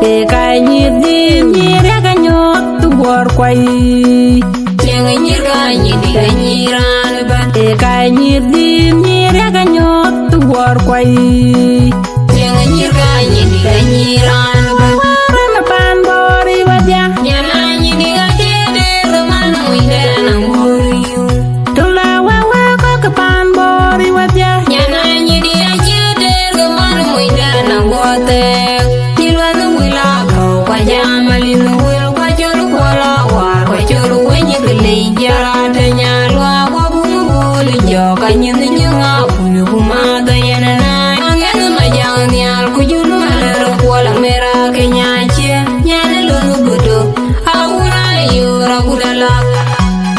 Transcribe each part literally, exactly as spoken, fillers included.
Ë ka nyïïr dhil nyïïr yak anyuɔɔth të wuɔɔr kuai. Tiɛŋ nyïïr ka nyïïr dï ka nyïïr raan ëbɛ̈n. Ë ka nyïïr dhil nyïïr yak anyuɔɔth të wuɔɔr kuai. Tiɛŋ nyïïr ka nyïïr dï ka nyïïr raan ëbɛ̈n. Raan ë pan bɔ̈ riwadhia. Nyan a nyïïr dï ka cie der ke man muc dɛn aŋuɔ̈r yum. Tula wewe kɔc ke pan bɔ̈ riwadhia. Nyan a nyïïr dï ka cie der ke man muc dɛn aŋuɔ̈r thɛɛk. Cï luɛth wël a gɔ̈u, kua jam alin wël, kua cɔl kuɔl a war, kua cɔl wëny ke lec jɔt, ë nya luaak, kua bun bol jɔk, ka nyin jiëŋ a kuny, ku madh ë yen ë naai. Aŋɛth ma jaŋ nhial, ku jun ma lɛ̈r kuɔl amera ke nya cie, nyan ë lon gudo, a wun a yor agut alak.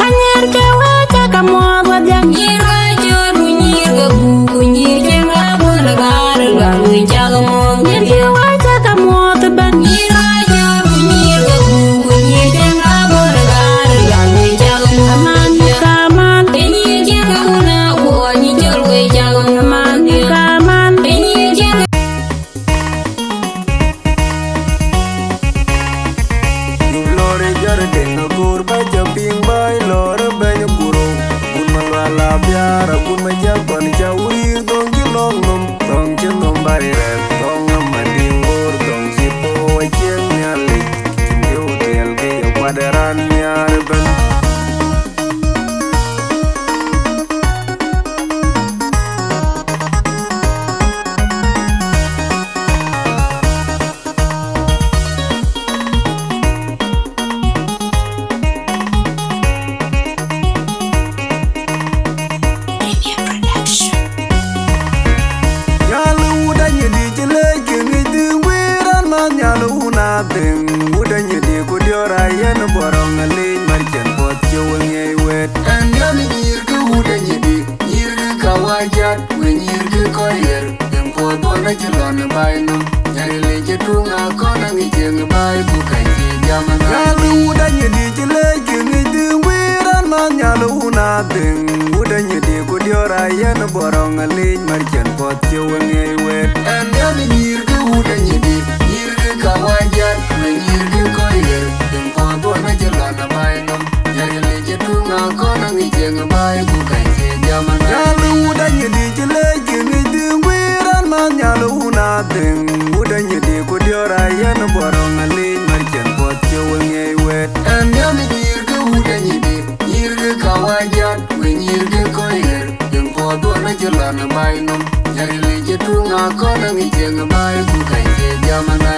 Anyïïr ke wä cä ka muɔɔth wadhia. Nyïïr ka cööt ku nyïïr ke buk ku nyïïr cïn ka bun ë gaar ë lual wïc cä ke muɔɔth. Nyïïr ke wä cä ka muɔɔth ëbɛ̈n. Nyïïr ka cööt ku nyïïr ke buk ku nyïïr cïn ka bun ë gaar ë lual wïc cä ke muɔɔth. Aman, kaman. Ke nyïïr cïn ka bun ë guɔ nyï cöl wïc cä ke muɔɔth. Aman, kaman. Ke nyïïr cïn ka Yum lɔ̈ɔ̈r ë jɔt ë deŋ agoor bä cä piŋ bä ë lɔ̈ɔ̈r ë bɛ̈ny ë kurou. Agun ma lual abiaar, agun ma jäl kɔn cä wïïr, dhɔ̈ŋ cï lɔ̈ŋ nɔm, dhɔ̈ŋ cï nɔm bä ë rɛ̈ɛ̈r, dhɔ̈ŋ nɔm ma diŋ goor, dhɔ̈ŋ cï po acieŋ Nhialic, cïn kë wä tiɛɛl ke ye kuat ë raan nhiaar ëbɛ̈n. Nyal wut anyïdï cï lec kë ŋic dhïŋ wïïr raan man nyal wun adhïŋ. Wut anyïdï ku diɔ̈ɔ̈r a yen bɔ̈ rɔŋ alic mär cɛn puɔth cï we ŋiɛc wet. Ɛn yɔn nyïïr kë wut anyïdï, nyïïr kë kawajat, we nyïïr kë kɔc ɣer. Yen puɔth bɔ̈ na cï lɔn ë baai nɔm. Nyaril ë cï tuŋ akɔn aŋic cieŋ ë baai ku ka cie jam ëna. Nyal wut anyïdï cï lec kë ŋic dhïŋ wïïr raan man nyal wun adhïŋ. Wut anyïdï ku diɔ̈ɔ̈r a yen bɔ̈ rɔŋ alic mär cɛn puɔth cï we ŋiɛc wet. Ɛn yɔn nyïïr kë wut anyïdï, nyïïr kë kawajat, we nyïïr kë kɔc ɣer. Yen puɔth bɔ̈ na cï lɔn ë baai nɔm. Nyaril ë cï tuŋ akɔn aŋic cieŋ ë baai ku ka cie jam ëna. Nyal wut anyïdï cï lec kë ŋic dhïŋ wïïr raan man nyal wun adhïŋ. Wut anyïdï ku diɔ̈ɔ̈r a yen bɔ̈ rɔŋ alic mär cɛn puɔth cï we ŋiɛc wet. Ɛn yɔn nyïïr kë wut anyïdï, nyïïr kë kawajat, we nyïïr kë kɔc ɣer. Yen puɔth bɔ̈ na cï lɔn ë baai nɔm. Nyaril ë cï tuŋ akɔn aŋic cieŋ ë baai ku ka cie jam ëna.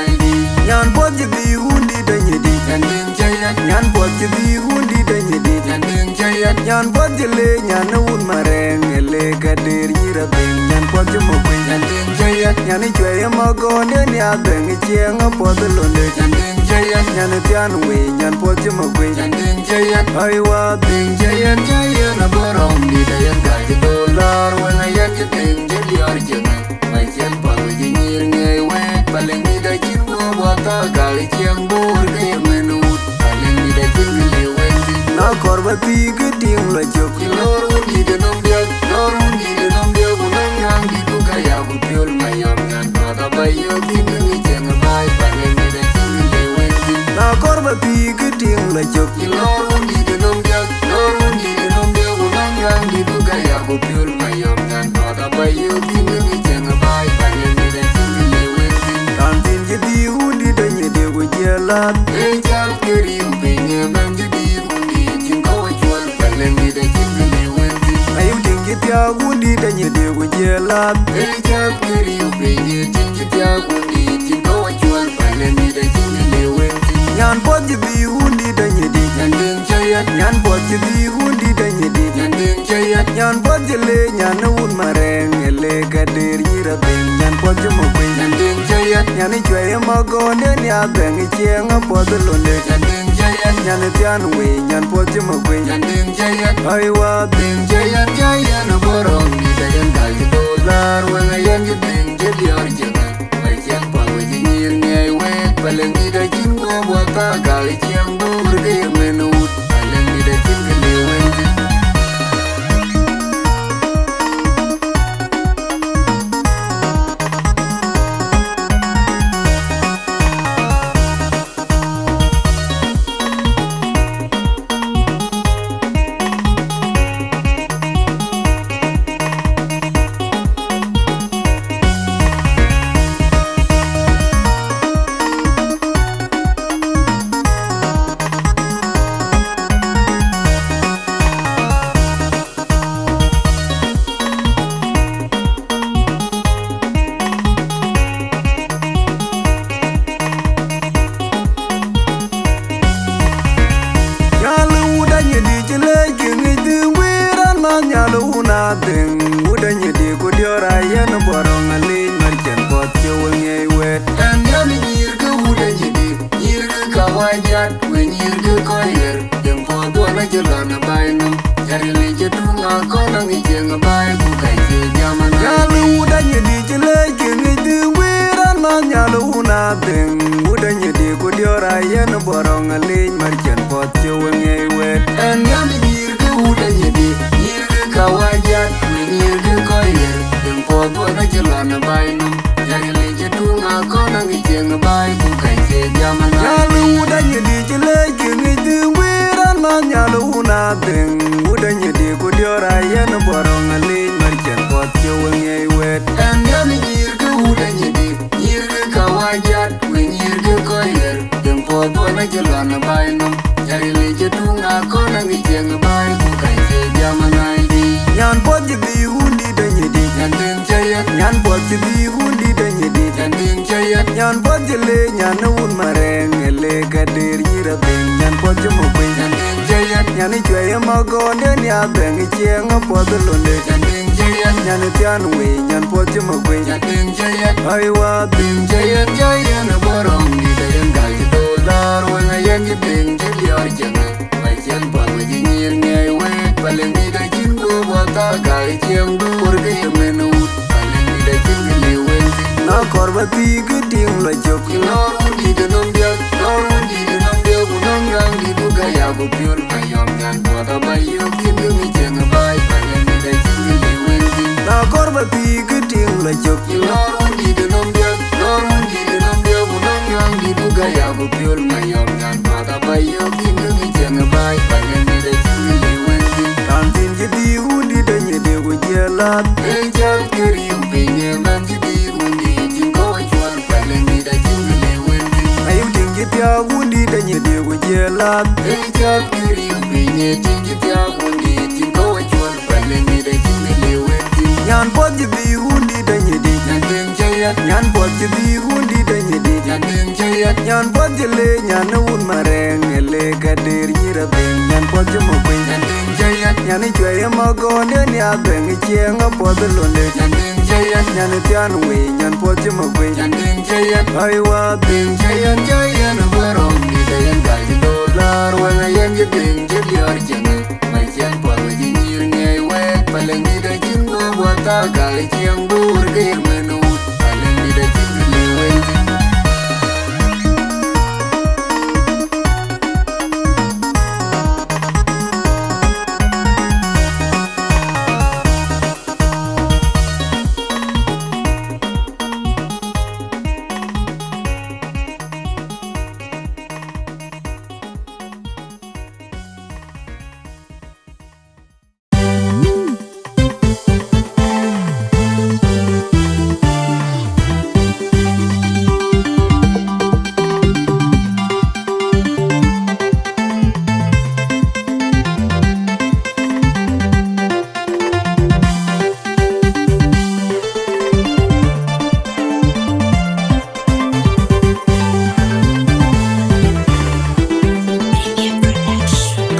Nyan puɔth cï dhïïk wun dït anyïdï. Nyan diŋ cä yɛn. Nyan puɔth cï dhïïk wun dït anyïdï. Nyan diŋ cä yɛn. Nyan puɔth cï le nyan ë wun marɛɛŋ ë le ka der nyïïr adhïŋ. Nyan puɔth cï mɔ̈k kuec. Nyan diŋ cä yɛn. Nyan ë cuɛi ë mɔ̈k gɔ̈ɔ̈nden ya dhëŋ ë cieŋ apuɔth ë londe. Nyan diŋ cä yɛn. Nyan ë thiaan wei nyan puɔth cï mɔ̈k kuec. Nyan diŋ cä yɛn. Ai wa dhiŋ cä yɛn cä yɛn abɔ̈ rɔm dït ayɛn ka cï dhool laar wën ayɛn cï dhiŋ cï diɔ̈ɔ̈r cieŋ. Mai cieŋ pal wec ë nyïïr ŋiɛc wek, pal ë ŋït acïn guɔ̈p wa thak, gak ë cieŋ bɔ̈ wär ke ye mën wut, pal ë ŋït acïn kë liu wek thïn. Na kɔr bä thii kë tiŋ lɔ cök. Cï lɔ̈ɔ̈r wun dït ë nɔm diäk, lɔ̈ɔ̈r wun dït ë nɔm diäk, ku nɔm nyuaŋ dït ku ka ya ku piöl mayɔm nyan tuɔth abä yök thïn ke ŋic cieŋ ë baai, pal ë ŋït acïn kë liu wek thïn. Na kɔr bä thii kë tiŋ lɔ cök. Cï lɔ̈ɔ̈r wun dït ë nɔm diäk, lɔ̈ɔ̈r wun dït ë nɔm diäk, ku nɔm nyuaŋ dït ku ka ya ku piöl mayɔm nyan tuɔth abä yök thïn ke ŋic cieŋ ë baai, pal ë ŋït acïn kë liu wek thïn. Raan thïn cï dhïïk wun dït anyïdï ku jiël lath. Ee cath ke riu piny ë bɛ̈n cï dhïïk wun dït cïn kɔ̈u acuɔl, pal ë ŋït acïn kë liu wek thïn. Ayï tiŋ cï thiaak wun dït anyïdï ku jiël lath. Ee cath ke riu piny ë tiŋ cï thiaak wun dït cïn kɔ̈u acuɔl, pal ë ŋït acïn kë liu wek thïn. Nyan puɔth cï dhïïk wun dït anyïdï. Nyan diŋ cä yɛn. Nyan puɔth cï dhïïk wun dït anyïdï. Nyan diŋ cä yɛn. Nyan puɔth cï le nyan ë wun marɛɛŋ ë le ka der nyïïr adhïŋ. Nyan puɔth cï mɔ̈k kuec. Nyan diŋ cä yɛn. Nyan ë cuɛi ë mɔ̈k gɔ̈ɔ̈nden ya dhëŋ ë cieŋ apuɔth ë londe. Nyan diŋ cä yɛn. Nyan ë thiaan wei nyan puɔth cï mɔ̈k kuec. Nyan diŋ cä yɛn. Ai wa dhiŋ cä yɛn cä yɛn abɔ̈ rɔm dït ayɛn ka cï dhool laar wën ayɛn cï dhiŋ cï diɔ̈ɔ̈r cieŋ. Mai cieŋ pal wec ë nyïïr ŋiɛc wek, pal ë ŋït acïn guɔ̈p wa thak, gak ë cieŋ bɔ̈ wär ke ye mën wut, pal ë ŋït acïn kë liu wek thïn. Cï tuŋ akɔ̈l aŋic cieŋ baai ku ka cie jam ënɔɔnë. Nyal wut anyïdï cï lec kë ŋic dhïŋ guiir, an, man nyal wun adhïŋ. Wut anyïdï ku diɔ̈ɔ̈r ayen bɔ̈ rɔŋ alic, mar cïn puɔth cï we ŋiɛc wek. Ɛn nhiam nyïïr kë wut anyïdï, nyïïr kë kawajat, ku nyïïr kë kɔc ɣer. Dhïŋ puɔth wek acï lɔn ë baai nɔm. Nyaril cï tuŋ akɔ̈l aŋic cieŋ baai ku ka cie jam ënɔɔnë. Nyal wut anyïdï cï lec kë ŋic dhïŋ guiir, an, man nyal wun adhïŋ. Wut anyïdï ku diɔ̈ɔ̈r ayen bɔ̈ rɔŋ alic, mar cïn puɔth cï we ŋiɛc wek. Ɛn nhiam nyïïr kë wut anyïdï, nyïïr kë kawajat, ku nyïïr kë kɔc ɣer. Dhïŋ puɔth wek acï lɔn ë baai nɔm. Nyaril cï tuŋ akɔ̈l aŋic cieŋ baai ku ka cie jam ënɔɔnë. Nyan puɔth cï dhïï wundït anyïdï. Nyan dhïŋ cä yɛn. Nyan puɔth cï dhïï wundït anyïdï. Nyan dhïŋ cä yɛn. Nyan puɔth cï le nyan ë wun marɛɛŋ ë le ka der nyïïr adhïŋ. Nyan puɔth cï mɔ̈k piny. Nyan dhïŋ cä yɛn. Nyan ë cuɛi ë magɔɔnde nia dhɛŋ ë cieŋ apuɔth ë londe. Nyan dhïŋ cä yɛn. Nyan ë thiaan wei nyan puɔth cï mɔ̈k piny. Nyan dhïŋ cä yɛn. Ai wa dhïŋ cä yɛn cä yɛn ë bɔ̈ rɔŋ dït ë yen gäi cï dhool laar weŋ ë yen cï dhïŋ cï diɔ̈ɔ̈r cieŋ. Wai cieŋ puɔth we cï nyïïr ŋiɛc wek, Palëŋdït acïn guöp wa thar gäi cieŋ duur ke ye mën wut. Palëŋdït acïn kë liu wek thïn. Na kɔɔr ba thii kë tiŋ lɔ cök. Cï lɔɔr wundït ë nɔm diäk, lɔɔr wundït ë nɔm diäk, ku nɔm nyuaŋdït ku gäi ya ku piöl. Ayɔm nyan puɔth aba yök cïn kë ŋic cieŋ ë baai, Palëŋdït acïn kë liu wek thïn. Na kɔɔr ba thii kë tiŋ lɔ cök. Cï lɔɔr wundït ë nɔm diäk, lɔɔr wundït ë nɔm diäk, ku nɔm nyuaŋdït ku gäi ya ku piöl. Ayɔm nyan puɔth aba yök cïn kë ŋic cieŋ ë baai, Palëŋdït acïn kë liu wek thïn. Raan thïn cï dhïï wundït anyïdï ku jiël lath. Ë jal kë riëëu piny ë man cï dhïï wundït cïn kɔ̈u acuɔl, Palëŋdït acïn kë liu wek thïn. Ayï tiŋ cï thiaak wundït anyïdï ku jiël lath. Ë jal kë riëëu piny ë tiŋ cï thiaak wundït cïn kɔ̈u acuɔl, Palëŋdït acïn kë liu wek thïn. Nyan puɔth cï dhïï wundït anyïdï. Nyan dhïŋ cä yɛn. Nyan puɔth cï dhïï wundït anyïdï. Nyan dhïŋ cä yɛn. Nyan puɔth cï le nyan ë wun marɛɛŋ ë le ka der nyïïr adhïŋ. Nyan puɔth cï mɔ̈k piny. Nyan dhïŋ cä yɛn. Nyan ë cuɛi ë magɔɔnde nia dhɛŋ ë cieŋ apuɔth ë londe. Nyan dhïŋ cä yɛn. Nyan ë thiaan wei nyan puɔth cï mɔ̈k piny. Nyan dhïŋ cä yɛn. Ai wa dhïŋ cä yɛn cä yɛn ë bɔ̈ rɔŋ dït ë yen gäi cï dhool laar weŋ ë yen cï dhïŋ cï diɔ̈ɔ̈r cieŋ. Wai cieŋ puɔth we cï nyïïr ŋiɛc wek, Palëŋdït acïn guöp wa thar gäi cieŋ duur ke ye mën wut. Palëŋdït acïn kë liu wek thïn.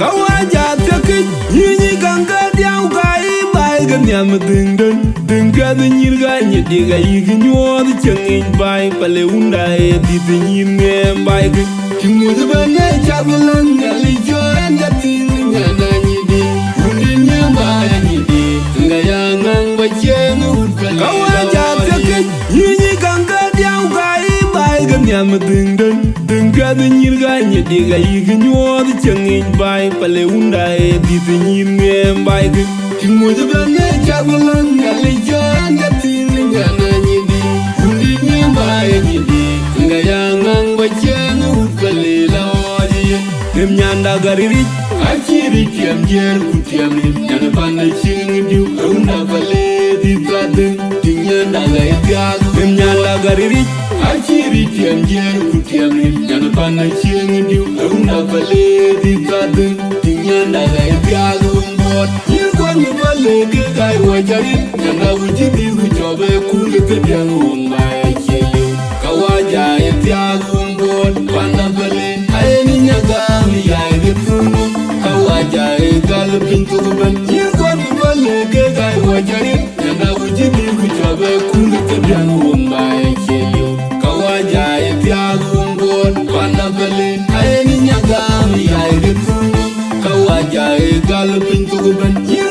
Kawaja thiëkic, nyïnyï gaŋ ke diau gäi baai ke nhiam dhïŋden. Dhïŋ piɛth nyïïr gäi nyï dik ayïk nyuɔɔth cieŋ yic baai, pale wunda ë dhïth nyïïr ŋeem baai ke. Cï ŋuc ëbɛ̈n ë cath lɔn Nhialic jɔ ɛn jɔ thïn nyan anyïdï. Wundï nhiam baai anyïdï, ŋa ya ŋaŋ ba cieŋ wut pale. Kawaja thiëkic, nyïnyï gaŋ ke diau gäi baai ke nhiam dhïŋden. Dhïŋ piɛth nyïïr gäi nyï dik ayïk nyuɔɔth cieŋ yic baai, pale wunda ë dhïth nyïïr ŋeem baai ke. Cï ŋuc ëbɛ̈n ë cath lɔn Nhialic jɔ ɛn jɔ thïn nyan anyïdï. Wundï nhiam baai anyïdï, ŋa ya ŋaŋ ba cieŋ wut pale la ɣɔɔc yen. Rim nyanda gariric, acï ric tiɛm jiëër ku tiɛm rim nyan pan acïŋ diu, runda pale dhïth adhïŋ. Tiŋ nyanda ɣɛi thiaak, rim nyanda gariric. Acï ric tiɛm jiëër ku tiɛm rim, nyan pan acieŋ diu, runda pale dhïth adhïŋ. Tiŋ nyanda ɣɛi thiaak wun buɔɔt. Nyïïr kuɔn pale ke gäi wä jarit, nyanda wun cï dhïth ku cɔp ë kul ke diɛŋ wun baai acie liu. Kawaja ë thiaak wun buɔɔt, panda pale, ayen ë nyagam yai ke thun. Kawaja ë gal piny thok ëbɛ̈n, nyïïr kuɔn pale ke gäi wä jarit. Nyanda wun cï dhïth ku cɔp ë kul ke diɛŋ wun baai acie liu. Kawaja ë thiaak wun buɔɔt, panda pale, ayen ë nyagam yai ke thun. Kawaja ë gal piny thok ëbɛ̈n, nyïïr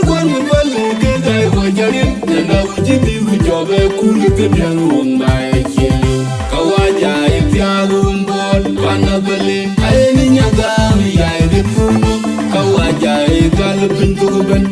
Biang wong bai chill. Kawaja e piag wong bol, pana bali. Aye ni nyagam ya e de punu. Kawaja e gal pin tu ben.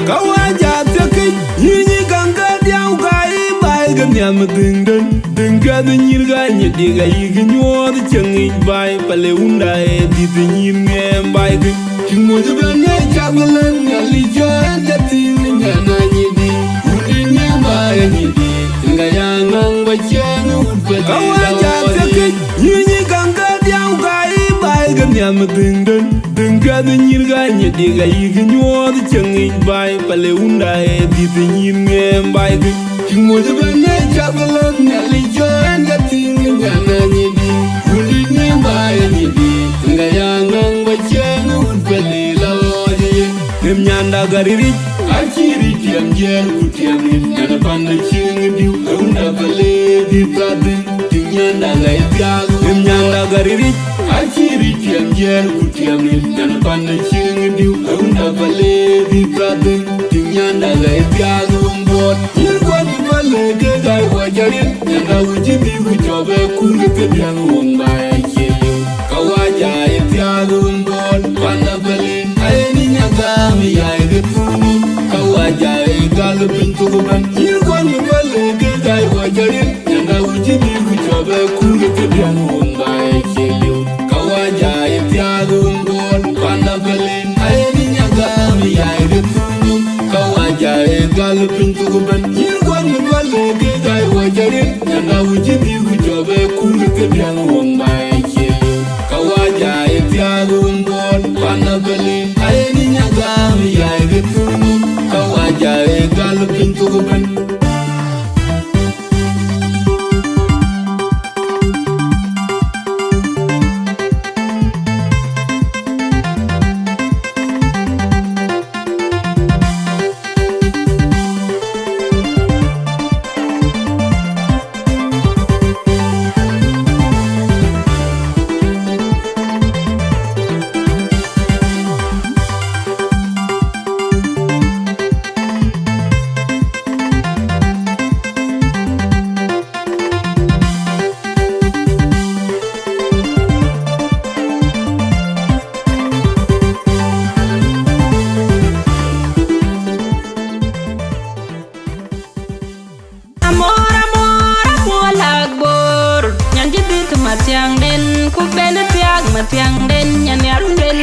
Kawaja thiëkic, yïnyi gaŋ ke diau ka yï baai ke nhiam dhïŋden. Dhïŋ kɛth nyïïr ka nyi dik ayï ke nyuɔɔth cieŋ yic baai, pale wunda ee dhiëth nyïïr ŋɛɛm baai ke. Cï moc ëbɛ̈n ë cak lëŋ Nhialic jɔ ɛn jɔ tïŋ nyan anyïdi. Wundï nyin ba anyïdi. Ŋa ya ŋaŋ ba ciɛɛŋ wut bɛ. Kawaja thiëkic, yïnyi gaŋ ke diau ka yï baai ke nhiam dhïŋden. Dhïŋ kɛth nyïïr ka nyi dik ayï ke nyuɔɔth cieŋ yic baai, pale wunda ee dhiëth nyïïr ŋɛɛm baai ke. Cï moc ëbɛ̈n ë cak lëŋ Nhialic jɔ ɛn jɔ tïŋ nyan anyïdi. Wundï nyin ba anyïdi. Ŋa ya ŋaŋ ba ciɛɛŋ wut bɛ lɔ ye. Nim nyanda gariric. Acï ric tiɛm jiɛɛr ku tiɛm nin. Nyan pan cieŋ diu. Unda bale di pradhi. Tim nyanda gai piag. Tim nyanda gariric. Acï ric tiɛm jiɛɛr ku tiɛm nin. Nyan pan cieŋ diu. Unda bale di pradhi. Tim nyanda gai piag wong bot. Yïn kuan bale ke gai wajarin. Nyanda wuji di ku jɔbe kur ke biang wong bai. Kawaja e piag wong bol, pana bali. Aye ni nyagam ya e de punu. Kawaja e gal pin tu ban. Yïn kuan bali ke gai wajarin. Nyanda wuji di ku jɔbe kur ke biang wong bai chill. Kawaja e piag wong bol, pana bali. Aye ni nyagam ya e de punu. Kawaja e gal pin tu ban. Yïn kuan bali ke gai wajarin. Nyanda wuji di ku jɔbe kur ke biang wong bai chill. Kawaja e piag wong bol, pana bali. Aye ni nyagam ya e de punu. Kawaja e gal pin tu ban. Amor, amor, amor lak bor. Nyan jidit mathiang den, ku ben thiak mathiang den, nyan yar den.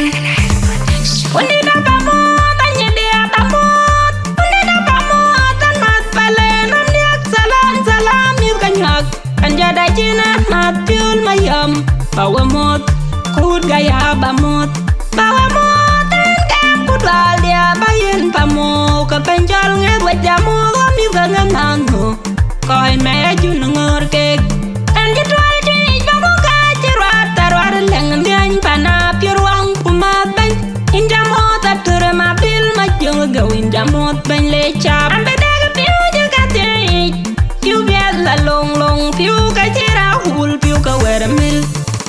Wani da bamot, anyi dia bamot. Wani da bamot, an mat pale, nam diak salam, salam, yuk kanyak. An jada jina, mat piul mayam, bawa mot. Kut gaya bamot. Bawa mot, en kem kut wal dia, bayin pamo, ka penjol nge wajamo, wami gangan nano. Kɔc mɛɛc jun ŋöör kek. Ɛn cï tuɔl cï yic bä ku kɛɛc cï ruaat, tha ruaat lɛŋ miany pan apiɛr waŋ ku mäth bɛ̈ny. Yïn jam ɣööt atur ë mabil majöŋ ë geu, yïn jam ɣööt bɛ̈ny le cap. An bï dek piu cï ka thiëëc, piu biɛth la loŋ loŋ, piu ke cï ra wul, piu ke wɛ̈r mil.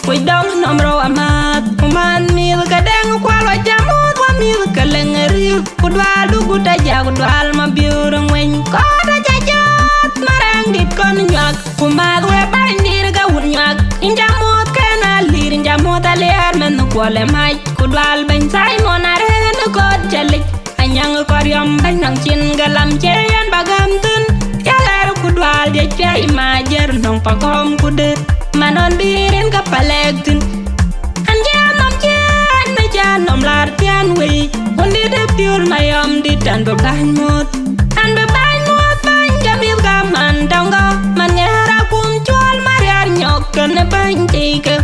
Kuc dɔŋ nɔm rou amääth, ku mäth mïth ke dɛŋ kual wa jam ɣööt wa mïth ke lɛŋ ë ril. Ku dual du gut aja, ku dual ma biur ŋueny. Kɔɔr aja jɔt, ma rɛŋ dit kɔn nyuak. Ku math we bäny dir ka wun nyuak. Inja muɔth ken alir, inja muɔth aliɛɛr mɛnh kuɔl ë mac. Ku dual bɛny Thaimon arëën ë kɔɔr calic. Anyaŋ kɔriɔm bɛny nɔŋ cin galam cie yen ba gäm thïn. Yaler ku dual diec piac ma jer nɔŋ pa gɔm ku dër. Ma nɔn bï rin ka palɛk thïn. An jɛ nɔm cɛ, an bɛ cɛ nɔm lar thian wei. Wun dit ë piöl mayɔm dit an bɛ bäny muɔth. An bɛ bäny muɔth bäny ke mïth ka man dɔŋ gɔ. Man ŋɛɛr akum cu Tike,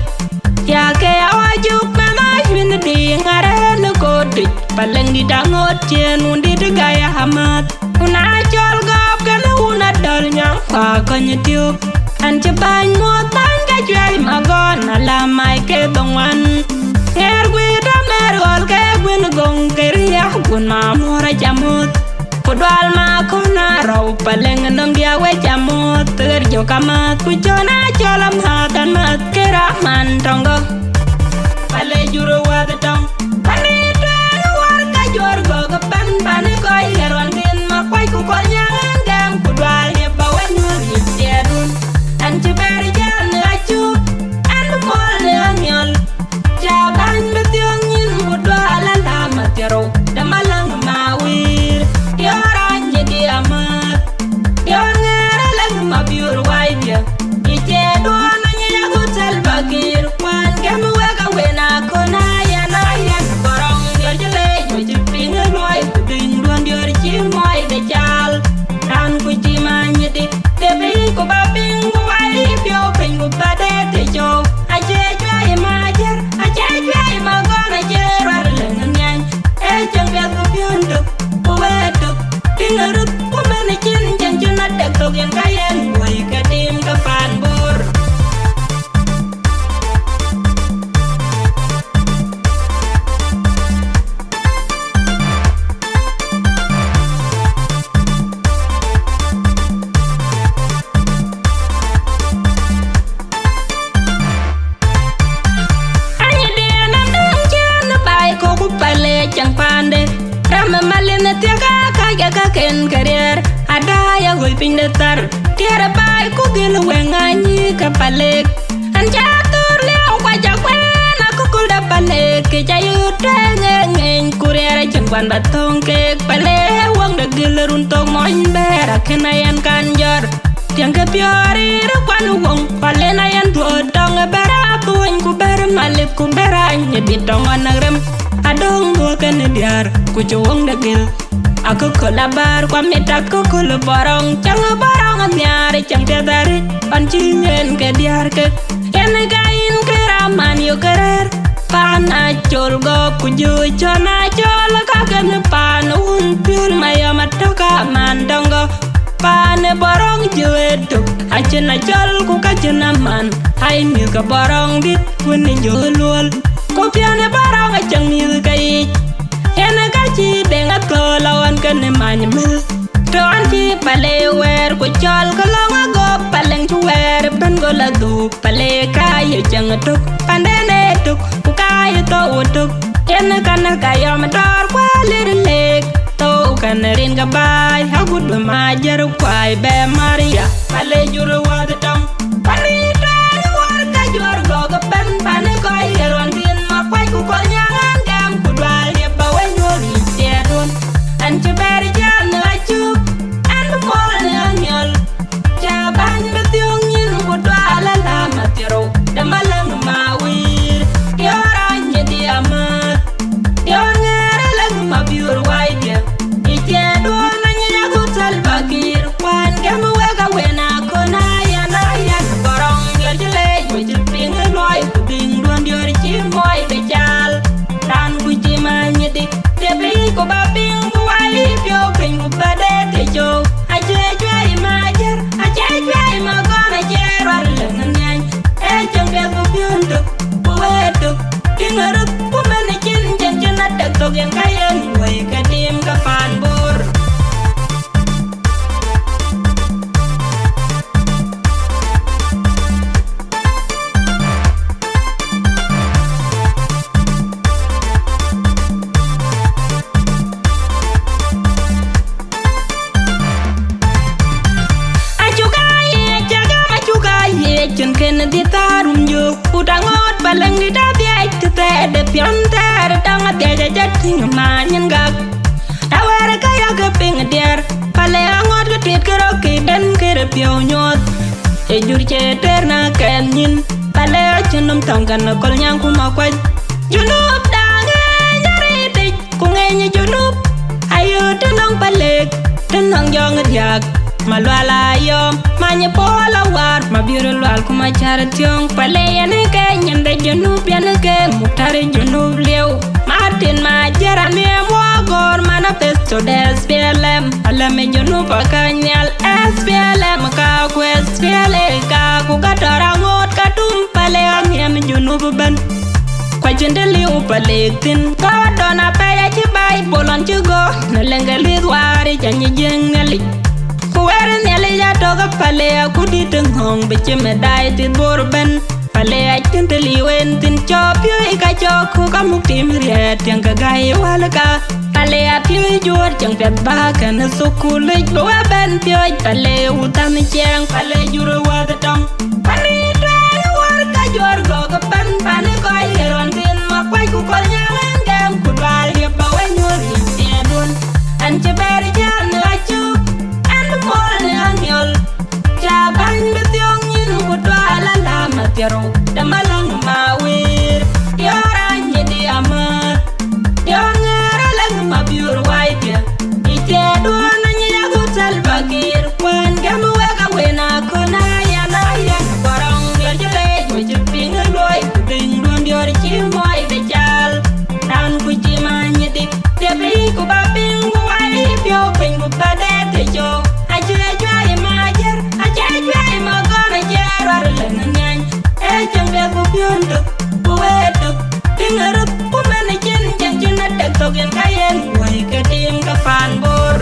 ya ke awa juk me ma yun di ŋare ne kotic, paleng di dangot chen un di de gaya hamat. Una chol gop ken una dol nyang kwa kony tiup. An ci bany mo tan ka juai magon ala mai ke dongwan. Ŋer gwi ta mer gol ke gwin gong ke riak gun ma mora chamut. Ku dual ma kona rau paleng nom dia we chamut. Ter jo kamat ku chona chola matan mat kera man tongo. Pale juro wada tong. Pani tang war ka jor go ka pan pani koi herwan din ma kwai ku kol nyangan gam ku dual ye ba we nyur ye tiadun. An ci ber jan achu an mol ne anyol. Ca bany bi thiɔ̈ŋ nyin ku dual ala mathiarou de maläŋ ma wir. Diɔ̈ɔ̈r anyidi amäth. Diɔ̈ɔ̈r ŋɛɛr aläŋ ma biur waidhiɛ. Icie duɔ̈ɔ̈n anyin agut Salva Kiir. Kuan gɛm wek awen akön ayan ayan bɔrɔŋ. Diɔ̈ɔ̈r ci leec wecï piŋ ë luɔi ku duny duɔ̈n diɔ̈ɔ̈r ci muɔi de cal. Raan ku ci manyidi. Ke piny ku ba piŋ ku wai piɔ̈u piny ku ba dee të cöu. Acie juɛ̈i ma jiër, acie juɛ̈i ma gɔn, acie ruɛr lëŋ nhiany. Ee cieŋ piɛth ku piɔ̈n tök, ku wëët tök. Piŋ ë röt ku mɛn ë cin, cieŋ cin adek thok yen ka yen woi ke tim ke paan Bor. Anyidi anam däŋ cïn baai kɔ̈k ku pale cäŋ paande. Ram ë malin ë thiäk aa kac ke kaken ke riɛɛr. Ada ya ɣöl piny de thar. Tiɛɛr ë baai ku gël wëŋ anyï ke palek. An ca thur liɛu kua ca kuɛɛn akököl de pale, ke ca yöt tueŋ ë ŋeny, ku riɛɛr acïn kuan ba thöŋ keek pale, wëŋ de gël run thok mɔny bɛɛr, akën a yɛn kan jɔr. Tiɛŋkë piɔ̈ɔ̈r rïïr kuan wëŋ, pale na yɛn duööt tɔŋ ë bɛ̈r athony, ku bɛ̈r malith, ku bɛ̈r anyïdït tɔŋ ɣɔn rem, adöŋ duöökë në diäär, ku cï wëŋ de gël. Akököl abäär, ku amit akököl bɔrɔŋ, cäŋ bɔrɔŋ anhiaar, cäŋ piɛth arëët, pan cï yen ke diäär ke. Yen ka yïn ke raman yök rɛ̈ɛ̈r, paan acol gɔ̈k, ku jö cɔn acol, ka kën paan wun piöl mayɔm atök aman dɔŋ gɔ̈k. Paan ë bɔrɔŋ jö ëtök, acïn acol, ku ka cïn aman, ai mïth ke bɔrɔŋ dït, wën ë jö luöl. Ku piɔ̈n ë bɔrɔŋ acäŋ mïth ke yic. Yen ka cï deŋ athöl aɣɔn kënë many mil. Tɔ̈ɔ̈n cï pale wɛɛr ku cɔl ke lɔ̈ŋ agop paleŋ cï wɛɛr ëbɛ̈n gol adhuk pale ka ye cäŋ ëtök panden ëtök ku ka ye thou ëtök. Yen kënë ka yɔm dɔ̈ɔ̈r ku alir leek thou kënë rin ke baai agut bï ma jär kuai bɛ Maria pale jur wäth tɔŋ. Pani tɔ̈ɔ̈n wär ka juɔ̈r gɔ̈k ëbɛ̈n pani kɔc ye ruɔn thiin ma kuac ku kɔl nyaŋ ɣän gɛm ku dual ye ba we nyuɔ̈th yic tiɛɛt wun. Ɛn cï bɛ̈ɛ̈r jam në acuk, ɛn bï mɔ̈l në aŋiɔl. Ca bäny bï thiöŋ nyin ku dual ala mathiarou de maläŋ ma wïïr. Diɔ̈ɔ̈r anyïdï amääth, diɔ̈ɔ̈r ŋɛɛr aläŋ ma biöör waidï. Ë ciɛɛt duɔ̈ɔ̈n anyic agut Salva Kiir. Kuan gɛm wek awen akön ayan ayan bɔrɔŋ. Diɔ̈ɔ̈r cï leec wecï piŋ ë luɔi ku dhïŋ duɔ̈n diɔ̈ɔ̈r cï muɔi de cal. Raan ku cï manyïdï, të piny ku ba piŋ ku wai piɔ̈u piny ku ba dee të cöu. Acie juɛ̈i ma jär, acie juɛ̈i ma gɔn, acie ruar lëŋ nhiany. Ee cieŋ piɛth ku piɔ̈n tök, ku wëët tök. Piŋ ë röt ku mɛn ë cin, cieŋ cin adek thok yen ka yen woi ke tim ke paan Bor. Acuk aa yiëc, cä gam acuk aa yiëc, cïn kën dhil thaar rum yök. Ku ta ŋoot paleŋ dït adhiɛc, të thɛɛr de piɔ̈n thɛɛr, däŋ adhiɛc ajä tïŋ ma nyin gak. Ta wɛ̈ɛ̈r ë ke yɔ̈k ke piŋ diɛɛr, pale aŋot ke tuit ke rɔ̈k ke den ke rë piɔ̈u nyuɔɔth. Ë jur cie tëër na kɛɛth nyin, pale acïn nɔm thɔŋ kɛn ë kɔl nyaŋ ku ma kuac. Junub daŋ ë nyarïtic, ku ŋeny ë Junub, ayo të nɔŋ palek, të nɔŋ jɔŋ diäk, ma lual ayɔm, many ë puɔl awar, ma biöör Lual ku Macär Thiɔ̈ŋ, Pale yen ke nyin de Junub, yen ke Muktar Junub lieu. Martin Majira ni muagor manifesto de S P L M. Pale me Junub akany nhial, S P L M ka ku S P L A ka ku ka tɔ̈ raŋoot ka tum, Pale anhiɛm Junub ëbɛ̈n. Ku acïn të liu Pale thïn, ka wadɔn apɛi acï Baibol ɣɔn cï gɔ̈ɔ̈r në Leŋgelith waar yic, anyi Jiëëŋ Nhialic. Ku wɛ̈ɛ̈r Nhialic atɔ̈ ke Pale akut dït ë ŋɔ̈ŋ bï cï medai thith Bor ëbɛ̈n. Pale acïn të liu en thïn, cɔk piööc ka cɔk ku ka muk tim riɛɛt tiɛŋ ke gäi wälka. Pale apiööc Juɔ̈ɔ̈r cieŋ piɛth bä kɛn ë thukul yic bï wek bɛ̈n piööc. Pale wuthan ciɛɛŋ, Pale jur ë wäth tɔŋ. Pale tuɛɛl ë wär ka Juɔ̈ɔ̈r gɔ̈k ëbɛ̈n, pan ë kɔc ɣer ɣɔn thïn ma kuac ku kɔl nyaŋ ɛn gɛm ku dual riëp bä we nyuɔ̈th yic tiɛɛduön. Ɛn cï bɛ̈ɛ̈r jäl në acuk, ɛn bï muɔl në aŋiɔl. Ca bäny bï thiɔ̈ŋ nyïn ku dual alam athiërou, däm aläŋ ma wëër, diɔ̈ɔ̈r anyï di amääth, diɔ̈ɔ̈r ŋɛɛr aläŋ ma biöör waithï. Ë tiɛɛduön anyï yaku Salva Kiir, kuɛ̈n gɛm wek awën akɔ̈n ayan ayan kuarɔŋ, diɔ̈ɔ̈r cï leec we cï piŋ ë luɔi ku dhïnyduön, diɔ̈ɔ̈r cï muɔi bï cal. Raan ku cï manyï di, thiëp yic ku bä piŋ ku wai piɔ̈u piny ku bä dɛɛt të cöök. Acie juäi Majir, acie juäi Magɔm, acie ruar lëŋ nhiany. Ee cieŋ piɛth ku piɔ̈n tök, ku wëët tök. Piŋ ë röt ku mɛn ë cin, cieŋ cïn adek thok yen ka yen woi ke tim ke paan Bor.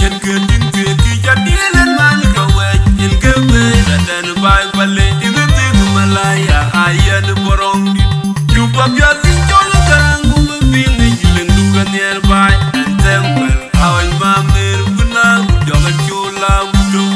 Yen ke tïŋ thiëëk kï ca diël en man ke wɛc, yen ke wëër atɛ̈n baai Pale, tïŋ thiëëk Malaya, a yen bɔrɔŋdït. Cup apiɔth cï cɔl Gäräŋ ku bï piŋ yic, lëŋdu ke nhiɛɛr baai, ɛn thɛm wɛl, a ɣɔc ma mëër ku na ku jɔk acol la ku tök.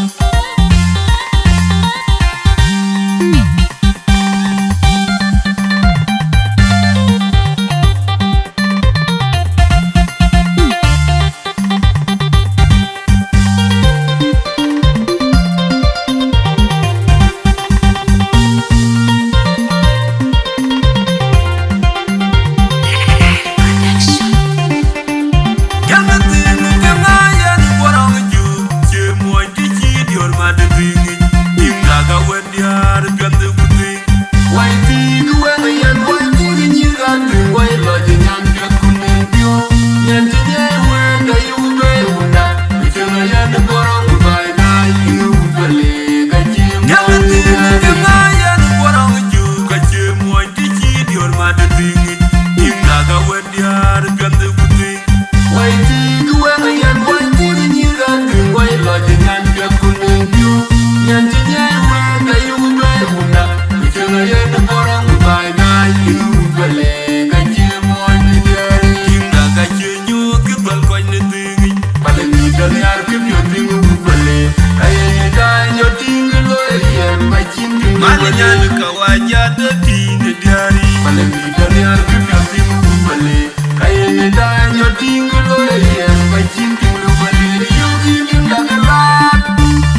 Diäär piɛth ku thïn. Wai thïn wɛ̈ŋ ë yɛn, wai thïn nyïïr ka thïn, wai lɔc ë nyan piɛth ku nïn piɔ̈u. Nyan cï nyiɛɛi wëët, ayï wut bɛ̈ɛ̈i wunda, ku cïn ë yɛn ë bɔ̈rɔ̈ŋ ku baai na yï wut bä leek, ka cï mɔ̈u. Nyan thïn ë yɛn, yɛn ë bɔ̈rɔ̈ŋ ë cök, ka cie muɔny të cï diɔ̈ɔ̈r mat ë thïn. Yïn dak awën diäär piɛth ku thïn. Wai tik wɛ̈ŋ ë yɛn, wai tik nyïïr ka thïn, wai lɔc ë nyan piɛth ku nïn piɔ̈u. Nyan cï nyiɛɛi wëët, ayï wut bɛ̈ɛ̈i wunda, ku cïn ë yɛn ë bɔ̈rɔ̈ŋ ku baai na yï wut bä leek, ka cï mɔ̈u në diäär. Yïn dak ka cie nyuuth kë bäl kɔc në dhëëŋ yic. Pale mïth dɔ̈ nhiaar kë piɔ̈ɔ̈th piŋ wut bä leek, aye yï daai nyɔt tïŋ kë looi ë yɛn, ka cïn piŋ wut bä leek. Man nyan ka wa jat dɔ̈ tïŋ në diäär yic. Pale mïth dɔ̈ nhiaar kë piɔ̈ɔ̈th piŋ wut bä leek. Ka yen ë daai nyɔt tïŋ kë looi ë yɛn, ka cïn tïŋ luk bä leer yök yïn tïŋ dak ë laat.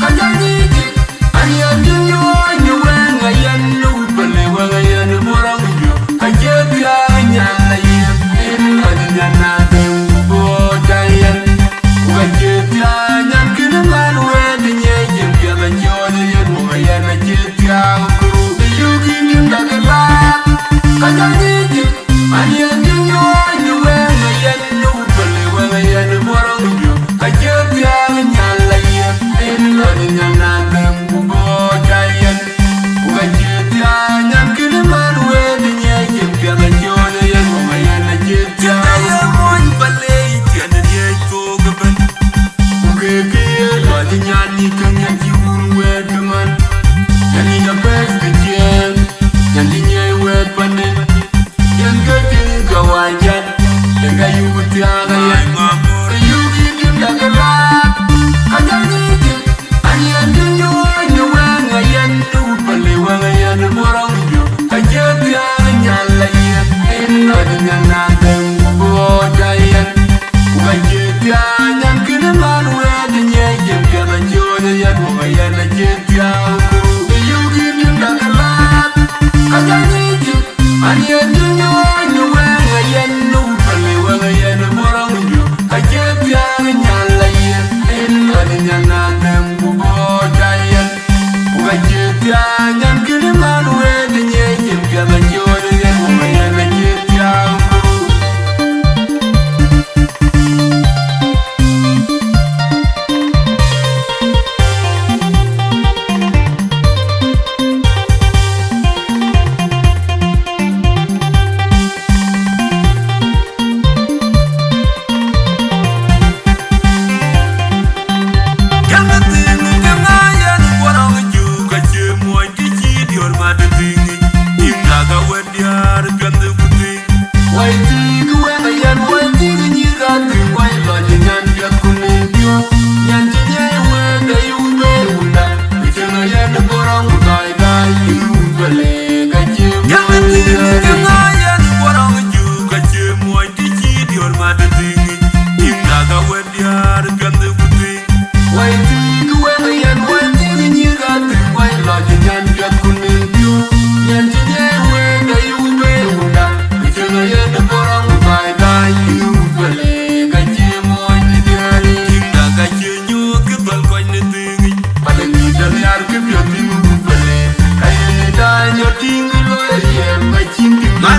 Ka jɔ ŋic, an yɛn tïŋ yööc në wëŋ ë yɛn, në wut bä leer wëŋ ë yɛn ë bɔ̈ rɔŋ jö. Ka cie thiääk nyan la yiëth, en ŋɔc nyan na dhëŋ ku bɔ̈ ca yɛn. Ku ka cie thiääk nyan kën ë man wëët ë nyiëc jën piɛth acɔɔl ë yɛn wëŋ ë yɛn acie thiääk ku röök ë yök yïn tïŋ dak ë laat. Ka jɔ ŋic, an yɛn tïŋ yööc në wëŋ ë yɛn, në wut bä leer wëŋ ë yɛn ë bɔ̈ rɔŋ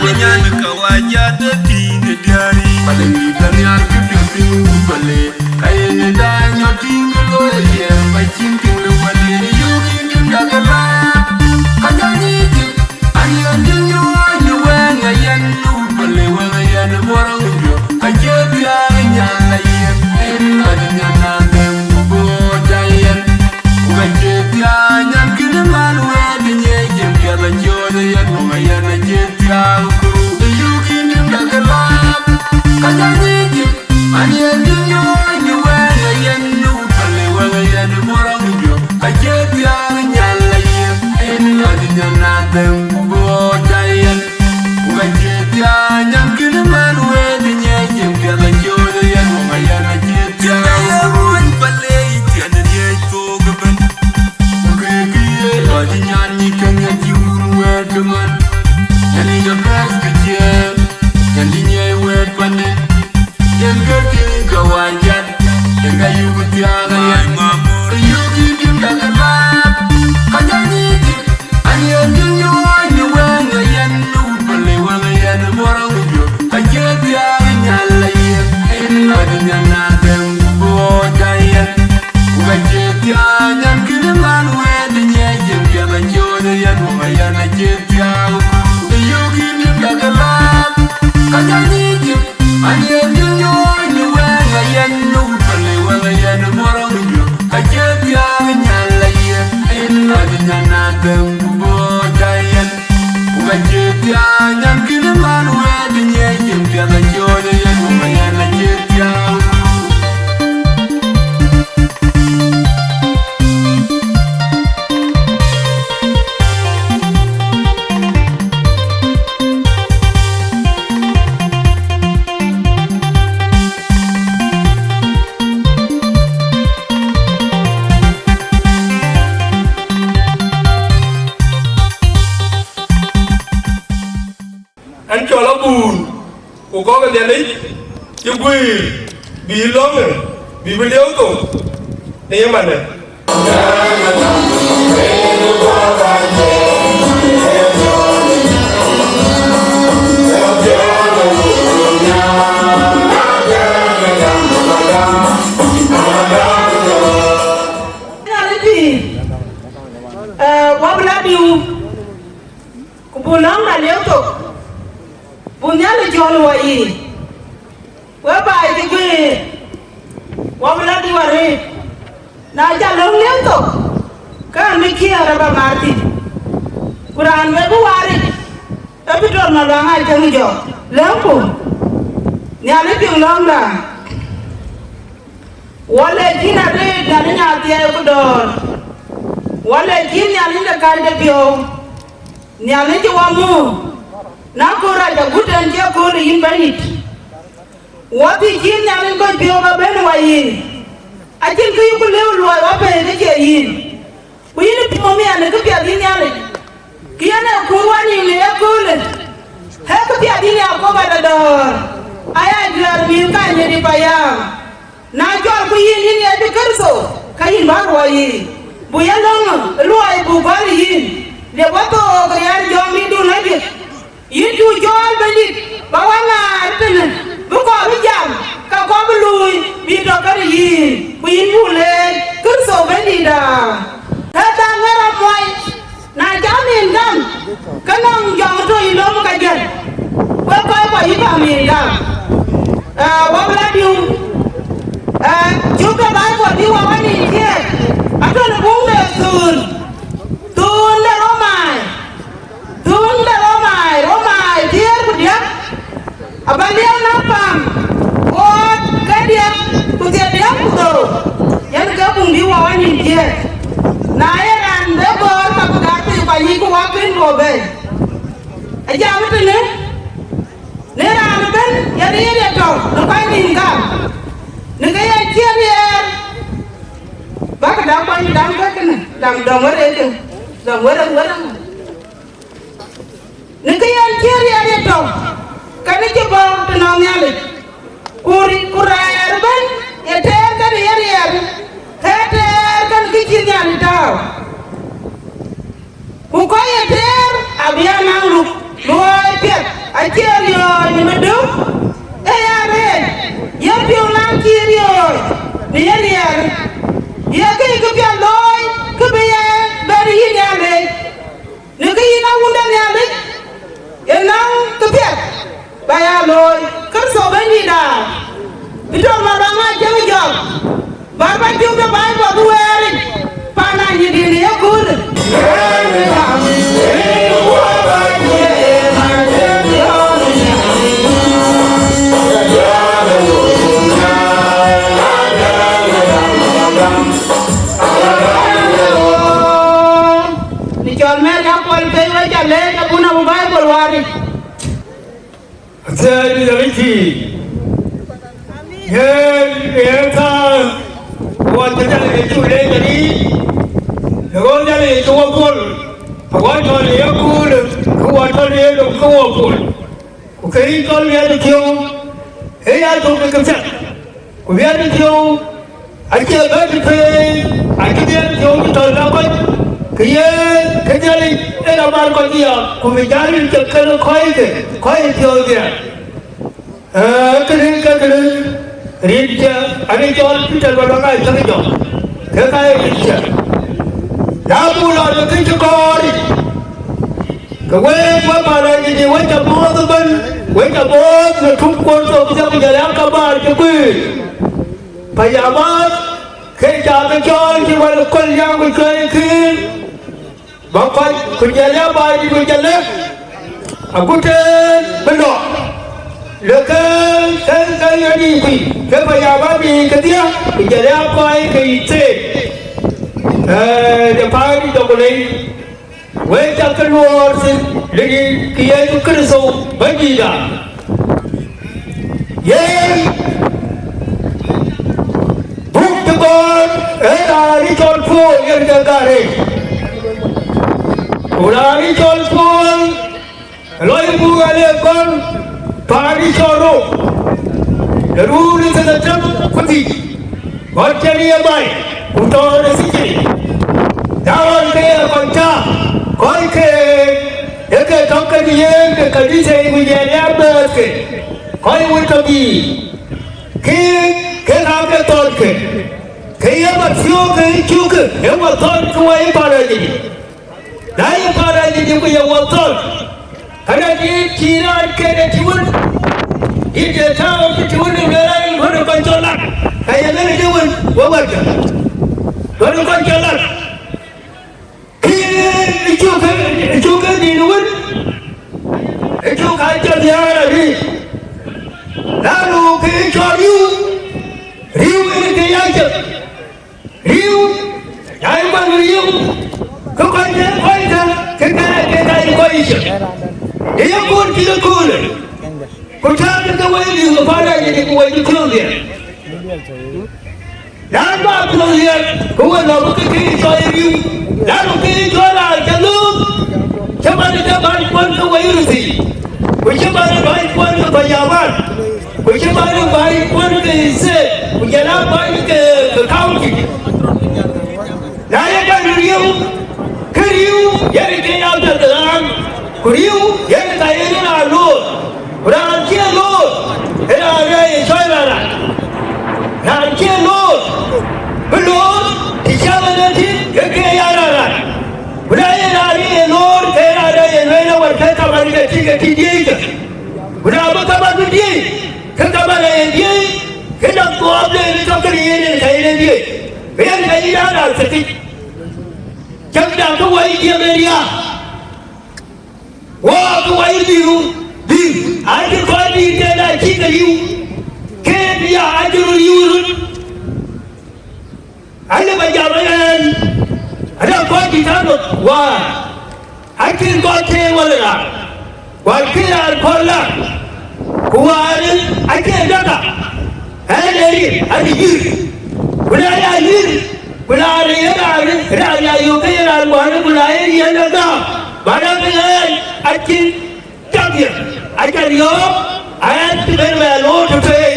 Nyan ka wa ja de ti ne diari. Pale ni da nyar ke pia pin ku pale. Kaye ne da nyo ti nge lo ye ba chin pin le pale. Yo ki tin da ke la. Ka ja ni ti. Ani an tin yo ni we nga yan nu pale we nga yan mo ra u jo. Ka je pia nyan la ye. En la di nyan na dem ku bo ja ye. Ku ka cie thiaak nyan kïn man wɛ̈ɛ̈t ë nyiëëc cïn piɛth acööl ë yen, ku ŋa yɛn acï thiaak ku ruu bï yök yïn dïm dak ë lap. Ka jɔ nyiëëc cïn, man yen dïm nyuɔɔny në wɛ̈ɛ̈t ë yen, në wut päl ë wɛ̈ɛ̈t ë yen ë muɔ̈r aŋic jɔ. Acie thiaak nyan la yiëk, en ŋa dï nyan na dhëŋ ku bɔ̈ ca yen. Ku ka cie thiaak nyan kïn man wɛ̈ɛ̈t ë nyiëëc cïn piɛth acööl ë yen, ku ŋa yɛn acï thiaak ku ruu. Ruɔ̈ny päl ë yï thiɛn ë riëëc thook ëbën. Ku kek ye lɔ cï nyan nyic käŋ ë cï wun wɛ̈ɛ̈t cï man. Yen ë jɔ bɛ̈ɛ̈th kë ciëër, yen cï nyiɛɛi wɛ̈ɛ̈t pande. Yen ke tïŋ ke wac jat, yen ka yuk thiaak ë yen. Yuk yï tïŋ ka ke laap, ka jɔ nyic. An yen tïŋ yï wany në wëŋ ë yen, në wut päl ë wëŋ ë yen, ë muɔ̈r aŋic jɔ. Acie thiaak nyan la yiëk, en ŋa dï nyan na dhëŋ ku bɔ̈ ca yen. Ku ka cie thiaak nyan kïn man wɛ̈ɛ̈t ë nyiëëc cïn piɛth acööl ë yen, ku ŋa yɛn acï thiaak ku ruu bï yök yïn dïm dak ë lap. Ka jɔ nyic cïn, an yen dïm nyuɔɔny në wëŋ ë yen, në wut päl ë wëŋ ë yen, ë muɔ̈r aŋic jɔ. Acie thiaak nyan la yiëk, en ŋa dï nyan na dhëŋ ku bɔ̈ ca yen. Ku ka cie thiaak nyan kïn man wɛ̈ɛ̈t ë nyiëëc cïn piɛth acööl ë yen, ku ŋa yɛn acï thiaak. Ɛn cɔl abun, ku kɔ̈k ë Nhialic cï guëër, bï lɔ̈ŋë, bï bï lieu thok në yemande. Nhialic pïïr, eh, wä bï la diu, ku buk lɔ̈ŋda lieu thok, buk Nhialic cɔl wɔ yiic, wek baai cï guëër, wä bï la diu arëët. Na ca lɔ̈ŋ lieu thok, ke ɣɛn bï ciëër ë ba ŋaar thïn, ku raan wek bï waar yic, ee bï tɔ̈l Maluaŋ Acaŋ jɔ, lɛ̈ŋku, Nhialic piŋ lɔ̈ŋda. Wɔ lec yïn arëët, Nhialic Athiɛɛi ku dɔ̈ɔ̈r. Wɔ lec yïn, Nhialic de kääc de piɔ̈u, Nhialic cï wɔ muk, na kööl rac agut ɛn cï akööl ë yïn Bɛ̈nydït. Wɔ thiëc yïn, Nhialic kɔc piɔ̈u ba bɛ̈n wɔ yiic. Acïn kë yïku lëu luɔi wɔ pɛ̈i ke cie yïn. Ku yïn piɔ̈u miɛt në këpiɛth yïn Nhialic, kë yen ee kuur wɔ nïïm në ye köölë, ee këpiɛth yïn Yakoba de dɔ̈ɔ̈r, aya juɛ̈ɛ̈r mïth kany ë rip payam. Na cɔlku yïn, yïn Yecu Kërtho, ke yïn bä ruɔɔc yiic, buk ya lɔ̈ŋ ë luɔi buk gɔl yïn, liep wä thook riɛl jɔŋdïtdun Ajiëth. Yïn cuk cɔɔl Bɛ̈nydït ba wä ŋaar tënë, bï kɔɔr bï jam, ke kɔɔr bï luui, bï tɔ kënë yïn, ku yïn buk leec Kërtho Bɛ̈nydïïtda. Ee dhal ŋɛ̈r amuɔi, na cä nïn gam, ke nɔŋ jɔŋ tɔ yï lom ka jël, wek kɔc kɔc yï bä nïn gam. Ee, wä bï la diu, ee, cuk de Baibol bï wä wä nïn thiëëk, atɔ̈ në buŋ de thuun, thuun de Romai. Thuun de Romai, Romai thiëër ku diäk, abä liɛu na pam, ɣööt ke diäk ku thiërdiäk ku dhorou, yen ke buŋ bï wä wä nïn thiëëk. Na ye raan bë gɔ̈ɔ̈r ka bï gak piny, ku anyic ku wä kën bɔ̈ bei. Ajam tënë, në raan ëbën ye riɛɛr ye tɔ̈u në kɔc nïïm gam, në ke ye cï riɛɛr, bäkï däŋ kuany däŋ ke kënë, däŋ dɔm wërëëkë, dɔm wërëk wërëk. Në kë yen cï riɛɛr ye tɔ̈u, kɛn cï bɔ̈ tënɔŋ Nhialic, ku ri-, ku rɛɛr ëbën ye tëër kɛn ye riɛɛr, ke tëër kɛn kë cï Nhialic tääu. Ku kɔc ye tëër abï ya naŋ luk luɔi piɛth, Acie riɔ̈ɔ̈c në döŋ, ee ya rëër, ye piɔ̈u lan cï riɔ̈ɔ̈c në ye riɛɛr, ye kë kë piɛth looi, kë bï ye bɛ̈n yïn Nhialic. Në kë yïn a wun de Nhialic, ye naŋ kë piɛth ba ya looi, Kërtho Bɛ̈nydïïtda. Bï tɔ̈ Maluaŋ Aciëŋ Jɔk, bä bä cök de Baibol bï wɛɛr yic, pan Anyidi në yeköölë. Në cɔl mɛɛr ka kuɔl pei wec alɛɛc abun abï Baibol waar yic. Athiɛɛi Nhialic thii, yen ë thaar, wɔ cï Nhialic Yecu leec arïïc, në ɣöö Nhialic Yecu wɔ puɔl, awɔ tɔ̈ në yeköölë, ku wɔ tɔ̈ në yedom ke wɔ puɔl. Ku kë yï cɔl Nhialic thiɔ̈u, ee ya thök ke piɛth. Ku Nhialic thiɔ̈u acie bɛ̈n pei, acï Nhialic thiɔ̈u cï tɔ̈ në kɔc, ke ye ke Nhialic en abar kɔc ya, ku bï jäl cök kenë kɔckë, kɔc ë piɔ̈ɔ̈th dhiɛl. Ee, kënë ke kënë, rin cä, anë cɔl Peter Maluaŋ Aciëŋ Jɔk, ke ka ye rin cä. Na buk lɔ në kë cï kɔɔr yic, ke week we pan Anyidi, we cä bɔ̈ɔ̈th ëbɛ̈n, we cä bɔ̈ɔ̈th në tuk kuɔn thok thiäk ku jɔl ya kabaar cï guiir. Payamaath, ke cä ke cɔɔl cï wal ë köl jam ku cuɛi kïïr, bä kɔc ku jɔl ya baai dït ku jɔl lëk, agut tëën bï lɔ. Lëk ke, ke, ke yen yiic kuc, ke payamaath yiic kedhie, ku jɔl ya kɔc ke yic theek. Ee, de paani jɔku lei. Wek cä ke luɔɔr thïn, lëdï ke Yecu Kërtho Bɛ̈nydïïtda. Yen buk cï gɔ̈ɔ̈r ë raan ë cɔl Puɔl yen ke Gäär, ku raan ë cɔl Puɔl lɔ buk ale gɔl paan ë cɔl Rom, në run ë thiërdhetem ku dhïc, ɣɔn cïn ye baai, ku tɔ̈ në thijin. Na ɣɔn ke ye kɔc cä, kɔc ke ye ke tɔ̈ kek yen ke kanitha yic, ku jɔl ya mɛ̈ɛ̈thke, kɔc wën tɔ̈ biic, ke, ke ka ke thɔ̈ɔ̈tkë, ke ye mathiɔ̈ɔ̈k ke cukë, ye mathiɔ̈ɔ̈k ke wɔ ye pan Anyidi. Na ye pan Anyidi ku ye wɔ thɔ̈n, këdë dït cï raan kën ë tïwën, dït de tääu cï tïwën ë lueel an, ɣɔn ë kɔc cɔl lat, ka ye lëk ë tïwën, we wɛ̈tkë, ɣɔn ë kɔc cɔl lat. Kë ë cuk, ë cuk ë dït wën, ë cuk ka cɔl nhiaar arëët. Na nu kë cɔl riëëu, riëëu ë kë ya cök. Riëëu, na ye kuany riëëu, ke kɔc ke kɔc ke, ke ke, ke ka ye kɔc yic. Ye ye kuɔn cï ke köölë, ku tääu ke wɛ̈i liu ke pan Anyidi ku wɛ̈i cï piɔ̈ɔ̈th dhiɛl. Na ba piɔ̈ɔ̈th dhiɛl, ke we lɔ bï ke ke cɔl ye riëëu. Na nu ke cɔl raan cä lööm, cï man ke bäny kuɔn ke wɛ̈i röt thii. Ku cï man ë bäny kuɔn ke payamaath, ku cï man ë bäny kuɔn ke state, ku jɔl aa bäny ke, ke county. Na ye bäny riëëu, ke riëëu yen ke ya piɛth raan, ku riëëu yen ka ye raan loor. Ku raan cie loor, ë raan rɛɛc ë cɔl raan rat. Raan cie loor, bï loor, të cäk en ë tïŋ, ke ke ya raan rat. Ku na ye raan ye loor, ke raan rɛɛc ë lueel awär ke ka man ke tïŋ ke tïŋ diëëckë. Ku na bï kaman bï diëëc, ke kaman aye diëëc, ke dap thuɔɔu de në tɔ̈ kënë yen en ka yen en diëëc, ke yen ka yïn aa raan thëkic. Cäkda ke wɔ ye jiɛɛm en riääk, wɔ ke wɔ ye dhil, dhil, acï kɔc dhil tëde acï ke riëëu, ke riääk acï röt riëëu röt. Alë ba jam ënɛn, ada kɔc dït anɔk wäär, acïn kɔc tëë wal ë raan, wal kë raan kɔn la, ku wäär acie daka, ɛn ee rin, adï yïr, ku na ya yïr, ku raan ë ye raan, raan ya yök ke ye raan ŋuan, ku na ye yen ë gam, ba raan ë ɣɛɛc acïn. Cak ye, aca riɔ̈ɔ̈k, ayɛn cï ben bɛ loor tëtëë.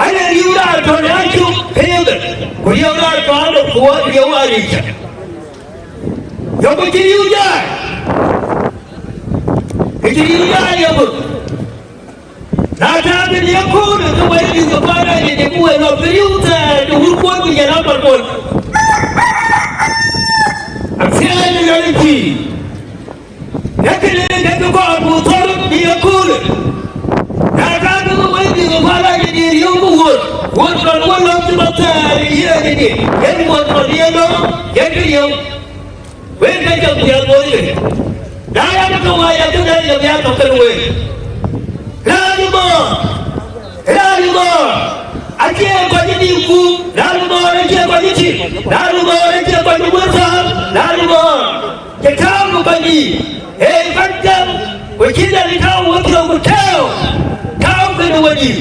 Aye riëëu raan tɔ̈ në acuk ke ye ben, ku riëëu raan tɔ̈ anɔk ku wɔ riëëu aa ric cä. Yöŋkï cï riëëu jai, kë cï riëëu jai ye bï, Ata bï ye köölë ke wɛ̈i bï ke paan aa ye de ku wɛ̈i lɔ bï riëëu thɛɛr de wurkuɔn ku jɔl a pal bol. Athiɛɛn ë Nhialic pïïr. Ë kënë ke ke kɔɔr ku thɔ̈r bï ye köölë. Na ka ke wɛ̈i bï ke paan aa ye de riëëu ku wuɔ̈t, wuɔ̈t lɔn wä lɔ̈k cï lɔ thɛɛr ë yiëëdï, yen wuɔ̈t lɔn ye lɔ, yen kë riëëu. Wek ke jɔ piɛth woi ke. Na ya ke wai ya ke dai ya bia tɔ ke wei. Raan bɔɔr, raan bɔɔr. Acie kɔc di ku, raan bɔɔr acie kɔc di. Raan bɔɔr acie kɔc di wurthar, raan bɔɔr. Ke tau ku kɔc di. Ee kɔc gam, ku ci dai tau wothiɔ̈k ku tɛ̈ɛ̈u. Tau ke wodi.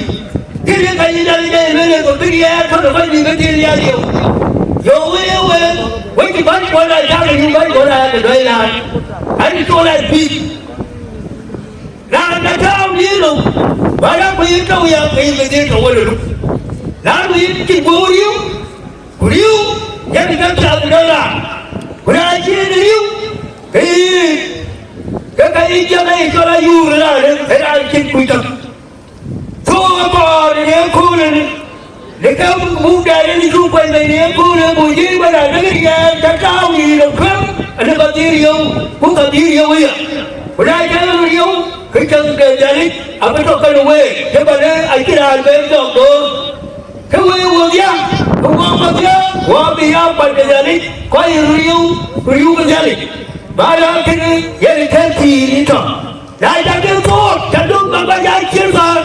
Kënë ka yïn dai dai lele ku bï riɛɛr tɔ ke kɔc di ke dhil ya riëëu. Yo wei wei. Wek cï bäny kuɔn aa cak yïn bäny kuɔn aa ke dɔc raan, an col aa bïk. Raan ka tääu yïn nɔm, bä rɔt ku yïn tɔ̈u ya ke yïn bï dhil tɔ wël ë luk. Raan ku yïn cï guöör riëëu, ku riëëu, yen ka piath dɔc raan. Ku na cï yen riëëu, ke yïn, ke ka yïn jam ë cɔl ayuur raan, ë raan cïn kuc tök. Thok ë kɔɔr në ëköölë, në ke muk dɛɛr yen cuk kuany bei në ëköölë, ku jïï bä raan dek riɛɛr, cä tääu yïn ë kuëëm, anë ka dhil riëëu, ku ka dhil riëëu aya. Ku na cä riëëu, ke cäŋ de Nhialic abï tɔ kënë week, cï bä në acïn raan ben jɔk door. Ke week wodhia, ku ŋɔɔk wodhia, ku abï ya kuany ke Nhialic, kɔc riëëu, ku riëëu ke Nhialic. Bä raan kënë yen ë kën pïïr yïn tɔ. Na cä ke thook, cä döŋ bä kɔc aa cïn thɔ̈ɔ̈r,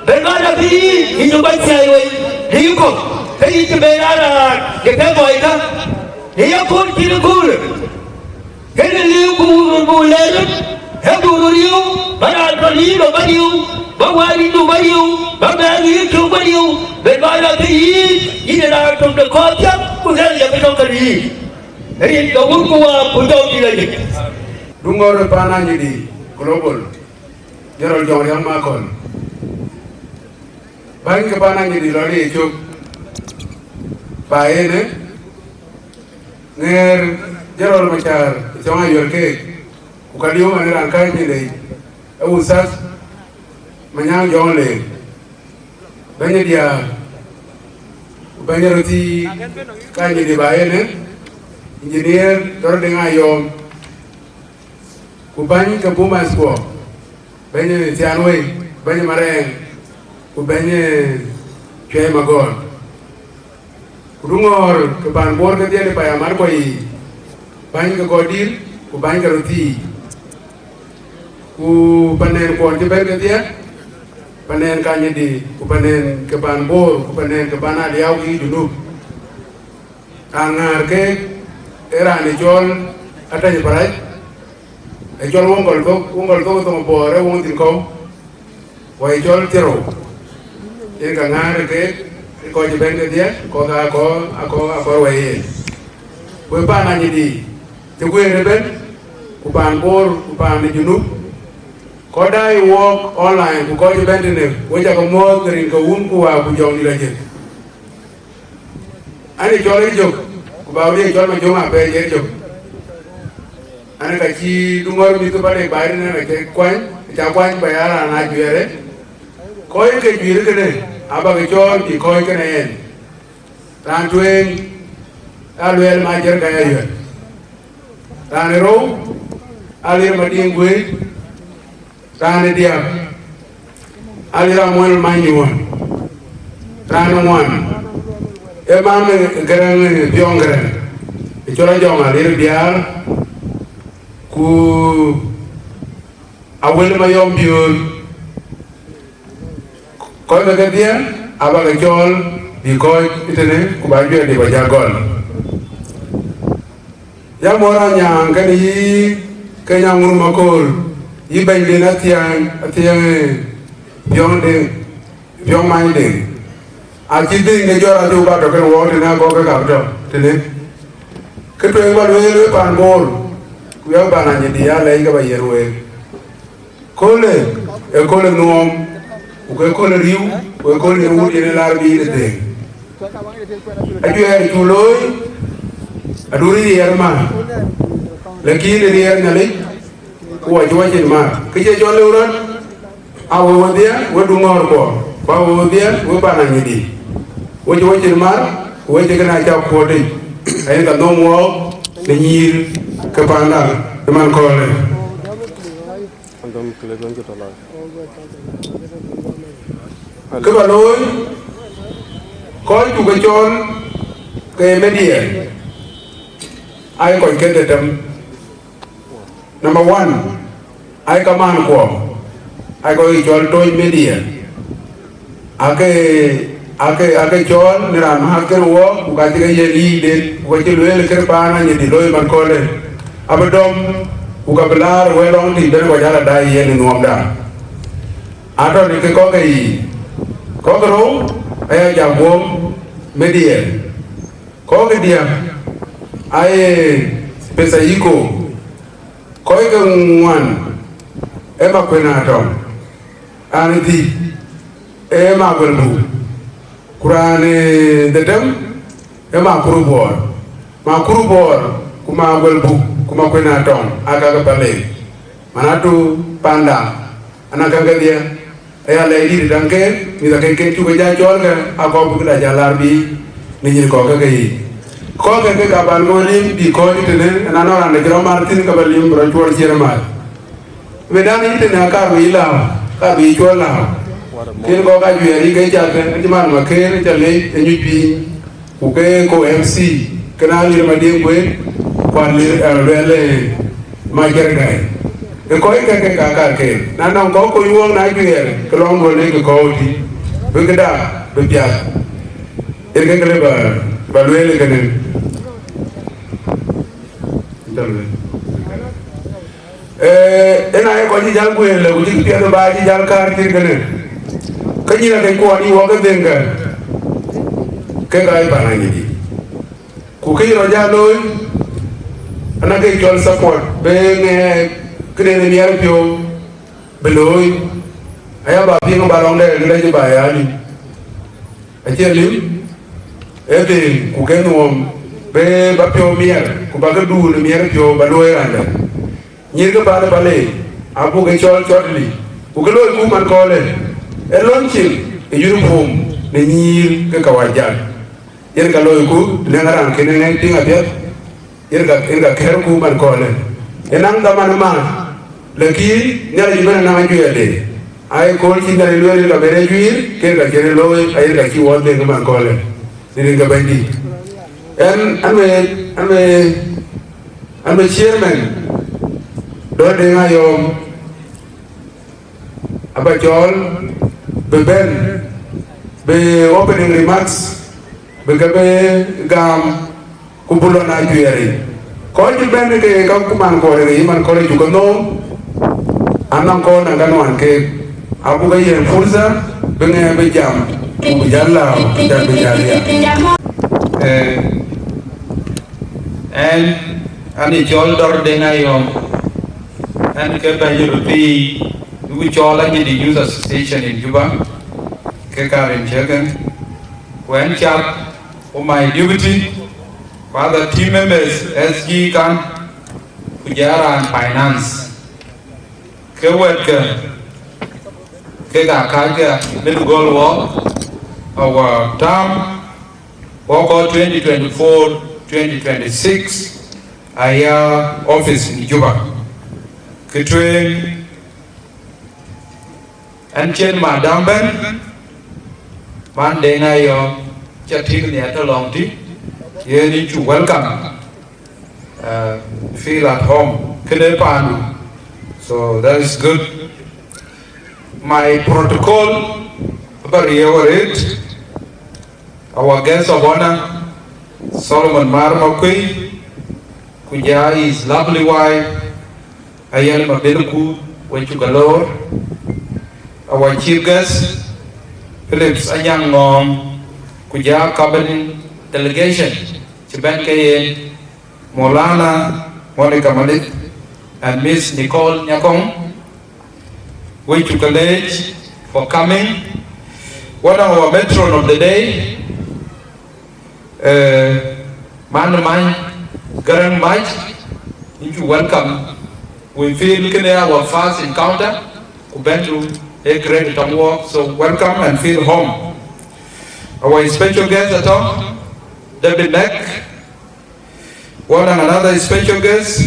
ben kɔc aa bï yï, yï cï kɔc thiäi wei, në yï kɔ̈k, ke yï cï ben aa raan de ke kɔckä, në yakööl cïn ë köölë. Kënë liu ku wun bu lɛɛr röt, ee ku röt riëëu, bä raan tɔ liic bä bä riëëu, bä wäär yïndu bä riëëu, bä mɛɛth yï cök bä riëëu, ben kɔc aa bï yï, yïn ë raan töŋ de kɔɔr thiäk, ku rɛ̈ɛ̈r yak tɔ ke riëëu. Rin ke wun ku waak ku jɔu dït ayï. Duŋɔ̈r ë paan Anyidi Global, General Jɔŋ Riɛk Makɔl. Bäny ke paan Anyidi lɔ rëër cök, pa ënë, ŋɛɛr General Macar ë Cɔŋ Ayuɛl keek, ku ka liu man ë raan kääc Nyindei, ë Uthath Manyaŋ Jɔŋ Leek, bɛ̈ny ë diäär, ku bɛ̈ny ë röthii, ka Anyidi ba ënë, Engineer Dɔr Deŋ Ayɔɔm, ku bäny ke Bomas kuɔ, bɛ̈ny ë Thiaan Wei, bɛ̈ny ë Marɛɛŋ, ku bɛ̈ny ë Cuɛi Magɔɔr. Ku duŋɔ̈ɔ̈r ke paan Bor kedhie në paya mat kuɔ yiic, bäny ke Gɔ̈dïl, ku bäny ke röthii, ku panɛn kuɔn cï bɛ̈n kedhie, panɛn ka Anyidi, ku panɛn ke paan Bor, ku panɛn ke paan Aliau ke Junub. Raan ŋäär keek ee raan ë cɔl Atɛ̈ny Parac, ë cɔl Woŋ Gɔl Thok, Woŋ Gɔl Thok ë thoŋ Bor ee woŋ thïn kɔ̈u, ku ë cɔl Thiërou. Yen ka ŋäär ë keek, ë kɔc ë bɛ̈n kedhie, kɔ̈k akɔ̈, akɔ̈, akɔ̈ ruɛ̈i yen. Ku ë paan Anyidi, cï guëër ëbɛ̈n, ku paan Bor, ku paan ë Junub, kɔc daai wɔɔk online, ku kɔc ë bɛ̈n tënë, wek cä ke muɔ̈ɔ̈th rin ke wun ku waak ku jɔŋdït ajël. An, ë cɔl ë jök, ku ba wël ë cɔl Majöŋ apɛi ë jök. An, ka cï duŋɔ̈r mïth ke Baidek baai tënë, ka cï kuany, cä kuany ba ya raan aa juɛɛrë. Kɔc ke juëër kënë, abä ke cɔɔl bï kɔ̈ɔ̈c kënë yen. Raan tueŋ, aa Luɛɛl Majiɛr Gäi Ayuɛl. Raan ë rou, aa Lir Madiŋ Guëëc. Raan ë diäk, Alir Amuɛl Manyuɔ̈ɔ̈n. Raan ë ŋuan, ee mam ë Gɛrɛŋ, ë Biɔŋ Gɛrɛŋ, ë cɔl Ajɔŋ Alir Biaar, ku Awël Mayɔm Biöör. Kɔc ke kedhie abä ke cɔɔl bï kɔ̈ɔ̈c ëtënë, ku ba juɛɛrdït ba ja gɔl. Ya mɔ̈r Anyaŋ kën yï Kenya Ŋur Makoor, yï bɛ̈nyden Athiɛŋ, Athiɛŋ, ë, Biɔŋ Deŋ, Biɔŋ Many Deŋ. Acï dhëëŋ de jɔt acï ku ba tɔ kën wɔɔk tënë akɔ̈k ke kap tɔ tënë. Kë tueŋ ba lueel wek paan Bor, ku ya paan Anyidi ya lɛc ke ba yiɛ̈n week. Köölë, ee köölë nuɔɔm, ku ke köölë riëëu, ku ee köölë në wut yen ë laar bï yïn ë dhëëŋ. Ajuɛɛr cuk looi, adurë riɛɛr man, lakin ë riɛɛr Nhialic, ku wɔ cï wɔ cin maar. Kë cie cɔl lëu rɔt, A we wedhie, we du ŋɔ̈ɔ̈r kuɔ, ku a we wedhie, we pan Anyidi. We cï we cin mar, ku we cï kën a cak kuɔ̈t yic, ayen ka nhom wɔɔk në nyïïr ke panda ë man kɔ̈ɔ̈lë. Kë ba looi, kɔc cuk ke cɔɔl ke media, aa kɔc ke dhetem. Number one, aa kamaan kuɔ, aa kɔc cɔl Tony Media. Ake, ake, ake cɔɔl në raan mäth kën wɔ, ku ka cï ke yiëk yiic den, ku ka cï lueel kër paan Anyidi looi man kɔ̈ɔ̈lë. Abï dɔm, ku ka bï laar wël lɔŋ tïc bɛ̈n kɔc ala daai yen ë nuɔmda. Atɔ̈ në ke kɔ̈k ke yiic. Kɔ̈k ke rou, aya jak guɔ̈m media. Kɔ̈k ke diäk, aye pesa yiko. Kɔc ke ŋuan, ee Makuën Atɔŋ, raan ë thiëc, ee Maguel Buk, ku raan ë dhetem, ee Makur Buɔɔr. Makur Buɔɔr, ku Maguel Buk, ku Makuën Atɔŋ, aa ka ke Palek. Manatu panda, ana ka kedhie, aya lɛc dït taŋ ke, mïth akek kek cuk ke ja cɔɔl ke, akɔɔr buk da ja lar biic, në nyin kɔ̈k ke ke yiic. Kɔ̈k ke ke ka ban ŋɔ̈ɔ̈r lim, bï kɔ̈ɔ̈c tënë, ëna nɔŋ raan de cï rɔt mar thïn, ka ba lim, bï rɔt cuɔl ciër mar. Medan yic tënë akar bï lääu, akar bï cuɔl lääu. Kën kɔ̈k ajuɛɛr yic ke cath, acï man Maker, ca lec, ë nyuc piny. Ku ke ko M C, kënë Alier Madiŋ Guëër, ku Alier, eh, Luɛl, eh, Majar Gai. Ke kɔc ke ke ka kar ke. Na nɔŋ kɔc ku yuɔɔk na juɛɛr, ke lɔŋ duɔ̈n ë ke kɔ̈u tï. Bï këda, bï piath. Yen ke ke le ba, ba lueel kënë. Ee, ëna ye kɔc cï jäl guëër lë, ku cï piɛth ba cï jäl kaar cït kënë. Ke nyïn akëc kuɔɔn yï wɔ ke dhëŋ kë, ke ka ye pan Anyidi. Ku kë yï rɔt jäl looi, ana ke cɔl support, be ŋɛɛk këden ë miɛr piɔ̈u, bï looi. Aya ba piŋ ba lɔŋ dɛ, këdë cï ba ya lim. Acie lim, ee dhëëŋ, ku ke nuɔɔm, be ba piɔ̈u miɛr, ku ba ke duun ë miɛr piɔ̈u ba luöi randë. Nyïïr ke paan ë Palek, abuk ke cɔɔl cɔtli, ku ke loiku man kɔɔlë, ee lɔn cil ë uniform në nyïïr ke kawaja. Yen ka loiku, lëŋ raan kënë ŋɛk piŋ apiɛth, yen ka, yen ka kɛ̈rku man kɔɔlë. Yen naŋ dhaman ë maan, lakin Nhialic ëbɛ̈n anaŋ ajuɛɛrde. Aa ye kööl cï Nhialic lueel yen ka ben ë juiir, ke yen ka cï rɔt looi, ayen ka cï wɔ dhëëŋ ë man kɔɔlë. Në rin ke Bɛ̈nydït. Ɛn, ɛn we, ɛn we, ɛn we chairman, Dɔ̈ɔ̈r Deŋ Ayɔ̈ɔ̈m, aba cɔɔl bï bɛ̈n, bï opening remarks, bï ke bï gam, ku bï lɔ na juɛɛr yic. Kɔc cï bɛ̈n ke ka kuman kɔɔr ë yï man kɔɔr ë cuk ke nhom, anɔŋ kɔɔr na ka nuan keek, abuk ke yiɛ̈n fursa, bï ŋɛk bï jam, ku bï jäl lääu, ku jäl bï jäl riääk. Eh, ɛn, an ë cɔl Dɔ̈ɔ̈r Deŋ Ayɔ̈ɔ̈m, ɛn ke bɛ̈ny röt piny, bï cɔɔl Anyidi Youth Association in Juba, ke ka rin cï kën, ku ɛn cath, ku my deputy, ku other team members, S G kan, ku jɔ raan finance. Ke wɛ̈tkë, ke ka kääckë, bï gɔl wɔ, our term, wɔ kɔɔr twenty twenty-four, twenty twenty-six, aya office in Juba. Kë tueŋ, ɛn cïn madam bɛ̈n, man Deŋ Ayɔ̈ɔ̈m, ca tïŋ nhiɛɛr tɔ̈ lɔŋ tï, yen yïn cuk welcome. Uh, feel at home. Kënë pandu. So that is good. My protocol, aba riëëu arëët, our guest of honor, Solomon Mar Makuei, ku jɔ his lovely wife, Ayɛl Mabil Kuur, we cuk ke loor. Our chief guest, Phillips Anyaŋ Ŋɔɔŋ, ku jɔ cabinet delegation, cï bɛ̈n ke yen, Maulana Monica Malith and Miss Nicole Nyakong, we cuk ke leec for coming. One of our matron of the day, uh, Man Many Garang Mac, yïn cuk welcome. We feel kënë our first encounter, ku bɛ̈n to A great tɔŋ wɔk, so welcome and feel home. Our special guest at all, David Neck, one and another special guest,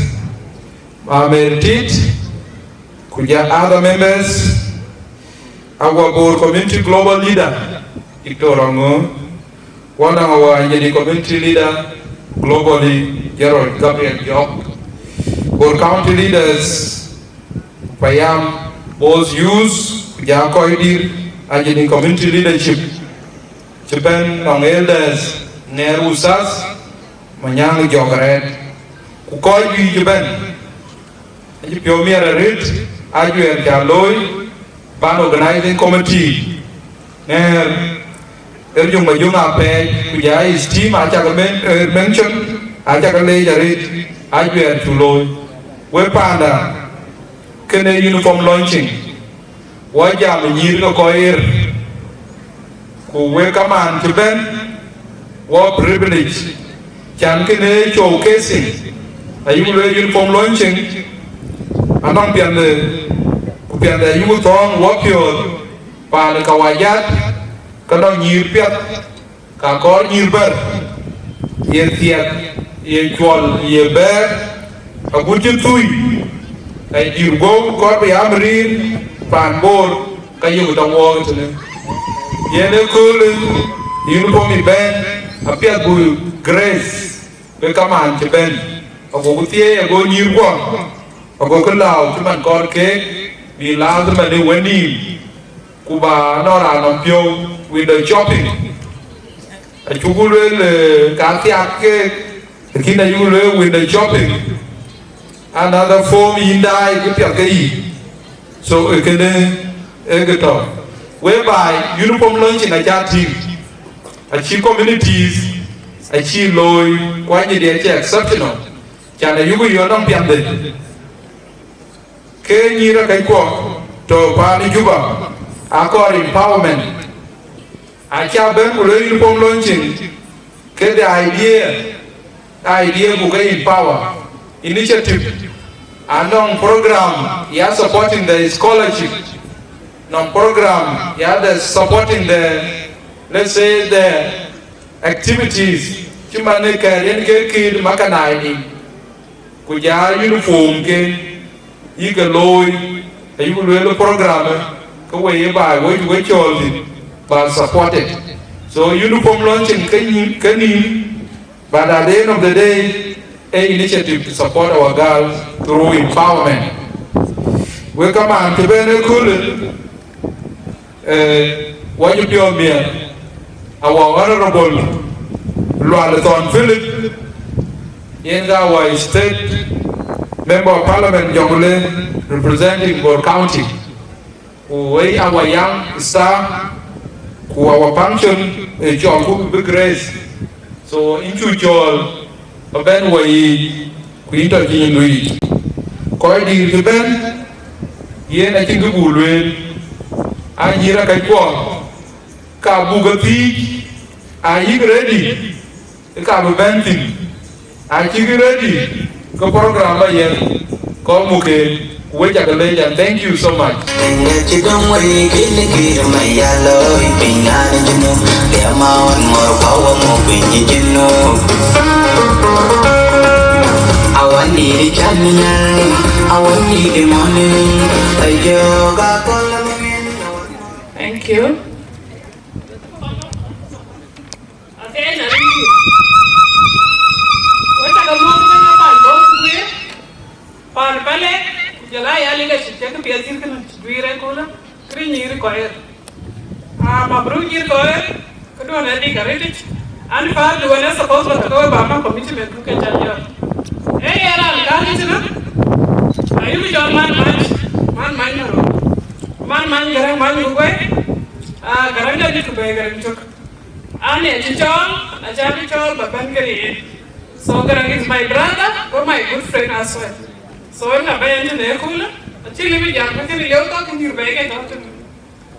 Mamer Tit, ku jɔl other members, our Bor community global leader, Victor Ango, one of our Anjani community leader globally, Gerald Gabriel Jock, Bor county leaders, Payam, both youth, ku jɔl kɔc dït, Anjani community leadership, cï bɛ̈n nɔŋ elders, ŋɛɛr usas, Manyaŋ Jɔk Rɛɛt, ku kɔc juëc cï bɛ̈n, acï piɔ̈u miɛt arëët, ajuɛɛr ca looi, pan organizing committee, ŋɛɛr, Erjuŋ Majuŋ Apɛɛc, ku jɔl his team, acak men-, eh, mention, acak leec arëët, ajuɛɛr cuk looi. Wek panda, kënë uniform launching, wɔ jam ë nyïïr ke kɔc ɣer, ku wek kamaan cï bɛ̈n, wɔ privilege, can kënë showcasing, ayuk lueel uniform launching, anɔŋ piɛnhde, ku piɛnhde ayuk thɔ̈ɔ̈ŋ wɔ piɔ̈ɔ̈th, paan ë kawajat, ke nɔŋ nyïïr piɛth, ka kɔɔr nyïïr bɛ̈r, ye thiɛk, ye cuɔl, ye bɛ̈ɛ̈r, agut cï thuui, ka dïïr guɔ̈u kɔɔr bï ya mïriir paan Bor, ka yök tɔŋ wɔɔk tënë. Yen ëköölë uniform ë bɛ̈n, apiɛth buk grace, bï kamaan cï bɛ̈n, agoku thieei, ago nyïïr guɔ, agoku lääu cï man kɔɔr keek, bï lääu cï man ë wënïïm. Ku ba nɔŋ raan nɔm piɔ̈u, window shopping. Acuk lueel, eh, ka thiak keek, lakin ayuk lueel window shopping. Another form yïn daai kë piɛth ke yï. So, eh, kënë, eh, kë tɔ̈. Whereby uniform launching aca tïŋ. Acï communities, acï looi, ku anyïdiɛ̈ acï exceptional. Can ayuk yɔ̈ɔ̈k nɔŋ piɛnhde. Ke nyïïr akɛckuɔ tɔ̈ paan ë Juba, akɔɔr empowerment. Aca bɛ̈n ku lueel uniform launching, ke the idea, idea buk ke empower. Initiative, anɔŋ program, ya supporting the scholarship, nɔŋ program, ya the supporting the, let's say, the activities, cï man ë kɛɛr yen ke kït makanai ni. Ku jɔl uniform ke yï ke looi, ayï ku lueel program, ke we ye baai, we, we cɔɔl thïn, ba supported. So uniform launching ke nïn, ke nïn, but at the end of the day, a initiative to support our girls through empowerment. We kamaan të bɛ̈n ëköölë, eh, wacï piɔ̈u miɛt, our honorable Lual Thon Philip, yen ka our state member of parliament Jonglei, representing Bor County. Ku wei our young star, ku our function, eh, cɔl ku bï grace. So, yïn cuk cɔɔl, ba bɛ̈n wɔ yiic, ku yïn tɔ̈ cï yïn luiic. Kɔc dïïr cï bɛ̈n, yen acïn kë buk lueel, anyïïr akɛckuɔ, ka buk ke thiic, ayïk ready, ka bï bɛ̈n thïn. Acïk ready, ke program ba yen, kɔn muk en, ku we cak leec, and thank you so much. Ënë cï döŋ wei kïn kïr ma ya looi piny nyan jinu, liɛma ɣɔn ŋɔr pa wa muk piny jinu. I want need a chance, I want need a money, I just got all of me. Thank you. Athiɛɛi na rin. Wek cä ke muɔ̈th ëbɛ̈n ë paan Bor ku guiir, paan Pale, ku jɔl aa ya leadership cï kë piɛth cït kënë guiir ëköölë, kërë nyïïr kɔc ɣer. Aa, mabruk nyïïr kɔc ɣer, këduɔ̈n ë dik arëtic. An, päär duɔ̈n ë suppose lɔ ke we ba ma commitment ku ke cä jɔt. Ee ye raan gäär ëtënë, ayuk cɔl man mac, man mac në röt. Man mac Gäräŋ, man ku guɛ̈i, aa, Gäräŋ dɛ dït ku bɛ̈ɛ̈i Gäräŋ tök. An, ee cï cɔɔl, acä bï cɔɔl ba bɛ̈n kënë yen. So Gäräŋ is my brother, but my good friend as well. So ënë abɛ̈n tënë ëköölë, acï lëu bï jam, ka kënë lieu thok, kë nyïïr bɛ̈ɛ̈i ke tɔ̈ tënë.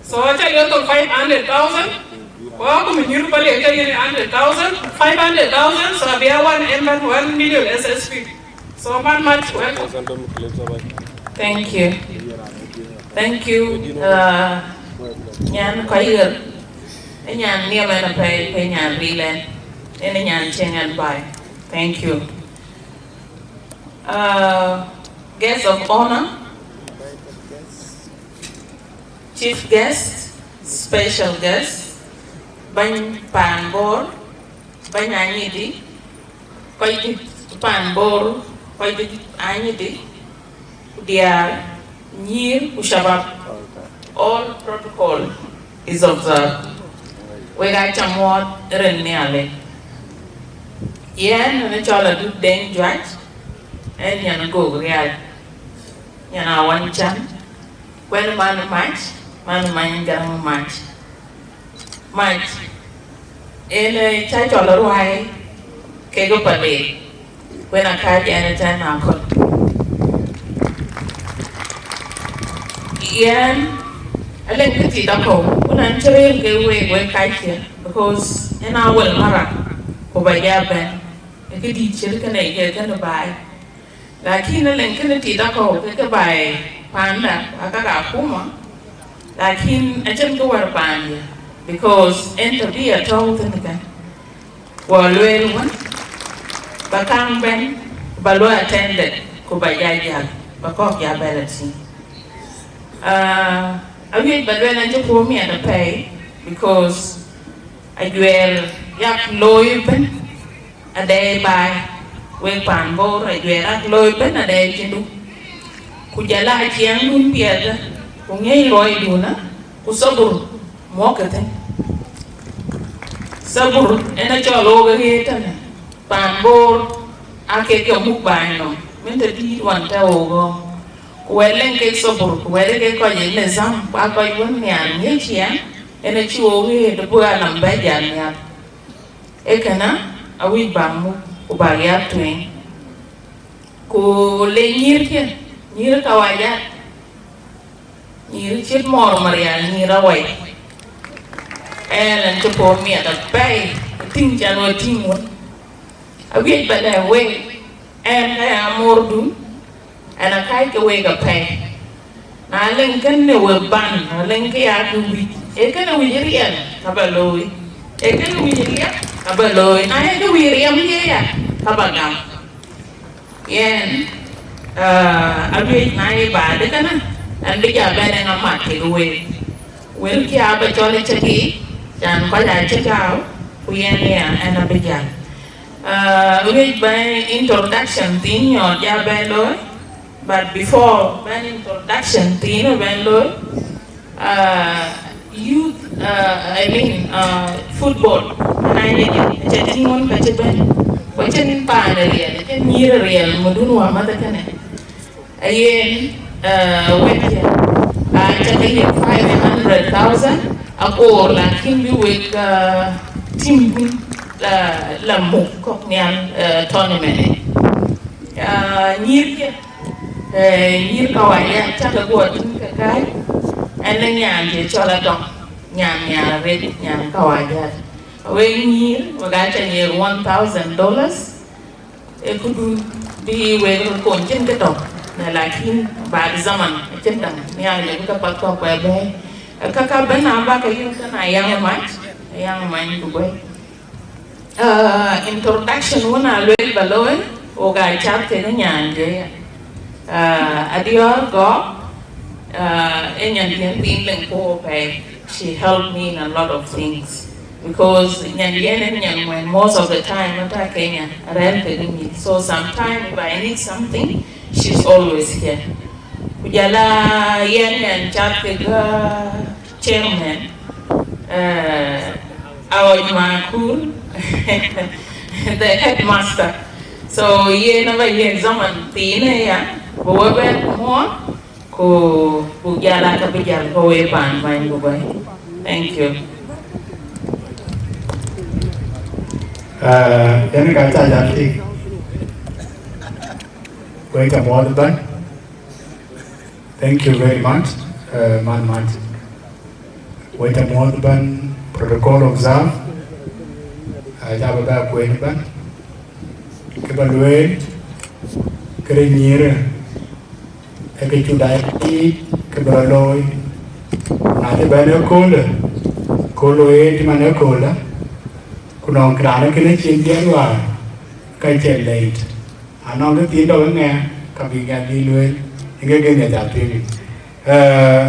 So acä lieu thok five hundred thousand, ku aku më nyïïr ba lieu ke yen hundred thousand, five hundred thousand, so abï a one M and one million S S P. So man mac, welcome. Thank you. Thank you. Uh, nyan kɔc ɣer. Ë nyan niɛm ɛn apɛi, ku ë nyan ril ɛn. Ënë nyan cieŋ ɛn baai. Thank you. Uh, guest of honor, chief guest, special guest, bɛ̈ny paan Bor, bɛ̈ny Anyidi, kɔc dït paan Bor, kɔc dït Anyidi, ku diäär, nyïïr ku shabab. All protocol is observed. Wek aa cam muɔɔth rin Nhialic. Yɛn ënë cɔl Adut Deŋ Juac, ɛn nyan Gok Rial, nyan Awan Can, kuɛn man Mac, man Many Garaŋ Mac. Mac, en, eh, ca cɔl ruai kekë Paleek, kuɛn akääc ɛn ëtɛ̈n akɔ̈l. Yɛn, alëŋ kë tit akɔ̈u, ku nɔn cï rëër ke week, wek kackiɛ̈, because en a wël mara, ku ba ja bɛ̈n, ë këdït cït kënë ye kënë baai. Lakin alëŋ kënë tit akɔ̈u ke ke baai panda, aka ka akuma. Lakin acïn kë wär paandiɛ̈, because en tɔ̈ bï a tɔ̈u thïn kën. Ku lueel wën, ba kaŋ bɛ̈n, ba luɔi attended, ku ba ja jäl, ba kɔ̈k ja bɛ̈n a tïŋ. Ah, awiëc ba lueel an cï puɔ̈u miɛt apɛi, because ajuɛɛr yak looi ëbën, adɛɛi baai, wek paan Bor, ajuɛɛr yak looi ëbën, adɛɛi cïndu. Ku jɔl a ciɛɛŋdun piɛth, ku ŋiɛc ruɔidun, ku thabur muɔ̈kkë thïn. Thabur en a cɔl ɣok ë ɣet tënë. Paan Bor aa kek ke muk baai nɔm, min të dïït wan tɔ̈ ɣok ɣɔ̈ɔ̈ŋ. Ku wɛ̈t lëŋ kek thabur, ku wɛ̈t kek kɔc ë nizam, ku aa kɔc wën nhial ŋiëc ciɛɛŋ, en acï ɣok ɣet bï alam bɛ jäl nhial. Ee kënë, awïc bäk muk, ku bäk ya tueŋ. Ku le nyïïrkiɛ̈, nyïïr kawaja, nyïïr cït mɔɔr Marial, nyïïr awai. Ɛn, ɛn cï puɔ̈u miɛt apɛi, tïŋ cän we tïŋ wën. Awiëc ba lɛ̈k wek, ɛn ka ya moordun, ɛn akääc ke wek apɛi. Na lëŋ kënë we ban, na lëŋ kë ya kë wïc, ee kënë wïc riɛl, ka ba looi. Ee kënë wïc riɛl, ka ba looi. Na ye kë wïc riɛm ye ya, ka ba gam. Yen, ah, aluec na ye baai de kënë, ɛn bï ja bɛ̈n ë ŋa mat kekë week. Wëlkiɛ̈ aba cɔl ë cïk yiic, can kɔc aa cï tääu, ku yen ya ɛn abï jäl. Ah, aluec bɛ̈n introduction thiin nyɔɔt ja bɛ̈n looi, but before bɛ̈n introduction thiin bɛ̈n looi, ah, youth, ah, I mean, ah, football, na ye jël, aca tïŋ ɣɔn ka cï bɛ̈n, ku acïn paan ë riɛl, acïn nyïïr ë riɛl, mëdun wämäth ë kënë. Ayen, ah, wek ya, ah, aca ke yiëk five hundred thousand, akoor, lakin bï wek, ah, team dun la, la muk kɔ̈k nhial, ah, tournament. Ah, nyïïrkiɛ̈, eh, nyïïr kawaja, cak ke guɔ tïŋ ke kääc, ɛn ë nyan ye cɔl Atɔŋ, nyan nhial arëët, nyan kawaja. Wek nyïïr, wek aca yiëk one thousand dollars, ee këdun bï wek röt kony cïn kë tɔ̈, na lakin baad zaman, acïn däŋ, nhial ye bï ke path kɔ̈k bɛ bɛ̈ɛ̈i. Ee, ka ka bɛ̈n a bä ke yök tënë Ayaŋ Mac, Ayaŋ Mac Dubai. Ah, introduction wën a lueel ba looi, wok aa cath kekë nyan jëya. Ah, Adiɔ̈ɔ̈r Gɔ̈k, ah, ee nyan diɛ̈n thiin lëŋ ku apɛi. She helped me in a lot of things. Because nyan diɛ̈n en nyan wën most of the time ata Kenya, arɛ̈ɛ̈r kekë mïth. So sometimes if I need something, she's always here. Ku jɔl a yɛn nyan cath kekë chairman, eh, Aɣɔc Makur, the headmaster. So yen aba yiëk zaman thiin aya, bï we bɛ̈n ku muɔɔr, ku buk jäl aa ka bï jäl ke we paan bäny ku bäny. Thank you. Eh, yen ka ca jam tik. Wek ca muɔɔth ëbɛ̈n. Thank you very much, uh, man Martin. Wek ca muɔɔth ëbɛ̈n, protocol observe. Aca bä bɛ kueen ëbɛ̈n. Kë ba lueel, kërë nyïïrë, Ee kë cuk daai tiit ke bï rɔt looi. Na cï bɛ̈n ëköölë, kööl looi ë cï man ëköölë, ku nɔŋ kë raan ë kënë cin dhiɛl wäär, ka cïn late. Anɔŋ kë thiin tɔ̈ ke ŋɛɛr, ka bï ŋɛk bï lueel, ë ke ke Nhialic a piŋ. Ee,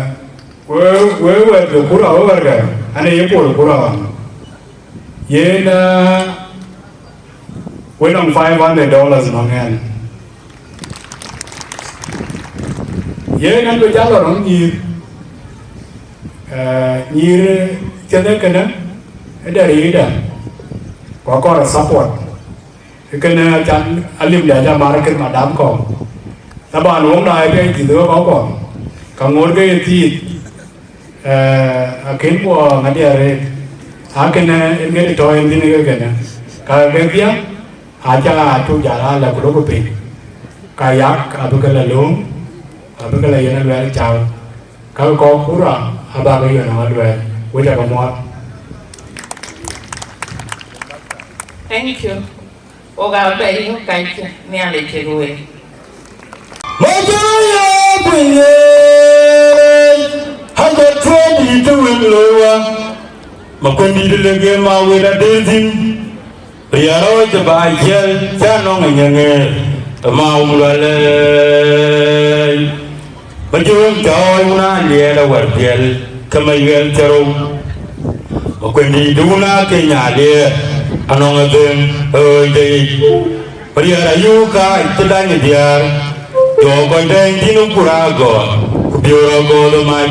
we, we wɛ̈ɛ̈t ke kura, we wɛ̈ɛ̈t ke, an, ee ye Paul kura ɣɔn. Yen, ee, we nɔŋ five hundred dollars nɔŋ ɛn. Yen an bï jal lɔ rɔm nyïïr, ee, nyïïr thiëth ee kënë, ë dɛ riida, ku akɔɔr support. Ee kënë acan alim de aca mar kën madam kɔ̈u. Taban wok na ë piɛc thith wek kɔ̈u kɔ̈u, ka ŋoot ke ye thiith. Ee, akën guɔ ŋadï arëët, akënë en ŋet tɔ̈ en thïn ke kënë. Ka ke dhiäk, aca tuk jal aa lɛ̈k ku lok piny. Ka yak abï ke lɔ lööm, abï ke lɔ yen aluɛɛl cäu. Ka ke kɔɔr kura, abä ke yen aluɛɛl, wec aka muɔɔth. Thank you. Wok aa bɛ yök kacke, Nhialic kek wek. Majɔɔc ya kuëny leec, hajat tuɛɛn dïït të wën looi wa. Ma kuën dïït lek ë ma wën adëër thïn, riɛɛr rɔɔc ë ba ciɛl, cä nɔŋ ë nyɛŋëër, ë ma wun lual leec. Majɔɔc cɔɔc wun aa liɛɛt awär piɛl, ke ma yuɛl cä rou. Ma kuën dïït wun aa ke nya liɛɛt, anɔŋ adhëŋ ë ɣööc de yic. Riɛɛr ayuuk kaac cï dany ë diäär, jɔ kɔc dɛɛny thïn ë kur agɔɔr, ku biöör agɔɔth ë mac,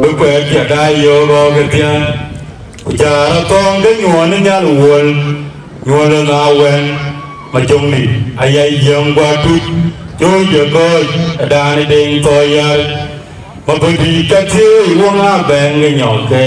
bï kuɛɛr cï adaai yöök ɣɔɔk ë thiäŋ. Ku caar athɔɔŋ ke nyuɔɔn ë nhial wuöl, nyuöl ë na wɛ̈n, macöŋdï, ayai jiëŋ guɔ tuc, cööc ë kɔ̈ɔ̈c, ë daan ë deŋ thɔɔc yär. Mabödï ka thiëëi wok ŋa bɛ̈ŋ ë nyɔk ke.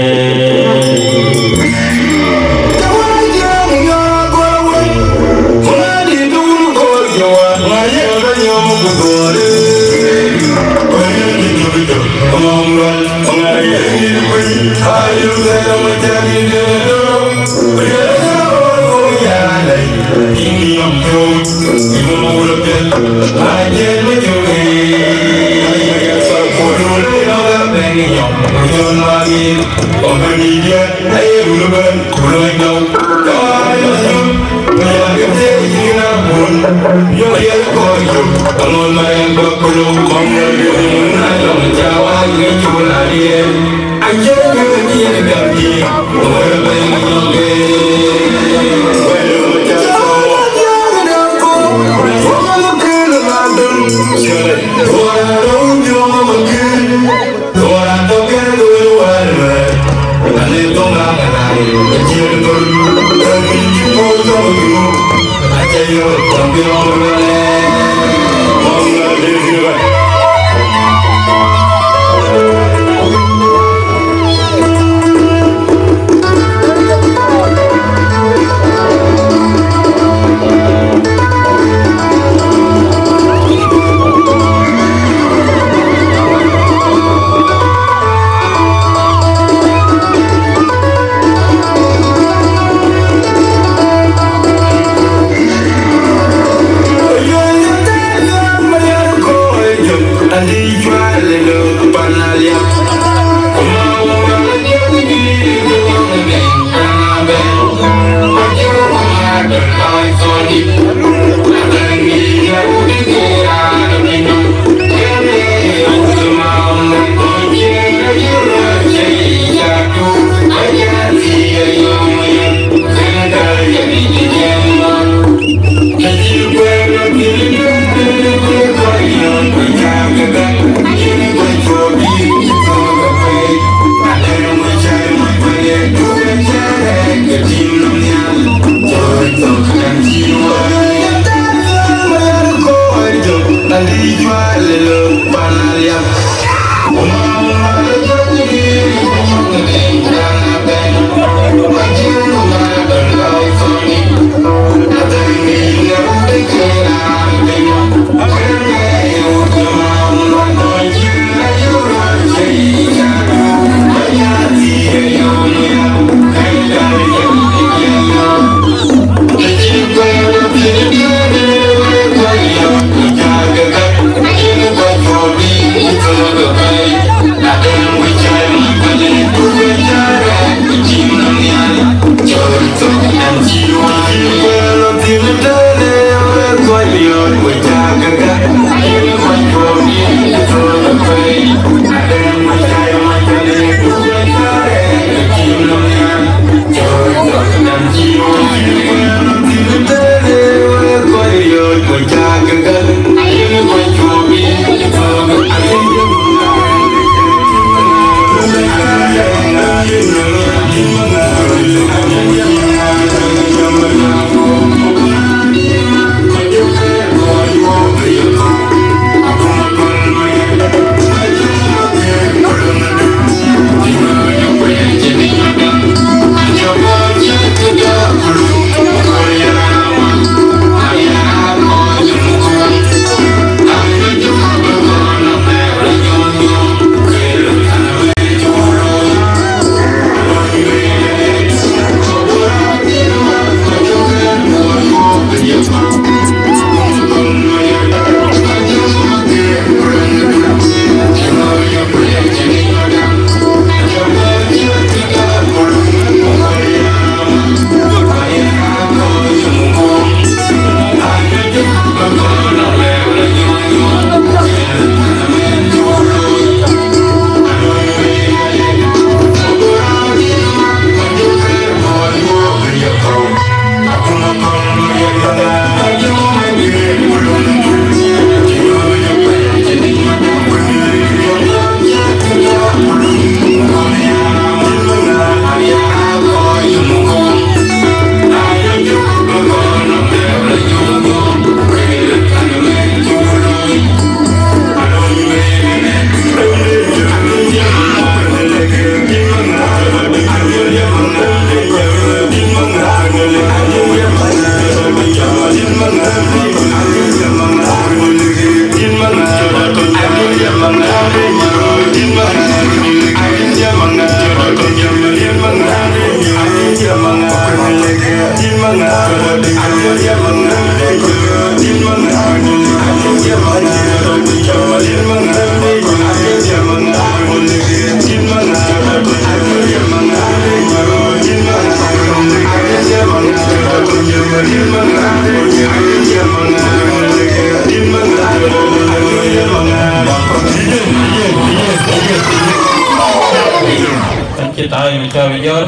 Thank you, time, Mister Major.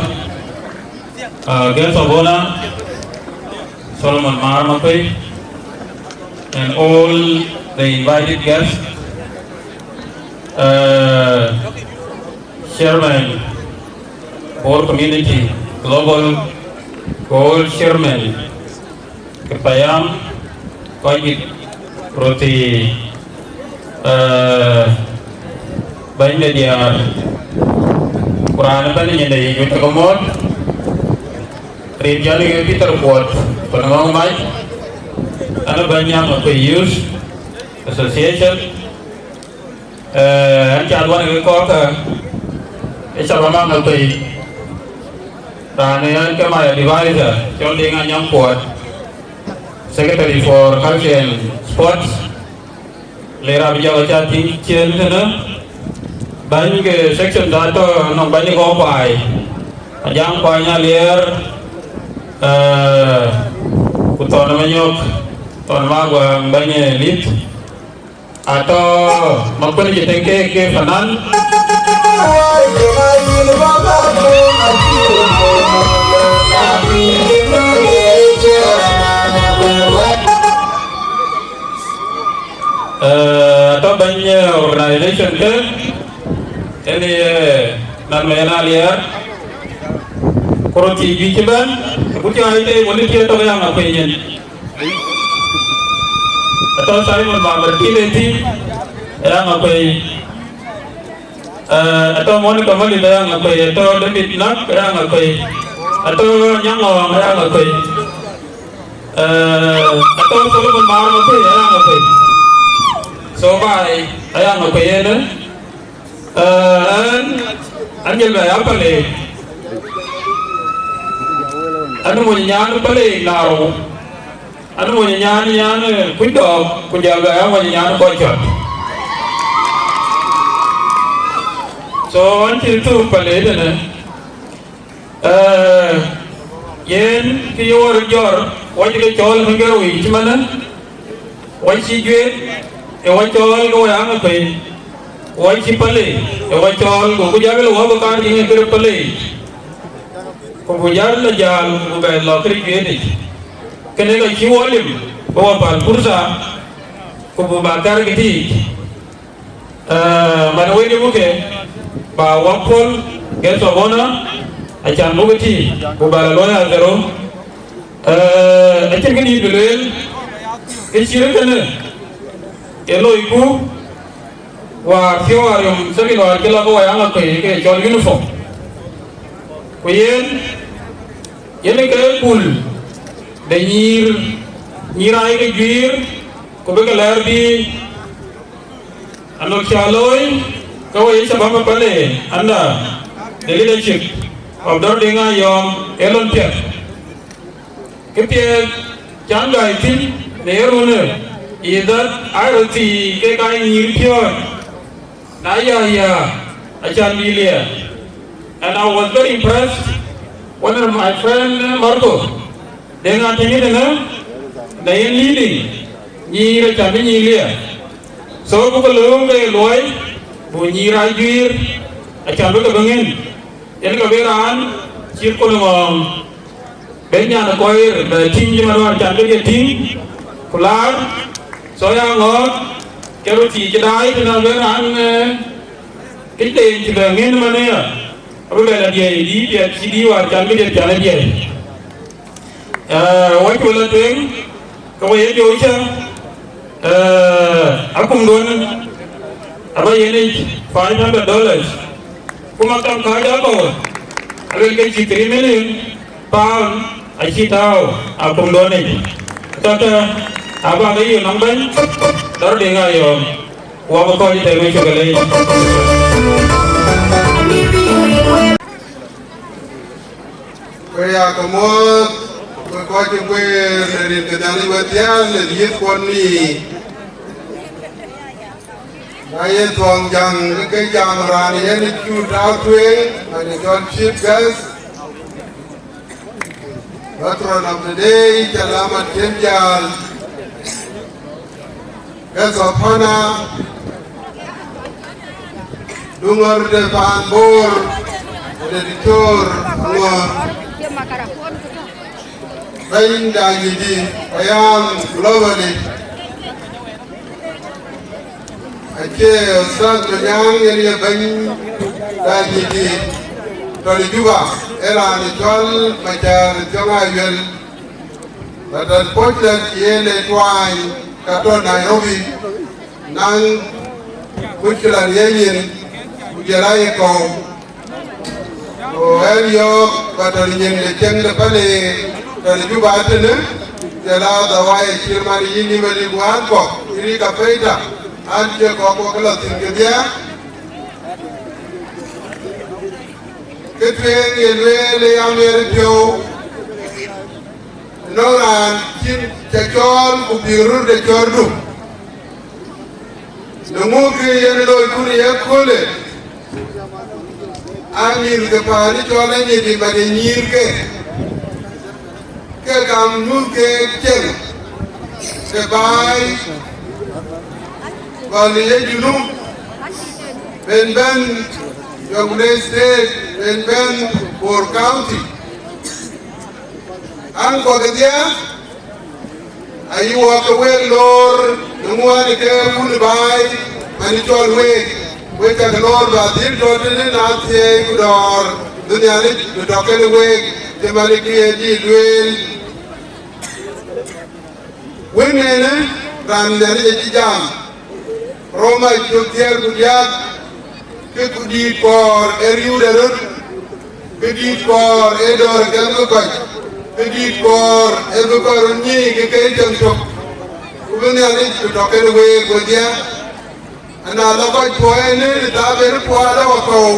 Uh, guest of honor, Solomon Mar Makwei, and all the invited guests, uh, Chairman, Bor Community, Global, Gold Chairman, ke payam, kɔc dït röt thii, eh, bɛ̈ny de diäär, ku raan ëbɛ̈n nyinde yic wek ke mɔ̈ɔ̈th, rin cɔl ke Peter Kuɔt, ku në ŋɔ̈ŋ mac, an ë bɛ̈ny Aŋakuei Youth Association, Eh, an cath wan ke kɔ̈k, eh, ë cɔl Aŋakuei. Raan ë an ke my advisor, cɔl Deŋ Anyaŋ Kuɔt, Secretary for Culture and Sports. Le rap jɔk ca tïŋ ciëën tënë. Bäny ke section da tɔ nɔŋ bäny kɔ̈k kuai. Ajaŋ Kuany Aliɛɛr, eh, ku Thɔn Manyok, Thɔn Maguaŋ bäny, eh, lith. Atɔ, ma kuën cï tëŋ ke, ke fanan. Eh, atɔ bɛ̈ny, eh, organization ke, ënë, eh, nan me na liɛɛr. Ku röt thiëc juëc cï bɛ̈n, ku cï ɣɛn tei wël tï tök ë Aŋakuei nyin. Atɔ Simon Mamer Kineti, ë Aŋakuei. Eh, atɔ Monica Malit, ë Aŋakuei. Atɔ David Nak, ë Aŋakuei. Atɔ Nyaŋɔɔŋ, ë Aŋakuei. Eh, atɔ Solomon Mar Makuei, ë Aŋakuei. So bye, ë Aŋakuei ënë. Eh, an, an jël bɛ ya Paleek. An mony nyan Paleek Naarou. An mony nyan, nyan, eh, kuc dɔɔk, ku jɔl bɛ ya mony nyan kɔc cɔt. So, an cï thuk Palei tënë. Eh, yen kë ye wɔ röt jɔr, wɔ cï ke cɔɔl në Garou yic ëmënë, wɔ cï Juet, ë wɔ cɔɔl ke wɔ ya Aŋakuei, wɔ cï Palei, ë wɔ cɔɔl, goku jal wɔ bï kaar cï ŋic kërë Palei. Ku buk jal la jal, ku bɛ lɔ kërë Juet yic. Kënë ka cï wɔ lim, bï wɔ päl pursa, ku buk bä kär kë tïc. Eh, man wël yï buk ke, ba wɔ pɔ̈l, guest of honor, acan buk tïc, ku ba la luɔi adhero. Eh, acïn kë dït bï lueel, kë cï röt kënë, ë loiku, wäär thiɔ̈k ariöm thëkin wäär cï lɔ ke wɔ ya Aŋakuei ke cɔl uniform. Ku yen, yen ke kul de nyïïr, nyïïr aa ye ke juiir, ku bï ke lɛɛr bï Anɔk cä looi, ke we ye shabab ë Palei under the leadership of Dr. Deng Ayom, ee lon piɛth. Kë piɛth can gäi thïn në ye runë, is that I R C ke ka nyïïr piɔ̈ɔ̈c, na ya ya, acan bï liɛɛr. And I was very impressed when my friend Marco Deng Atëŋ ëtënë, na yen leading, nyïïr acan bï nyïïr liɛɛr. So, buk ke lööm ke ye luɔi, buk nyïïr aa juiir, acan bï ke bï ŋën. Yen ke bï raan cït kɔn ŋɔɔŋ, bï nyan ë kɔc ɣer, bɛ tïŋ cï man wään can bï ke tïŋ, ku laar. So, ya ŋɔɔk, ke röt thii cï daai, tënë bï raan, eh, këc de yen cï bɛ ŋën man ëya, abï bɛ la diɛɛi, dïït diɛt cï dïït wäär can bï diɛt can ë diɛɛi. Eh, wɔ cï we la tueŋ, ke we ye diööcë, eh, akumduön aba yen yic five hundred dollars. Ku maktam kääc akɔ̈u, aluel ke cï three million pound acï tääu akumduön yic. Kakë aba ke yï nɔm bɛ̈ny, Dr. Deng Ayom, ku abï kɔc tɛ̈ wec cök ë leec. Ku ya ke muɔ̈th, ku kɔc cï guëër në rin ke Nhialic wedhial në dhiëth kuɔn ni. Na ye thuɔŋ jäŋ ke ke jam raan yen cu tääu tueŋ, man ë cɔl chief guest, patron of the day, cä la man cïn jäl. Guest of honor, duŋɔr de paan Bor, de Diktor Aŋɔɔr, bɛ̈ny de anyïdi, payam globally. Acie Ustaz Manyaŋ yen ye bɛ̈ny de anyïdi tɔ̈ në Juba, ee raan cɔl Macar Thiɔŋ Ayuel. But unfortunately, yen ë tuany ka tɔ̈ Nairobi, naŋ mushkila riëëc nyin, ku jël aye kɔ̈u. Ku ɣɛn yɔ̈ɔ̈k ba tɔ̈ nyin de cieŋ de Palei, tɔ̈ në Juba tënë, jël a dhawai cït man yïn yï Malik wään kɔ̈k, cï rik apeita, an, cie kɔ̈k wok lɔ thïn kedhie. Kë tueŋ ye lueel ë ya miɛt piɔ̈u, nɔŋ raan cïn cä cɔɔl ku bïk röt de cɔɔrdu. Në ŋö kë yen looi kun ye köölë, an, nyïïr ke paan cɔl anyïïr, man ye nyïïr ke, ke kam nyuuth ke cieŋ ke baai, gɔl ye Junub, ben bɛ̈n Jonglei State, ben bɛ̈n Bor County. An, kɔ̈k ë dhiaak, ayï wɔ ke wek loor në ŋuan ke wun baai, man cɔl week, wek cak loor ba dhil tɔ̈ tënë na thiëëi ku dɔ̈ɔ̈r, bï Nhialic bï tɔ̈ kenë week, cï man kë ye dït lueel. Wën ënë, raan Nhialic acï jam, Roma cök thiëër ku diäk, ke ku dït kɔɔr ë riëëu de röt, ke dït kɔɔr ë dɔ̈ɔ̈r ë gɛm ke kɔc, ke dït kɔɔr ë bï kɔc röt nyic ke ke cäŋ tök, ku bï Nhialic bï tɔ̈ kenë week wedhie. Ana lɔ kɔc puɔ̈u ënë, thaabëër puɔ̈u alɔ wakɔ̈u,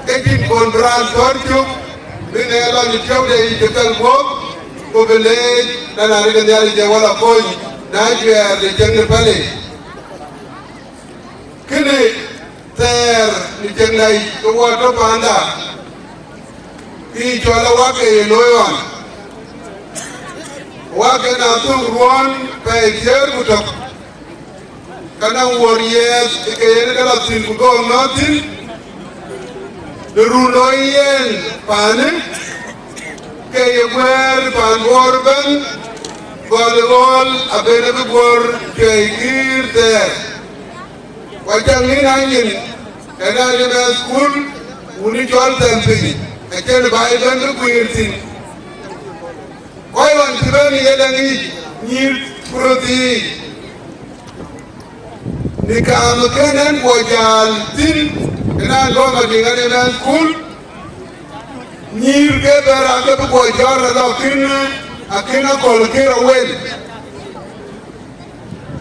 ke cïn kɔn bï raan thɔ̈r cök, bï ŋɛk lɔ në tiɔ̈u de yic ke thɛl guɔ̈p, ku bï leec, na na rik Nhialic ë wala kony, na juɛɛr de cieŋ de Palei. Kënë thɛɛr në cieŋda yic ke wɔ tɔ̈ panda, kë cɔl awake ye looi ɣɔn. Awake na thök ruɔ̈ɔ̈n pɛɛi thiëër ku tök, ka nɔŋ wuɔ̈r yiɛth ke yen ke lɔ thïn ku gɔ̈k nɔ̈k thïn, në run looi yen paanë, ke ye guëër paan Bor ëbɛ̈n, gɔl ë ɣɔ̈l abën abï guɔ̈r cuɛi kïïr thɛɛr. Ku acaŋ ŋïn anyin, ëna në mɛnh thukul, wun ë cɔl Thɛmpiny, acïn baai ëbɛ̈n bï guiir thïn. Kɔc ɣɔn cï bɛ̈n ë yelɛŋ yic, nyïïr ku röt yiic, në kaam ë kën ɛn guɔ jäl thïn, ëna gɔ̈m adïŋ ɣɛn ë mɛnh thukul, nyïïr ke bɛ̈n raan ke bï guɔ jɔt alɔ kën, akën aköl kë rɔt wel.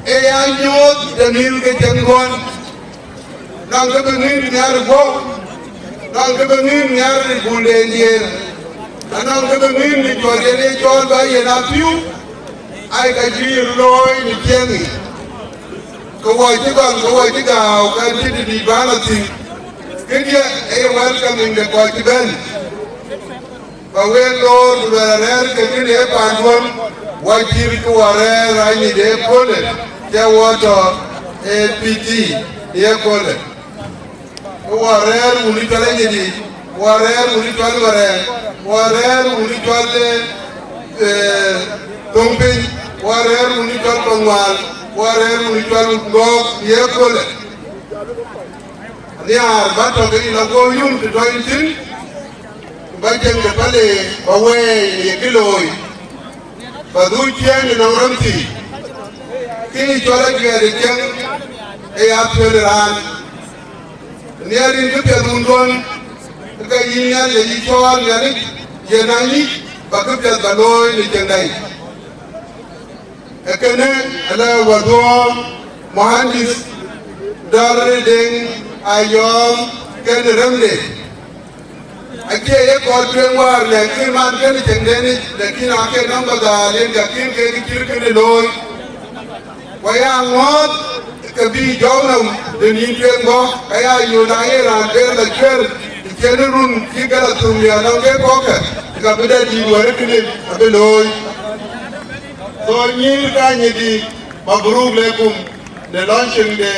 Ee ya nyuɔɔth de mïth ke cieŋ ɣɔn, nɔŋ kë bï ŋïn nhiaar ë guɔ̈u, nɔŋ kë bï ŋïn nhiaar ë bulden diëër, anɔŋ kë bï ŋïn ë cuɔl yen ye cɔɔl bä yen a pïu, ai ka juiir looi në cieŋ yic. Ke wɔ cï gɔl, ke wɔ cï gääu, ka cï dït dït bä lɔ thïn. Këdiɛ̈ ee ye welcoming de kɔc cï bɛ̈n. Ba wek loor ku luɛl arɛ̈ɛ̈r ke kën ee panduɔ̈n, wɔ cït kë wɔ rɛ̈ɛ̈r anyït ë köölë, cɛ wɔ tɔ̈ ë P T ë köölë. Ke wɔ rɛ̈ɛ̈r wun ë cɔl Anyidi, wɔ rɛ̈ɛ̈r wun ë cɔl Marɛɛŋ, wɔ rɛ̈ɛ̈r wun ë cɔl, eh, eh, Thoŋpiny, wɔ rɛ̈ɛ̈r wun ë cɔl Paŋuan, wɔ rɛ̈ɛ̈r wun ë cɔl Ŋɔ̈ɔ̈k ë köölë. Nhiaar bä tɔ̈ ke yïn aguɔ yum të tɔ̈ yïn thïn, ku bä cieŋ de päl ë bä wɛɛi në ye kë looi, bä dhuk ciëën ënɔŋ röm thii. Kë yï cɔl ajuɛɛr ë cieŋ ë ya piöl ë raan. Nhiaar yïn këpiɛth wunduɔ̈n, ke yïn Nhialic yï cɔɔl Nhialic, yen a nyic bä këpiɛth bä looi në cieŋda yic. Ee kënë alë wäduɔ̈ɔ̈m, muhandis, Dɔ̈r Deŋ Ayɔ̈ɔ̈m kenë remde. Acie ye kɔɔr tueŋ wäär lɛ̈k kï man kenë cieŋdenic, lakin aake nɔm bä dhaal yen ka kïn kek cït kënë looi. Ku ya ŋɔ̈ɔ̈th ke bï jɔ̈ɔ̈k nɔm de nïn tueŋ bɔ̈, ka ya yöl na ye raan ber lɔ cuer, të cïn run cï gɛl athum ya nɔm ke kɔ̈kkë, ka bï dɛ dït wär kënë abï looi. So nyïïr ka nyïdï, mabruk lekum në launching de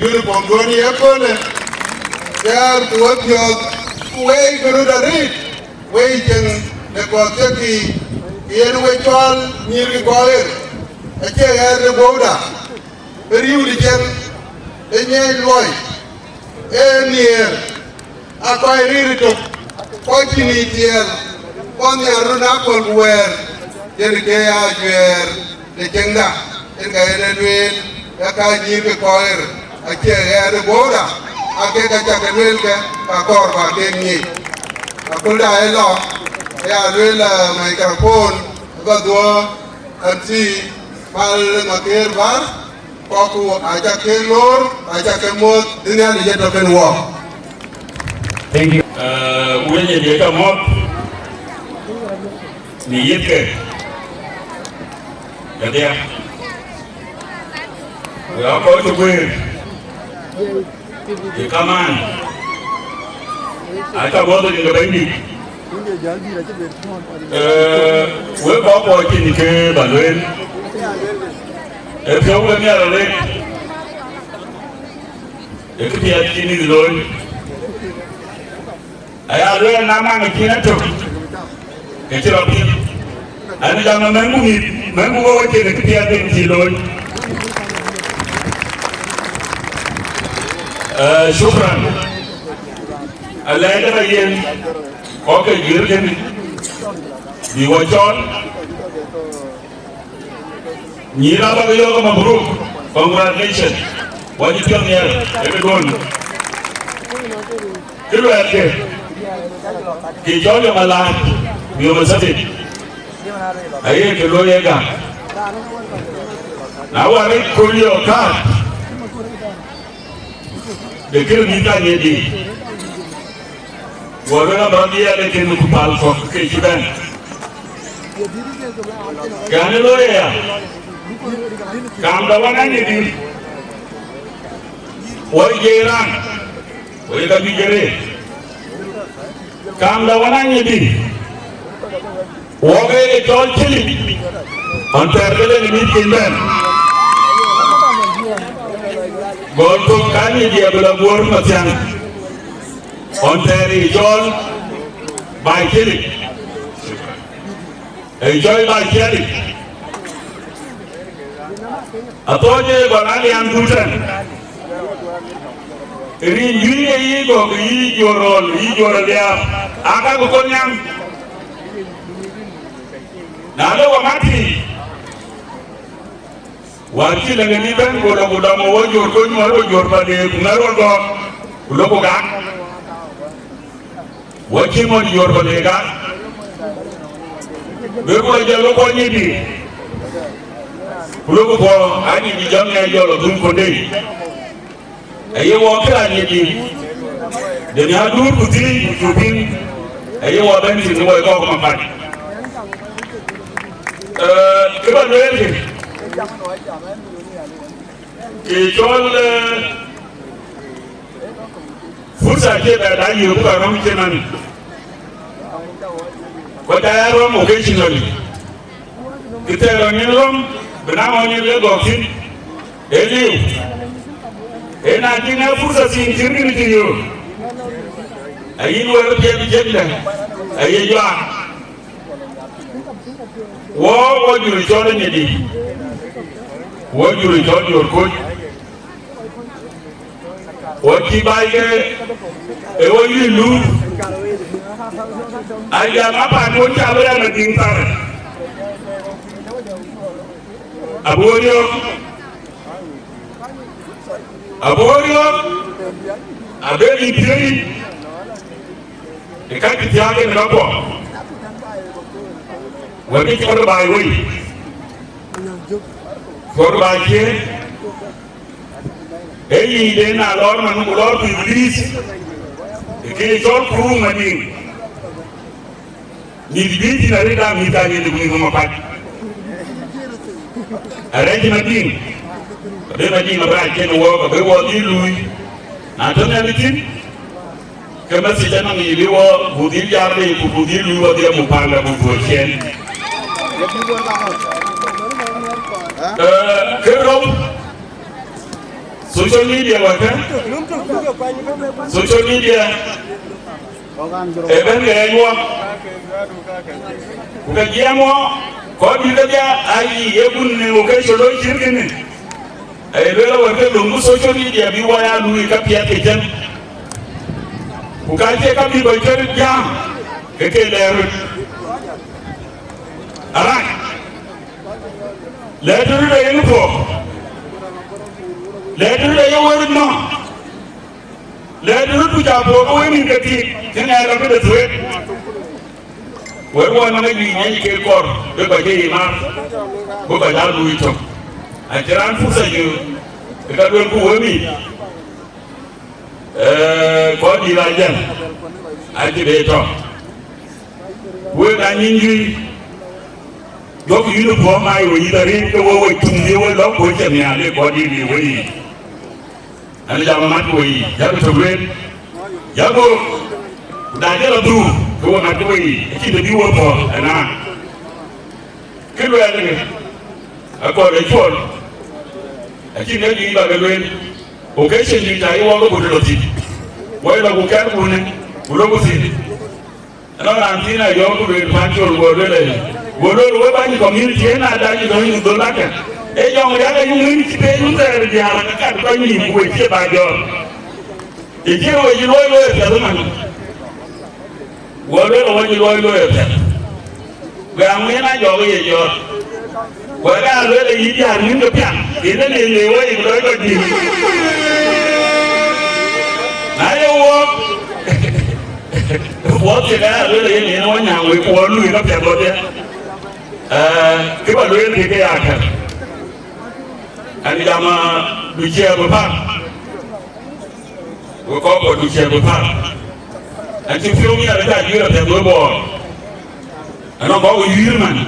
uniform duɔ̈n ye köölë. Gɛ̈ɛ̈r ku wepiɔ̈ɔ̈th ku wei bï röt arëët, wei cieŋ de kɔ̈th cekï, yen we cɔl nyïïr kɔc ɣer, acie ɣɛɛr de guɔ̈uda, ë riëëu de cieŋ, ë nyiɛɛc luɔi, ë nhiëër. Aa kɔc rëër ëtök, kɔc cïn yic tiɛɛl, kɔc nhiaar röt aköl ku wɛɛr, yen ke ya ajuɛɛr de cieŋda, yen ka yen e lueel, ya ka nyïïr ke kɔc ɣer, acie ɣɛɛr ë guɔ̈uda, aa kek ka cak ke lueel ke, ka kɔɔr bä kek nyic. Aköl da ë lɔ, ya lueel, eh, microphone, bä dhuɔ̈ɔ̈r, MC Mal Maker Bär, kɔ̈kku aca ke loor, aca ke muɔ̈th, dï Nhialic ë tɔ̈ kën wɔ. Thank you. Eh, wëny ë diëc amɔ̈th në yith ke kedhia. We aa kɔc cï guëër. Ye kamaan, aca guɔ̈th rin ke Bɛ̈nydït. Ee, wek kɔc kuɔ cïn kë bä lueel. Ee piɔ̈u ke miɛt arëët, ee këpiɛth cïn ë looi. Aya lueel na maŋ cïn etök, ke cï rɔt piŋ. An jam ë mɛ̈ŋku mïth, mɛ̈ŋku wek we cïn ë këpiɛth en cï looi. Eh, shukran. Alɛɛc ë rɔt yen, kɔc ke guiëër kënë, bï wɔ cɔɔl. Nyïïr abä ke yɔ̈ɔ̈k mabruk, congratulations. Wɔ cï piɔ̈ɔ̈th nhiɛɛr, ee këduön. Kë luɛɛlkë, kë cɔl yom alaat, yom asabit, aye kë looi ë gam. Na wär rec kööl yɔ̈ɔ̈k kaat, de kërë mïth ka ŋiɛc dïït. Guɔ lueel abä dhiɛɛl ë kën ku pal kɔ̈k ke cï bɛ̈n. Kɛn ë looi aya, kaam dɔ wän ë dït, wär jiëc raan. Wek ka juëc arëët. Kaam da wën anyïdï. Wok ee cɔl Cilic. Ɣɔn thɛɛr ke lëŋ ë mïthkin bɛ̈n. Gɔl thok ka anyïdï abï lɔ guöör Mathiaŋ. Ɣɔn thɛɛr ë cɔl Baai Cilic. Ë cɔl Baai Cilic. Athɔ̈ɔ̈c ë gɔl alian duut tɛ̈n. Rin juëc ke yï gɔ̈k, yï juɔ̈r rɔl, yï juɔ̈r aliaap, aa ka ke kɔn nyaŋ. Na le wä mat thii, wär cï lëŋ ë bɛ̈n, ku lɔ ku dɔm ë wä juɔ̈r kony, wär wä juɔ̈r Paleek, ku ŋɛ̈r wä gɔ̈k, ku lok ku gak. Wä cï mɔc juɔ̈r Paleek gak, bï ku lɔ jɔl wä kuɔny nyïdï, ku lok ku puɔ̈u, anyïdï jɔŋ ŋɛ̈ɛ̈c jɔl ë dhun kɔ̈ndei. Aye wɔ kërac nyïdï, de nhial duut ku thiëëc ku cuk piŋ, aye wɔ bɛ̈n thïn wɔ ë kɔ̈k mapac. Ee, kë bä lueel kë, kë cɔl, ee, fursa cie bɛ da yï buk a rɔm cï man. Ku ca ya rɔm occasionally. Kë thɛɛr ɣɔn yen rɔm, bï na ɣɔn yen le gɔ̈k thïn, ee liu. Ee na cï ŋɛk fursa thïn cït kënë cï yök, ayïn wël piɛth jëkdɛ, aye juaak. Wɔ, wɔ jur cɔl nyïdï, wɔ jur cɔl jur kuc. Wɔ cï baai ke ë wɔ yï luup, ajam apan wɔ cä bï rɛ̈m ë tïŋ thar. Abï wɔ riɔ̈ɔ̈k, abï wɔ riɔ̈ɔ̈k, abï bï piööc ë ka cï thiaak en ka kuɔ. Wɔ bï cɔl baai wei, cɔl baai ciëën. Ee yic de na lɔɔr man ku lɔɔr ku Ibilith, ë ke cɔl kuruum adïŋ. Mïth bï thïn arëët aa mïth aa yen de mïth mapac. Arɛc Madiŋ, abï Madiŋ abï rac kën wɔ, abï wɔ dhil luui. Na tɔ̈ Nhialic thïn, ke message anɔŋ yic bï wɔ, buk dhil jar bei, ku buk dhil luui wɔ dhil muk panda, buk tuɔ̈c ciɛɛn. Ee, kë rou, social media wɛ̈kë, social media, ee bɛ̈n ke rɛɛc wɔ, ku ke jiɛɛm wɔ, kɔc dït kedhia, ayi, ye kun në occasion looi cït kënë. Aye lueel awär ke löŋ ku social media bï wɔ ya luui ka piɛth ke cïn. Ku ka cie ka bï kɔc cï röt jam, ke ke lɛɛr röt. Arac, lɛɛr të röt aye puɔ̈k, lɛɛr të röt aye wär nɔm, lɛɛr të röt ku ca puɔ̈k ke wek nïn ke tiit, cïn ŋɛɛr ka bï de thueet. Wek wɔ nɔŋ juëc ŋiɛc ke kɔr, bï kɔc ke yic maar, bï kɔc aa luui tök. Acï raan fursa jö, ë ka luelku wëmi, ee, kɔc dït aa jël, acï be tɔ. Wek aa nyin juëc, duɔ̈k uniform aa ye we yïth arëët, ke we we tuŋ ye we lɔ, ku we cïn nhial, le kɔc dït le we yic. An jam mat ku we yic, yak tök lueel, yak göök, ku da jël adhur, ke we mat ku we yic, acïn të bï we puɔ̈l, ëna. Kë luɛɛl ënë, akɔɔr ë cuɔl, acïn ŋäc juëc bä ke lueel, occasion juëc ta ye wɔ ke buk tëde thïn, wɔ ye lɔ ku kɛ̈ɛ̈r kunë, ku lok ku thïn. Ënɔɔnë raan thiin ayɔ̈ɔ̈k ku lueel paan col, go lueel ëlë, go lueel, we bäny community, en aa dac ë dɔ̈ny ku dhöl akë. Ee jɔŋ riäk ayï ŋïny cï piny wun thɛɛr diäär, ka kat kɔc nïïm ku we cie bä jɔɔr. Ë cï we cï luɔi looi ë piɛth ëmën. Go lueel, we cï luɔi looi ë piɛth. Go aŋuɛ̈ɛ̈n ajɔɔk ye jɔɔr. Wɛ̈t aa lueel ë yï diäär ŋïn ke piaŋ, yen ë nin le wei ku dɔc kɔc dït. Na ye wook, wook cï ka lueel ë yen yen wä nyääŋ wei ku wɔ luui ka piɛth wodhie. Ee, kë bä lueel kë ke ya kɛ̈r. Ɛn jam, aa, du ciɛɛr bï päl. Wek kɔc kɔ̈k du ciɛɛr bï päl. Ɛn cï piɔ̈u miɛt ë ka juëër apiɛth wek Bor. Anɔŋ kɔc ke yuiir man,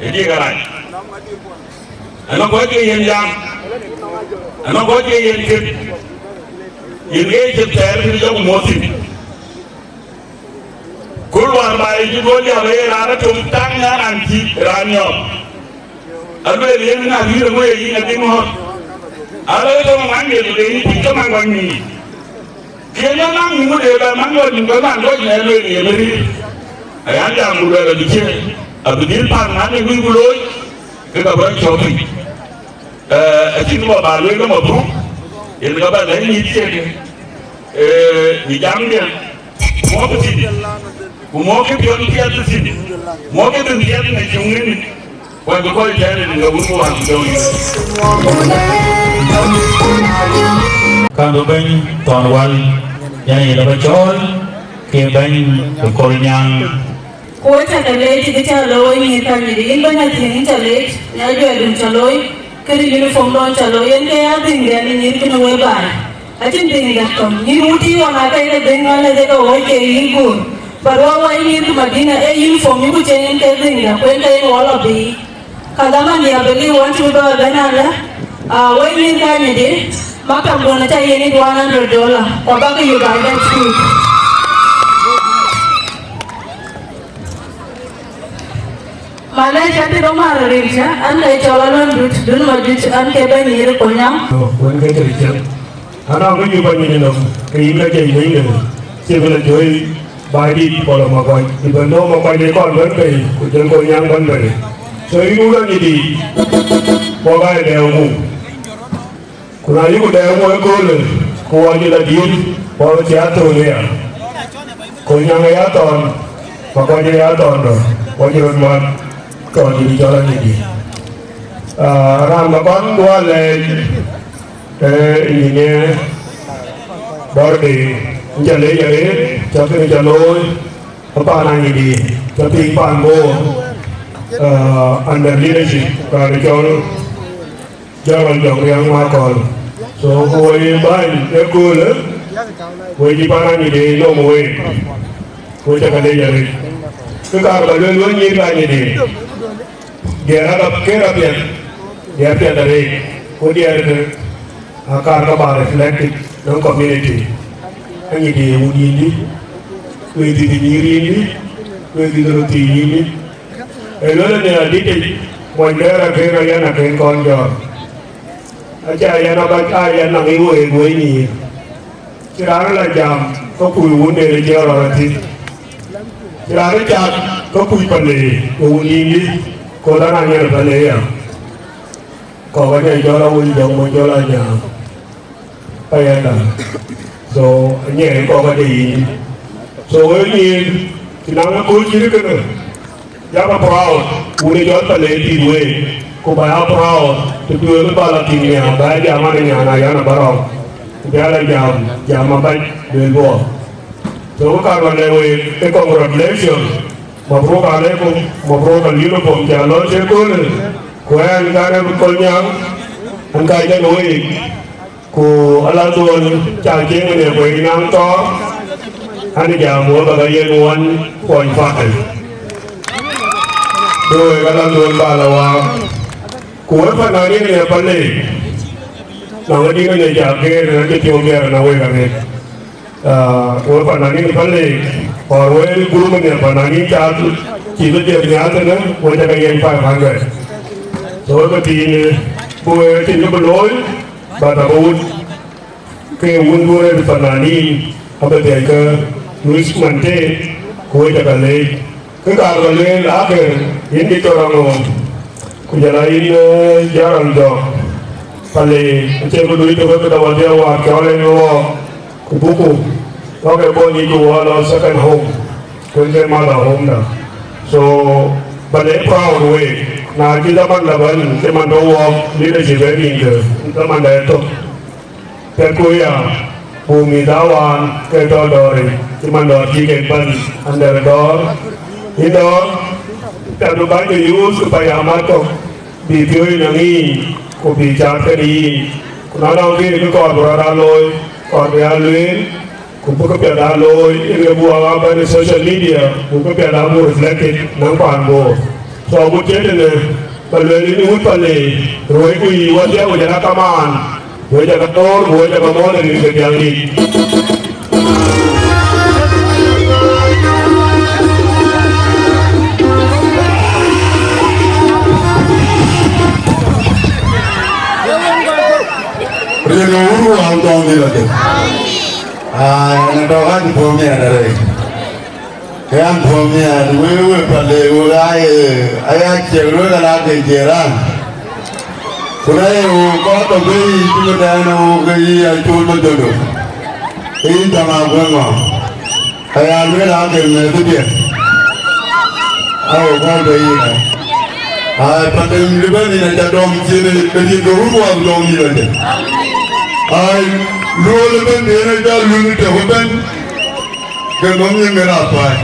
ë diëk arac. Anɔŋ kɔc ke yen jam, anɔŋ kɔc ke yen kët. Yen ke cï thɛɛr kë jɔk muɔ̈th thïn. Kul wäär ba ye cï duɔ̈l jam ë raan atöm taŋ ë raan cï raan yɔ̈ɔ̈k. Alueel yen, na rïïr ë ŋö ye yïn adï ŋɔ̈ɔ̈r? Alo ye tɔ̈ man ŋiɛc, ku de yïn piny ke man ŋɔ̈c nhïïm. Kën ë man nhïïm de bɛ man ŋɔ̈c, ku man ŋɔ̈c në lueel ye bï rïïr. Ayan jam ku lueel abï ciëë, abï dhil pan man ë wïc ku looi, ke ka bä cɔ̈k piny. Eh, acïn kë bä lueel ke mabruk, yen ka bä lɛ̈k nyïïr ciëk, eh, në jamdiɛ̈, muɔ̈kkë thïn, ku muɔ̈kkë piɔ̈n piɛth thïn, muɔ̈kkë dhil piɛth në cuŋ ŋën, wɛ̈t bï kɔc tɛ̈ɛ̈n në wun ku wään ku jɔŋ yïn. Kan bï bɛ̈ny Thɔn Wal, yen yen ë bä cɔɔl, ke bɛ̈ny ë Kolnyaŋ. Ku wek cä ke leec, kë cä looi nyïïr kanyïdï, yïn bɛ̈ny Athiëŋ, yïn cä leec në ajuɛɛrdun cä looi, këdï uniform dɔn cä looi, yen ke ya dhëŋdɛn ë nyïïr kënë wek baai. Acïn dhëŋdɛn tɔ̈, nyïïr wut yï ɣɔn aa ke ke dhëŋ ɣɔn ë dhek ke woi ke yïn guur. But wä wä yï nyïïr ku Madina, ee uniform yï ku cï yen ke dhëŋdɛn, ku yen ke yen wɔ lɔ biic. Ka dhaman ya bï liu wan cï bï bɛ bɛ̈n alë, ah, wek nyïïr kanyïdï, maktabdun acä yen it one hundred dollar, ku abäkï yök bä bɛ̈n thuk. Malɛc, cä tït Omar Rilcä, an, ke cɔl Aluɔn Dut, Dut Madut, an, ke bɛ̈ny nyïïr Kolnyaŋ. Wën ke tëde ciɛth. An, a bï nyuc bäny ënɔm, ke yïn ka jɛc bɛ̈nyde, cï bï lɔ jɔ̈ɔ̈i Baidït Paul Makuac, even though Makuac ë kɔn bɛ̈n bei, ku jɔl Kolnyaŋ bɛ̈n bei. So, yïn wun anyïdï, wok aa ye dɛɛu muk. Ku na yïku dɛɛu muk ëköölë, ku wɔ cï lɔ dïït, wɔ cï a thöl aya. Kolnyaŋ aya thɔn, Makuac aya thɔn dɔ, wɔ cï röt mat thɔn cï bï cɔl anyïdï. Ah, raan ba kɔn duɔl lɛɛc, ee, engineer Bɔ̈rde, ŋic alɛɛc arëët, cä kënë cä looi, ë paan anyïdï, cä piŋ paan Bor, ah, under leadership, raan cɔl Jɔŋ Jɔŋ Riɛŋ Makɔl. So, ku woi bäny ëköölë, woi cï paan anyïdï nɔm wei, woi cä ka leec arëët. Kë kaar ba lueel wei nyïïr ka anyïdï. Diɛɛr aa ke rɔt piɛth, diɛɛr piɛth arëët, ku diɛɛr kë akaar ke bä reflected në community. Anyïdï ye wun yïndï, wek dhïth nyïïr yïndï, wek dhïth röt thiin yïndï. Ee lueel në adïtic, mony dɛɛr akën ayɛn akën kɔn jɔɔr. Aca yɛn abac, aa yɛn naŋ ë wëëk wëi nyïïr. Cï raan la jam, ke kuc wun de cï rɔt athïn. Cï raan cath, ke kuc Pale, ke wun yïndï, ku dhana nyan Pale ya. Kɔk aca jɔl a wun jɔŋ, mo jɔl a jam. Ayɛnda. So, anyiɛɛn kɔk ade yïndï. So, wëi nyïïr, cï naŋ ë kööl cït kënë. Yakë proud, wun ë jɔl Pale dït week, ku ba ya proud, të duëër bä la tïŋ nhiam, ba ya jam an, nyan ayan abä rɔm, ku bï ya la jam, jam abac, lueel bɔ̈. So, wek kaar ba lɛ̈k week, ke congratulation, mabruk aleikum, mabruk al uniform ca lɔ cï ëköölë, ku ɛn kan ë Kolnyaŋ, an ka jɛn week. Ku alanhdun ca cieŋ ënë kuec naŋ thɔɔr, an, jam wek aba yen one point five. Ku wek alanhdun ba la waak. Ku wek fananin ënë Pale, nɔŋ adï ënë ca geer, ënë cï piɔ̈u biɛɛr ënë wek arëët. Ah, ku wek fananin Pale, or wek gurum ënë fananin ca cï bï dhiëth nhial tënë, wek ca ke yen five hundred. So wek ëthiinë, ku wek acïn kë bï looi, but abï wut ke wun duëër fananin abï dhiɛckë luc man tëë, ku wek ca ke leec. Kë kaar ba lueel aake, yïn Diktor Aŋoom, ku jɔl a yïn, eh, Jɔrɔl Jɔk, Pale, acie këdu yïtök, këda wädhia wäär cɔl en wɔɔk, ku buku, wɔk ë bɔ̈ nyic ku wɔ lɔ second home, ku en ke mother home da. So, Pale proud week, na cï dhaman la bɛ̈n, cï man tɔ̈ wɔɔk leadership ë rin kë, dhaman da ë thök. Piɛth ku ya, ku mïth awaan ke tɔ̈ dɔ̈ɔ̈ric, cï man dɔ̈ɔ̈r cï kek bɛ̈n under dɔ̈ɔ̈r. Yïn dɔ̈ɔ̈r, piɛth bï bäny ke youth ku payam mat kɔ̈k, bï piööc në ŋic, ku bï cath kenë yïn. Ku na nɔŋ kë kë kɔɔr bï rɔt aa looi, kɔɔr bï aa lueel, ku bï këpiɛth aa looi, yen ke buk aa bɛ̈n ë social media, ku këpiɛth aa buk reflected në paan Bor. So, agut cï tënë, ba lueel yïn wut Pale, ruööcku yï wädhia ku jɔl a kamaan, Wek aca ke thɔ̈ɔ̈r, ku wek aca ke mɔ̈ɔ̈th rin ke thiäŋdït. Rin ë wun wään tɔŋ dhil adï. Aa, ɣɛn ë tɔ̈ ka cï puɔ̈u miɛt arëët. Ke an, puɔ̈u miɛt, wek, wek päl, wek aa ye, aya ciɛk lueel ala ke jiran. Ku na ye wok kɔc tɔ̈ bei cï bï tɛ̈ɛ̈n ë wok ke yï Acol Majondo, ke yïn tɔ̈ŋ Aguek Ŋɔ̈ŋ, ka ya lueel aa ke mɛ̈thëdiɛ̈, aa wok kɔc bei yïn ë. Ai, patem ëbɛ̈n yïn aca dɔm cin ë, ke yïn ke wun wään dɔm yïn adï. Ai, luɔl ëbɛ̈n yen aca luny tök ëbɛ̈n. Ke nɔm nyin ŋɛn apac.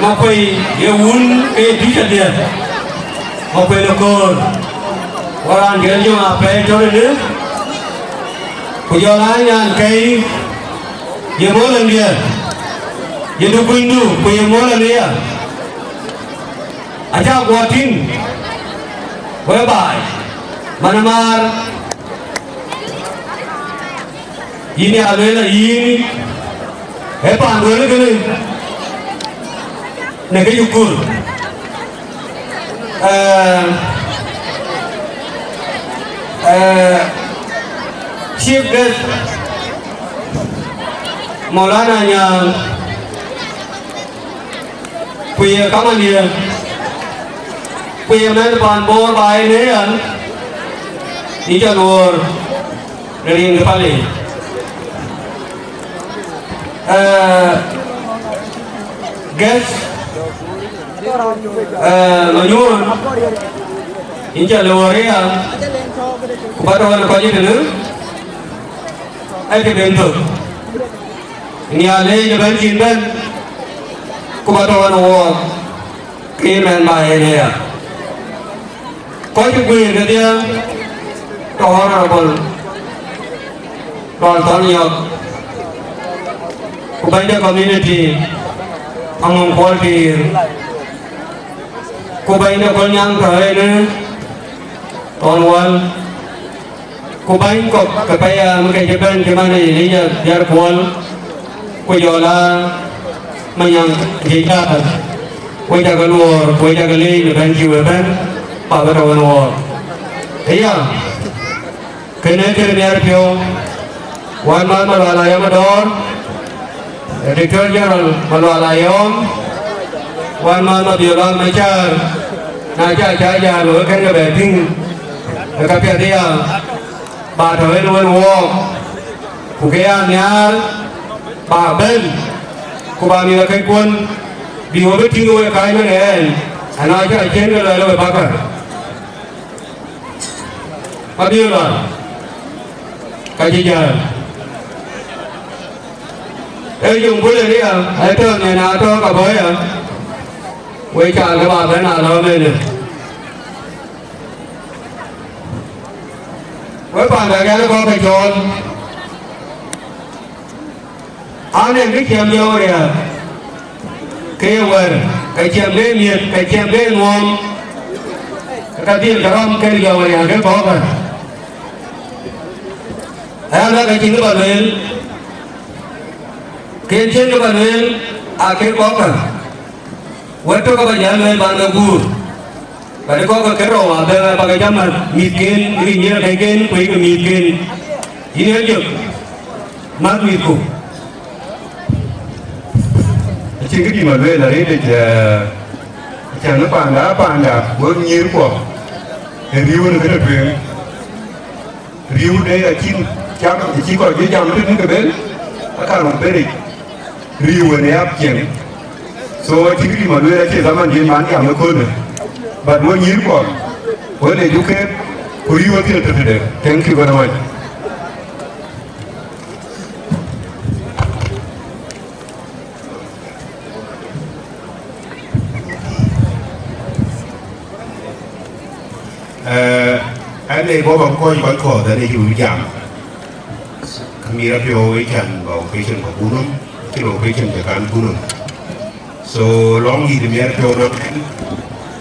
Makuei ye wun ke ye tïc adhiɛ, Makuei në köör, wä raan diɛt jɔŋ apɛi tɔ̈ tënë, ku jɔl aa nyan kɛ̈i, ye mɔ̈l andiɛ, ye du kunydu, ku ye mɔ̈l ania, acä guɔ tïŋ, whereby man ë maar, yïn ya lueel a yïn, ee paan duël kënë, në kë cï kur. Eh, eh, Chief Guest, Maulana Nyaŋ, ku ye kamandiɛ, ku ye mɛnh paan Bor ba en ë yan, yïn cä luɔɔr në rin kë palic. Eh, Guest, eh, Manyuɔn, yïn cä luɔɔr ë yan, ku ba tɔ̈ wën kɔc ë tënë, ë kë ben thök. Nhialic ëbɛ̈n cïn bɛ̈n, ku ba tɔ̈ wën wɔɔk, ke ye mɛnh ba en ë ya. Kɔc cï guiir kedhie, tɔ̈ Honorable Lual Thɔn Yɔk, ku bɛ̈ny de community, Aŋɔŋ Kuɔl Tiir, ku bɛ̈ny de Kolnyaŋ tɔ̈ ënë, Thɔn Wäl, ku bäny kɔ̈k ke pɛ̈i aya, më ke cï bɛ̈n cï man Elija Biar Kuɔl, ku jɔl aa Manyaŋ Jijak, wek cä ke luɔɔr, ku wek cä ke leec në bɛ̈n cï we bɛ̈n, pa bï tɔ̈ wën wɔɔr. Aya, kënë kërë nhiaar piɔ̈u, wänmääth Malual Ayɔm Adɔɔr, Director General Malual Ayɔm, wänmääth Mabiöör Luaŋ Macar, na cä cä jäl wek kën ke bɛ tïŋ, ë ka piɛth aya, ba tɔ̈ en wën wɔɔk, ku ke ya nhiaar, ba bɛ̈n, ku ba mïth akëckuɔn, bï we bï tïŋ wek kääc wën ë ɛn, ana cä cïn ke luɛɛl we bäkë. Mabiöör Luaŋ, ka cï jäl. Ee jɔŋ bul ë ria, ee tɔ̈ nɛn aa tɔ̈ ka bɔ̈ ya, wek caal ke ba bɛ̈n alɔ̈ɔ̈m ënë. Wek panda gɛ̈l kɔ̈k ke cɔɔl, an, ee kë ciɛm jɔɔk riääk, ke ye wɛ̈ɛ̈r, ke ciɛm ke miëth, ke ciɛm ke nuɔɔm, ke ka dhil ke rɔ̈m ke jɔɔk riääk ke kɔ̈k ë. Aya, ka cïn kë ba lueel, ke cïn kë ba lueel, aa ke kɔ̈k ë. Wɛ̈t tök aba jäl lueel ban ke guur. Bä de kɔ̈k ke rou abɛ bä ke jam mïthken, yïk nyiëër kɛ̈cken, ku yïk mïthken. Yïn ë jök, mäth mïthku. Acïn kë dï ma lueel arëët, eh, cän ë panda, panda, wek nyïïrkuɔ, ë riëëu në këde tueŋ. Riëëu de acïn cam, acï kɔc bï jam tënë ke bel, aka röt beric. Riëëu wën ë ap cieŋ. So, acï kë dï ma lueel, acie zaman dï man jam ëköölë. But wek nyïïrkuɔ, wek le juk keek, ku riëëu athil tëtëde. Thank you very much. Eh, ɛn ee bɔ̈ bä kɔc kɔc kɔ̈th, ɛn ee cï wïc jam. Ka mïr apiɔ̈u ë can bä operation bä kunum, cïn operation cï kan kunum. So, lɔŋ dït miɛt piɔ̈u nɔm,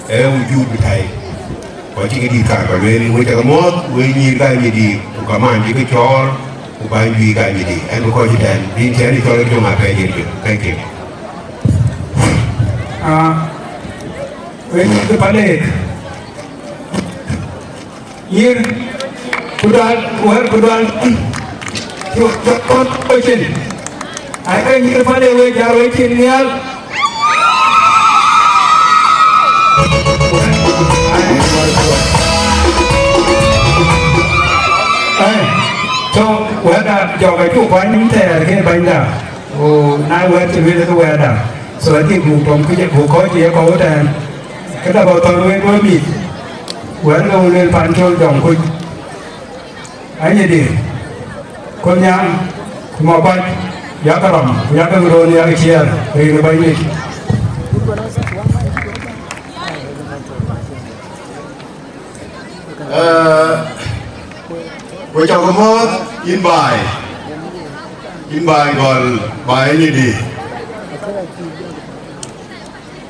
ee wujud bï tai. Ku acï kë dït kaar bä lueel, wek cä ke muɔ̈ɔ̈th, wek nyïïr ka nyïdï, ku kamaan cï ke cɔɔl, ku bäny juëc ka nyïdï. Ɛn bï kɔc cï tɛ̈n, bï yïn tiɛ̈n ë cɔl ë jɔŋ apɛi jël jö. Thank you. Ah, wek nyïïr ke Paleek. Nyïïr, ku dual, wɛ̈ɛ̈r ku dual. Cuk cuk kɔn ë cin. Ai ke nyïïr Paleek wek jäl wek cin nhial. Ai, so, wɛ̈ɛ̈rda jɔk acuk kuany thɛɛr ke bänyda. Ku na wɛ̈ɛ̈r cï lueel ke wɛ̈ɛ̈rda. So, acï buk tɔŋ kë cï buk kɔc cï ye kɔ̈u tɛ̈ɛ̈n. Këda bä thɔ̈n wek wek mïth. Wɛ̈ɛ̈r ke wek lueel pan col jɔŋ kuc. Anyïdï, Kolnyaŋ, ku Makuac, yak rɔm, ku yak röör, yak ciɛɛr, rin ë Bɛ̈nydït. Ku cɔk mɔ̈ɔ̈th yïn baai, yïn baai gɔl, baai Anyidi,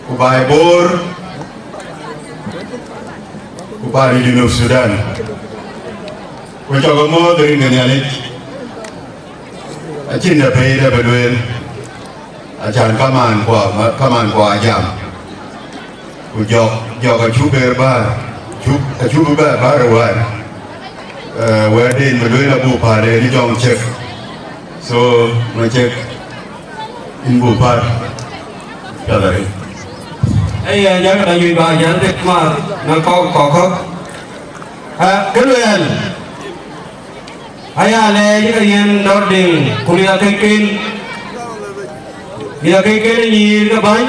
ku baai Bor, ku baai Junub Thudan. Ku cɔk mɔ̈ɔ̈th rin ke Nhialic, acïn dɛ̈ pɛ̈i dɛ̈ bï lueel, acan kamaan kua, kamaan kua jam. Ku jɔk, jɔk acuk ber bäär, cuk, acuk bï bɛ̈ɛ̈r bäär ë wäär. Eh, wɛ̈ɛ̈tden bï lueel abuk päl ë jɔŋ cek. So, ma cek, yïn buk päl. Piath arëët. Aya, jɔkë la nyuc ba jäl dek maar në kɔ̈k, kɔ̈k, kɔ̈k. Ah, kë lueel. Aya lɛɛc ke yen dɔ̈ɔ̈r deŋ, ku riɛl keken, riɛl keken ë nyïïr ke bäny,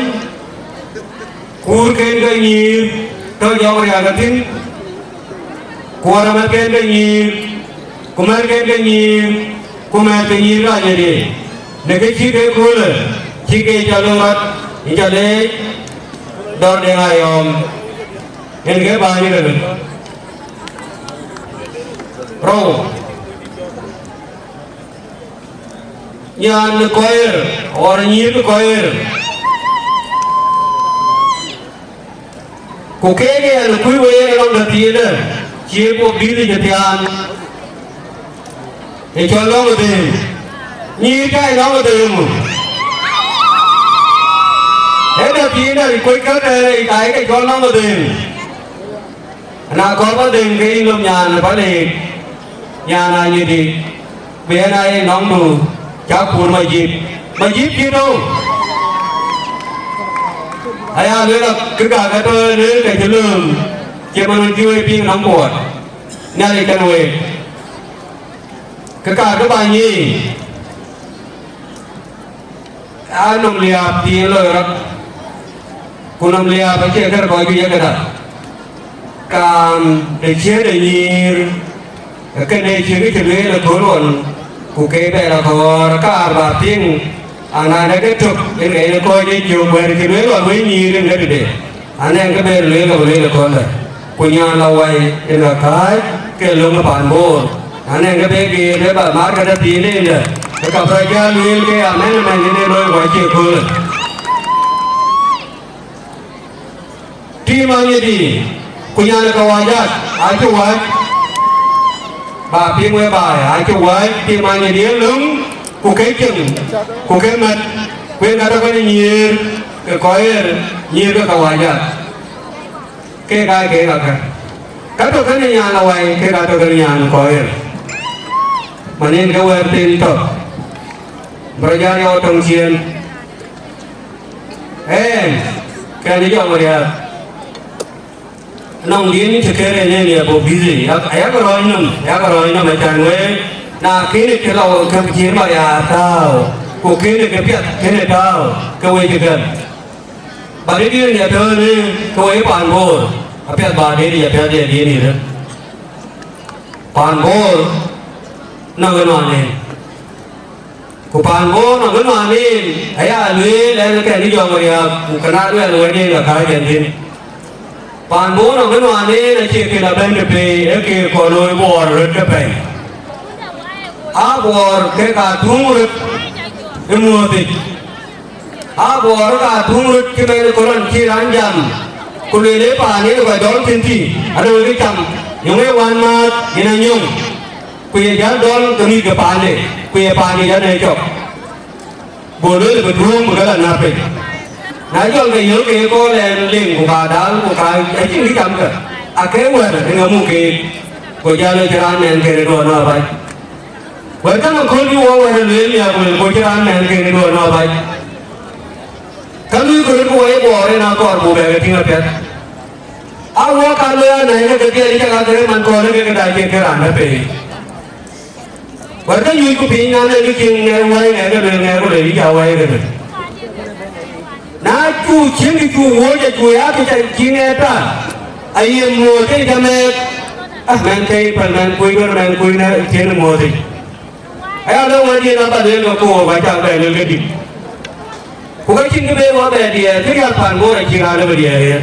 kuurken ke nyïïr tɔ̈ jɔŋ riääk ke thïn, ku wärëmɛ̈thken ke nyïïr, ku mɛ̈thken ke nyïïr, ku mɛ̈th ke nyïïr ke Anyidi. Në kë cï ke köölë, cï ke cɔl ë mat, yïn ca leec, dɔ̈ɔ̈r deŋ Ayɔ̈ɔ̈m, yen ke bäny ëlë. Rou. Nyan ë kɔc ɣer, ɣɔn ë nyïïr ë kɔc ɣer. Ku keek ë yɛn kuc wei yen lɔŋ tëthiindë, cï Bob Dït cï thiaan, ë cɔl lɔŋ ë dhëëŋ. Nyïïr ca ë lɔŋ ë dhëëŋ. Ë tëthiindë kuc kätɛ̈ɛ̈n ë ka ye ke cɔl lɔŋ ë dhëëŋ. Na kɔɔr ba dhëŋ ke yïn lom nyan ë Paleek, nyan Anyidi, ku yen aa ye nɔŋdu cak kuur Majïp. Majïp cï tɔ̈u. Aya lueel a kë ka ke tɔ̈ ënë ke cï lööm, cï man wën cï wek piŋ nɔm kuɔɔt. Nhialic kɛn week. Kë ka ke ba nyiic. Aa nɔm liääp thiin loi rɔt, ku nɔm liääp acie kër kɔc juëc ee këda. Kaam të ciëën ë nyïïr, kënë cï kë cï lueel ë kööl ɣɔn, ku ke bɛ lɔ kɔɔr kaar bä piŋ, anande ke tök, yen ke yen kɔc ë cök wɛ̈ɛ̈r cï lueel ɣɔn wëi nyïïr yen ke tëde. Anɛŋ kë bɛ lueel, ke bï lueel ë kööldä, ku nyan la wai ë la kääc ke löŋ ë paan Boor. Anɛŋ kë bɛ geet ë ba maar këdë thiin ëndë, ke ka bä jal lueel ke amɛ̈n ëmɛn yen ë looi ku acie köölë. Tim Anyidi, ku nyan ë Kawajat, acï wäc, ba piŋ wek baai, acï wäc tim Anyidi ë löŋ, ku ke cieŋ, ku ke mät, ku yen ka tɔ̈ kënë nyïïr ke kɔc ɣer, nyïïr ke Kawajat. Kek aa kek akä. Ka tɔ̈ kënë nyan la wai, kek aa tɔ̈ kënë nyan kɔc ɣer. Man yen ke wɛ̈ɛ̈r thïn tɔ̈. Bä rɔ jal yɔɔk tɔŋ ciëën. Ɛn, kɛn ë jɔŋ riääk. Nɔŋ diën cï kër en en ye bɔ̈ busy. Yak, ayak rɔɔc nɔm, ayak rɔɔc nɔm acan wek. Na kënë ke lɔ ke cï Mariaar tääu, ku kënë ke piɛth kënë tääu, ke wek cï gɛ̈m. Ba dït yen ya tɔ̈ɔ̈në ke wek paan Boor, apiɛth ba dït ya piɛth ya diën yïn. Paan Boor nɔŋ ënɔɔnë, ku paan Boor nɔŋ ënɔɔnë, aya lueel ɛn kɛn ë jɔŋ riääk, ku këna luɛl wɛ̈t yen ka kääc ɛn thïn. Paan Boor nɔŋ ënɔɔnë acie kën abɛ̈n të pei, ee ke kɔn looi Boor röt ke pɛ̈i. Aa Boor ke ka tuŋ röt ë muɔ̈ɔ̈thic. Aa Boor ka tuŋ röt cï mɛn ë kolon cï raan jam, ku lueel ë paan yen kɔc dɔl thïn thïn, ade wek cam, yöŋ ë wän määth yen anyöŋ, ku ye jäl dɔl ke mïth ke paande, ku ye paande jäl ë cɔk. Go lueel bï tuŋ bï ke la näp piny. Na jɔl ke yöl ke kɔɔr ɛn liŋ, ku ka dal, ku ka acïn kë camkë, ake wɛ̈t ë ŋa muk keek, go jäl ë cï raan mɛn kën ë duɔ̈ɔ̈r nɔ̈ɔ̈r bac. Wɛ̈t käŋ akööl bï wɔ wɛ̈t ë lueel nhiaak wël, go cï raan mɛn kën ë duɔ̈ɔ̈r nɔ̈ɔ̈r bac. Ka luui kë röt ku wɔ ye Boor en akɔɔr buk bɛ ke tïŋ apiɛth. A wɔ ka lueel anɛ̈i ke ke dhiɛl ë cak athëër man kɔɔr ë ke ke dac ke ke raan ë pei. Wɛ̈t ke nyuc ku piny nɔn ee ke cieŋ ŋɛɛr wɛ̈i ŋɛɛr ke lueel ŋɛɛr ku lueel yï ca wɛ̈i ke lueel. Na cu cieŋ kë cu wööc acu ya kë ca cï ŋɛɛr ta, aye muɔɔth ke jam ë, ah, mɛn ke pɛl mɛn kuc duɔ̈n mɛn kuc në cien muɔɔth yic. Aya lɔ wɛ̈t yen aba lueel ke koor ba cak bɛ lueel ke dït. Ku ka cïn kë bɛ wɔ bɛ diɛɛr, kë rial paan Boor acï raan ë bɛ diɛɛr yen.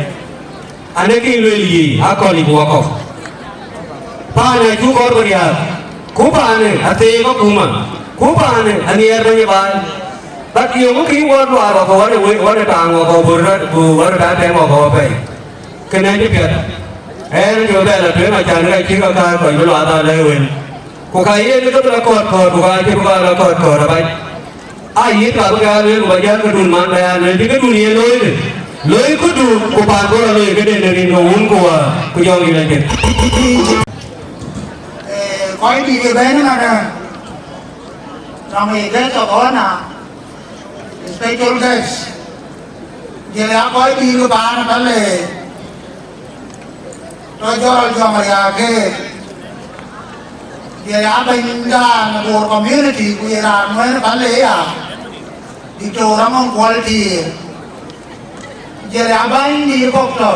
Anë kë lueel yiic, akɔ̈l yic wakɔ̈u. Paan acu kɔɔr bï riääk. Ku paanë atheek akuma, ku paanë anhiɛɛr bɛ̈ny ë baai. Bäk yöŋ kï wɔ luaar wakɔ̈u, wɔ de we-, wɔ de taaŋ wakɔ̈u, bï rɔt, bï wɔ de tɛ̈ɛ̈m wakɔ̈u apɛi. Kënë cï piɛth. Ɛn, jɔ bɛ lɔ tueŋ, acan ka cï ka kaar kɔc bï luaar aa lɛ̈k wël. Ku ka yen ke bï lɔ kɔ̈ɔ̈t kɔ̈ɔ̈t, ku ka cï bï kɔc lɔ kɔ̈ɔ̈t kɔ̈ɔ̈t abac. Aa yïth ka bï ka lueel, ku ba jäl këdun man ba ya lueel, bï këdun ye looi de. Looi këdu, ku paan Bor aa looi këden në rin ke wun ku wäär, ku jɔŋdït acïn. Eh, kɔc dït ke bɛ̈n ëmënë, nɔŋ ë guest of honor, special guest, jël ya kɔc dït ke paan Pale, tɔ̈ jɔl jɔŋ riääk ke, jël ya bɛ̈nydan Bor community, ku ye raan wën Pale ya, Diktor Aŋɔŋ Kuɔl Tiir. Jɔl ya bäny dït kɔ̈k tɔ̈,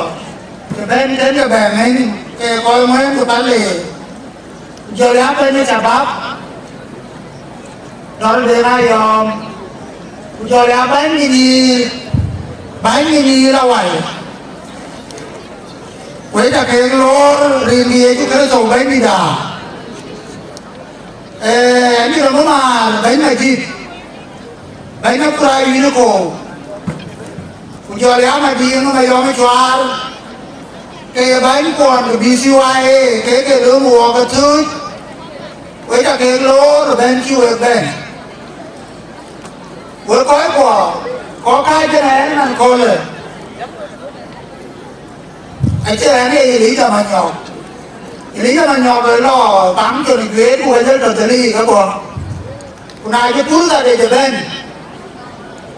të bɛ̈n tënë bɛ̈n ŋɛ̈ny ke kɔc ŋuɛ̈ɛ̈n ku Pale. Jɔl ya bɛ̈ny ë shabab, Dɔl Deŋ Ayɔ̈ɔ̈m. Ku jɔl ya bäny dït, bäny dït Awai. Wek ca keek loor rin Yecu Kërtho Bɛ̈nydït aa. Ee, anï rɔt maar bɛ̈ny Majid. Bɛ̈ny Akura Yïniko, ku jɔl ya Madiŋ Mayɔm Cuaar, ke ye bäny kuɔn ke B C Y A, ke ke lööm wɔɔk ë thööc, wek ca keek loor ë bɛ̈n cï wek bɛ̈n. Wek kɔc kuɔ, kɔc kääc ënɛn man köölë. Acï rɛ̈n ye Elija Manyɔk. Elija Manyɔk ë lɔ kaŋ cïn juëët ku wël tɔ̈ thëlïï ke bɔ̈. Ku na cï purtha de cï bɛ̈n,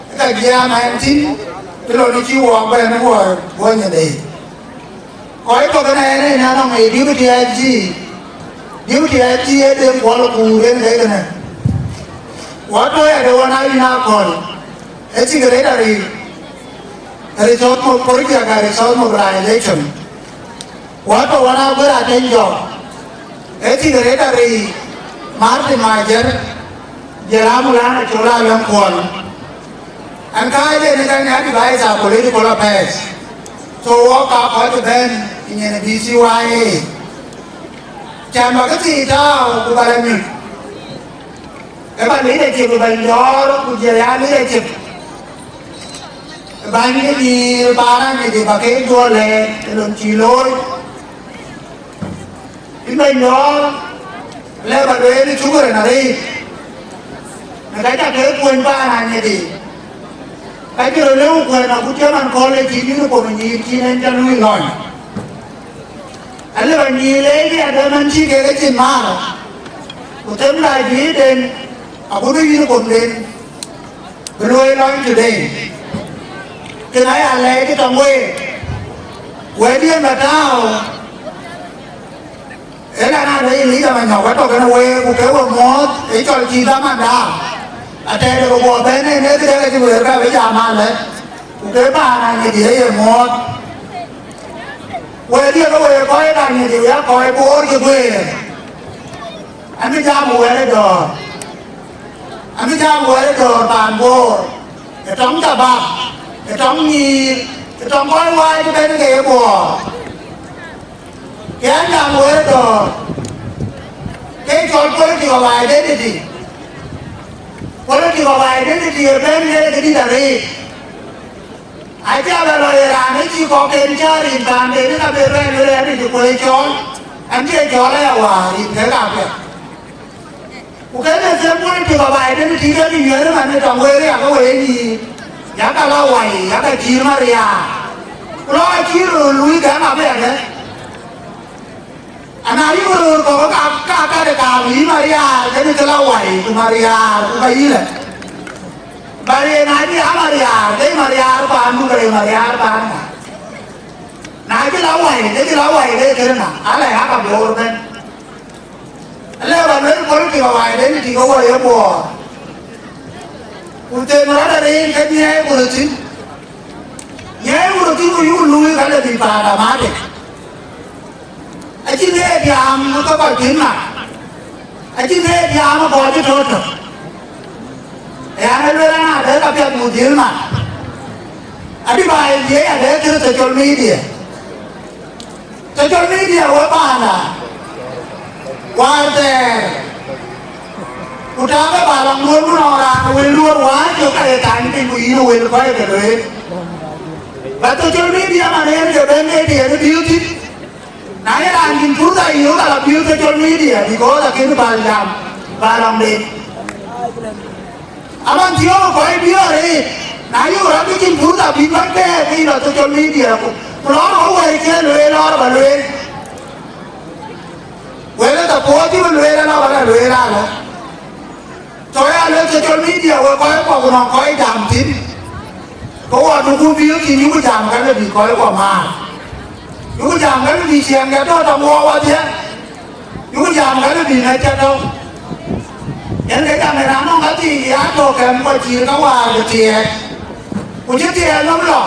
ke ka jiɛɛm ɛn thïn, të lɔ në cï wɔɔk bɛ̈n wɔ, wɔ nyindei. Kɔc kɔ̈k ënɛn ë nɔŋ ë deputy S G. Deputy S G ë Deŋ Kuɔl Kuur en de kënë. Wɔ tɔ̈ ya de wɔ na yïn akɔ̈l, ë secretary, resource mo-, project and resource mobilization. Wɔ tɔ̈ wɔ na guër atɛ̈ny jɔk, ë secretary Martin Majer, jël a Mulana Col Alɛm Kuɔl. Ɛn kääc en ë kɛn advisor political affairs. So wɔ ka kɔc ë bɛ̈n ë nyin B C Y A. Cän bä kë thii tääu ku bä lɔ nyuc. Ë bä leadership bä jɔ̈ɔ̈r ku jël ya leadership. Bäny ke nyïïr paan Anyidi bä ke jɔl lɛɛr ë lon cï looi. Yïn bɛ̈ny dɔ̈ɔ̈r, lɛ̈k bä lueel, shukran arëët, në ka ca ke kuɔny paan Anyidi. Ka cï röt lëu kuɛ̈n agut cï man kööl ë cïn uniform nyïïr cïn en cä luui lɔny. Alë bä nyïïr leec ë adɛ̈ man cï kek ecin määr, ku them la juëcden agut uniformden bï luöi lɔny today. Kën aya lɛɛc ë tɔŋ week, wɛ̈tdiën bä tääu, ëlä na de Elija Manyɔk wä tɔ̈ kën week, ku ke we muɔ̈ɔ̈th ë cɔl cï dhamanda. Atɛɛr de ke guɔ bɛ̈n en ee këdë ke cï wëër ka bï jam alë, ku ke paan Anyidi ë ye muɔ̈ɔ̈th. Wɛ̈tdiën ke week kɔc ë Anyidi ya kɔc Bor cï guëër. Abï jam wɛ̈t ë dɔ̈ɔ̈r. Abï jam wɛ̈t ë dɔ̈ɔ̈r paan Bor, ë tɔŋ shabab, ë tɔŋ nyïïr, ë tɔŋ kɔc wääc ëbɛ̈n ke ye Bor. Ke an jam wɛ̈t ë dɔ̈ɔ̈r, ke cɔl politics of identity. Politics of identity ëbɛ̈n ke këdït arëët. Acä bɛ lɔ ye raan ë cï kɔ̈k en cä rin paanden ë ka ben rɛ̈ɛ̈r wël ɛn ë cï kuëë cɔɔl, ɛn cï e cɔɔl aya wäär rin kek apiɛth. Ku kën ë them politics of identity ke bï nyuɛ̈ɛ̈r man ë tɔŋ wëër yak we ye nyïïr, yak ala wai, yak acïïr mariaar. Ku lɔ acïïr röör luui kɛ̈ŋ apiɛth ë. Ana yï röör kɔ̈k ka, ka, ka de kaam yï mariaar, kën ke la wai, ku mariaar, ku ka yï lɛ. Bä yen na cï a mariaar, ke mariaar paandu, ke mariaar paan ŋa? Na cï la wai, ke cï la wai, ke kënë na, ala ya ka Bor bɛ̈n. Alë bä luel politics of identity ke wɔ ye Bor. Ku them rɔt arëën ke nyiɛɛi ku röt thïn. Nyiɛɛi ku röt thïn ku yuk luui ka le bï paan amatic. Acïn ë diaam ke kɔc piŋ ŋa? Acïn ë diaam ë kɔc ë tɔ̈ tök. Ë an, ë luel an, adɛ̈ ka piɛth muk dhil man. Adï bä ë dhiëëc adɛ̈ kërë social media. Social media wek paanda. Wäär thɛɛr, Ku taŋ ë ba lɔŋ duɔ̈ɔ̈r ku nɔŋ raan wël duɔ̈ɔ̈r wään cök ka ye tany piny ku yïn wël kɔc ke lueel. Ba social media man en ke ben ke tiɛɛl ë biööth thïn. Na ye raan cïn purtha yök ala piööc social media, because akën bal jam ba lɔŋ de. Aman thiɔ̈k kɔc biɔɔr ëë, na yök rɔt bï cïn purtha bï kɔc bɛ̈ɛ̈r ke yï lɔ social media ku, ku lɔɔr ë wɛ̈ɛ̈r cï lueel lɔɔr ba lueel. Wël ë thapuɔth cï bï lueel alɔ ba la lueel alɔ. Tɔ ya le social media we kɔc kɔk nɔŋ kɔc jam thïn. Ke wɔ duku biööc thïn yuku jam ka le bï kɔc kɔk maar. Yuku jam ka le bï ciɛɛŋ ke tɔ tɔŋ wɔ wadhiɛ. Yuku jam ka le bï ŋɛc cä tɔ̈u. Yen ke jam ë raan nɔŋ ka thii ya tɔ kɛm kɔc cïïr ka waar ke thiɛɛk. Ku cï thiɛɛk nɔm lɔ.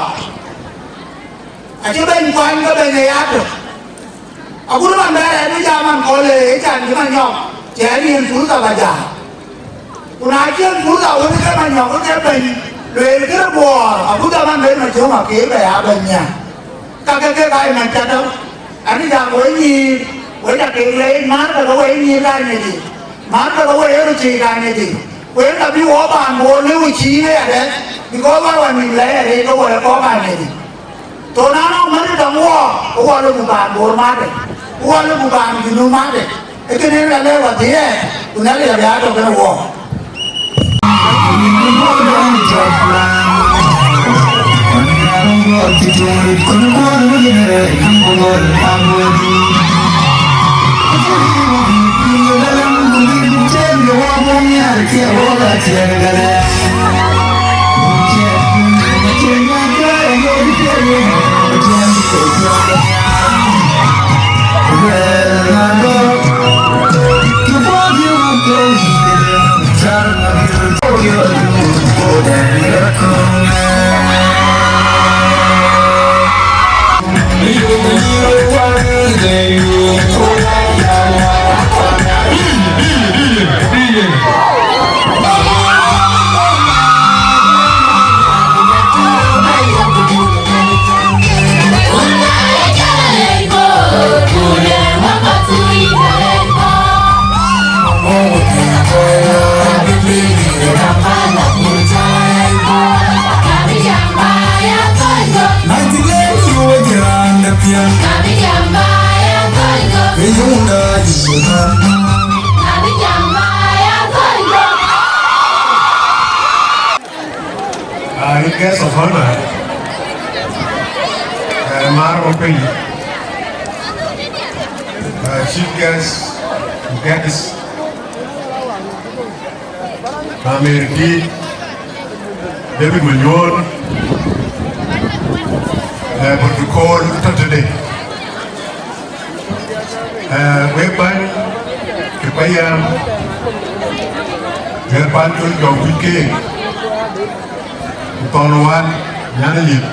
Acï bɛ̈ny kuany ke bɛ̈ny ë ya tök. Agut man bɛ rɛɛt bï jam man kɔl ë can cï man nyɔk, cɛ riɛn purtha ba jam. Ku na cïn purtha wën ke man nyɔk ke bɛ̈ny, lueel kërë buɔɔr, agut man ben ma cöŋ akë bɛ ya bɛ̈ny nhial. Ka ke ke ka man cä däŋ. Ani jam wei nyïïr, wei ca kek leec, maar ke ke wei nyïïr ka nyïdï. Maar ke ke wei ë röt cïï ka nyïdï. Ku yen ka bï wɔ baan Bor lëu cïï ë adɛ̈, because wä wä nïm lɛc arëët ke wä ë kɔ̈k anyëdï. Tho na nɔŋ mɛ̈t däŋ wɔ, ke wɔ lëu bï baan Bor maatde, ke wɔ lëu bï baan Junub maatde. Ee kënë yen ka lɛ̈k wä thiëëc, ku Nhialic abï a tɔ kenë wɔ. Ah, in guest of honor, uh, Mar Openy, uh, chief guest, guests, Amer Dït, David Manyuɔ̈ɔ̈n, eh, protocol tɔ̈ tëde. Eh, wek bäny ke payam, wek pan col jɔŋ kuc keek, ku thɔn wän nyan lip.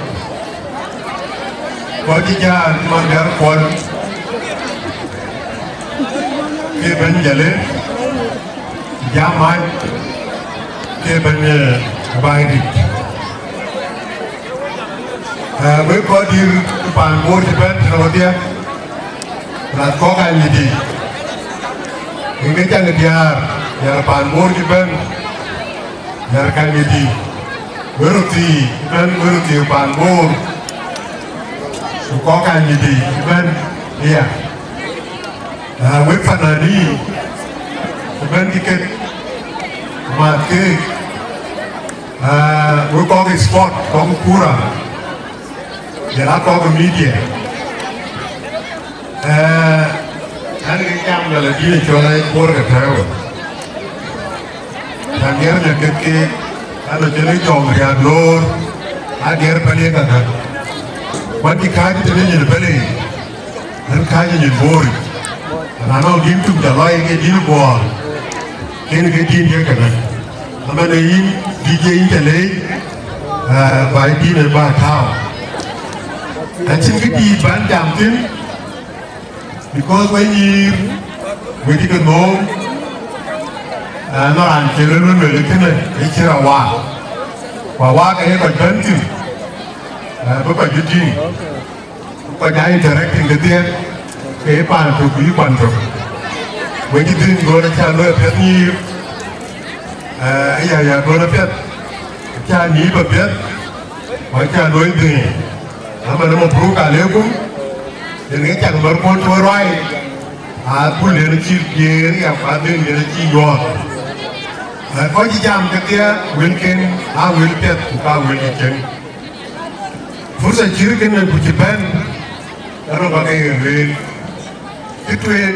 Kɔc cï jaan man gɛ̈r kuɔl, ke bɛ̈ny Jale, jam mac, ke bɛ̈ny, eh, Baidït. Eh, wek kɔc dït pan Bor cï bɛ̈n tënë wadhie, raan kɔ̈k anyïdï, wek ke cäŋ diäär, diäär pan Bor cï bɛ̈n, diäär kanyïdï, wek röt thii, bɛ̈n wek röt thii pan Bor, ku kɔ̈k anyïdï bɛ̈n aya. Ah, wek fanani bɛ̈n kï ket, math keek, ah, wek kɔ̈k sport, kɔ̈k kura, jɔl a kɔ̈k media. Eh, an ke jam lala dït cɔl a Bor ke tɛ̈ɛ̈u. Cän diɛɛr nya ket keek, an, acïn jɔŋ riääk loor, a diɛɛr pɛlë kakë. Kuan cï kääc tëde nyin pɛlë, an, kääc nyin Bor. Na nɔŋ dïn tuk jɔ lɔi ke dïn Bor, kën ke dïn ye kënë. Aman ee yïn, D J yïn cä leec, eh, ba dïn ë ba tääu. Acïn kë dït ban jam thïn, because we nyïïr, we cï ke nhööm, eh, nɔn raan cï röt wën wël kënë, ë cï rɔt waak. Ku awaak aye kɔc bɛ̈n thïn, eh, bï kɔc bï tïŋ. Ku kɔc aa interacting kedhie, ke ye paan tök ku yï kuan tök. We cï dhïn göör acä loi apiɛth nyïïr, Aya ya gɔl apiɛth, aca nïïp apiɛth, ku aca luɔi dhëëŋ. Aman, mabruk alekum, yen ke cak mär kuɔn tuɔɔr ruai, aa, kul yen acï diëër ya, ku adhëëŋ yen acï nyuɔɔth. Aa, kɔc cï jam kedhie, wëlken aa wël piɛth, ku ka wël cï cieŋ. Fursa cït kënë ku cï bɛ̈n, ënɔɔnë ka ke ye lueel. Cï tueŋ,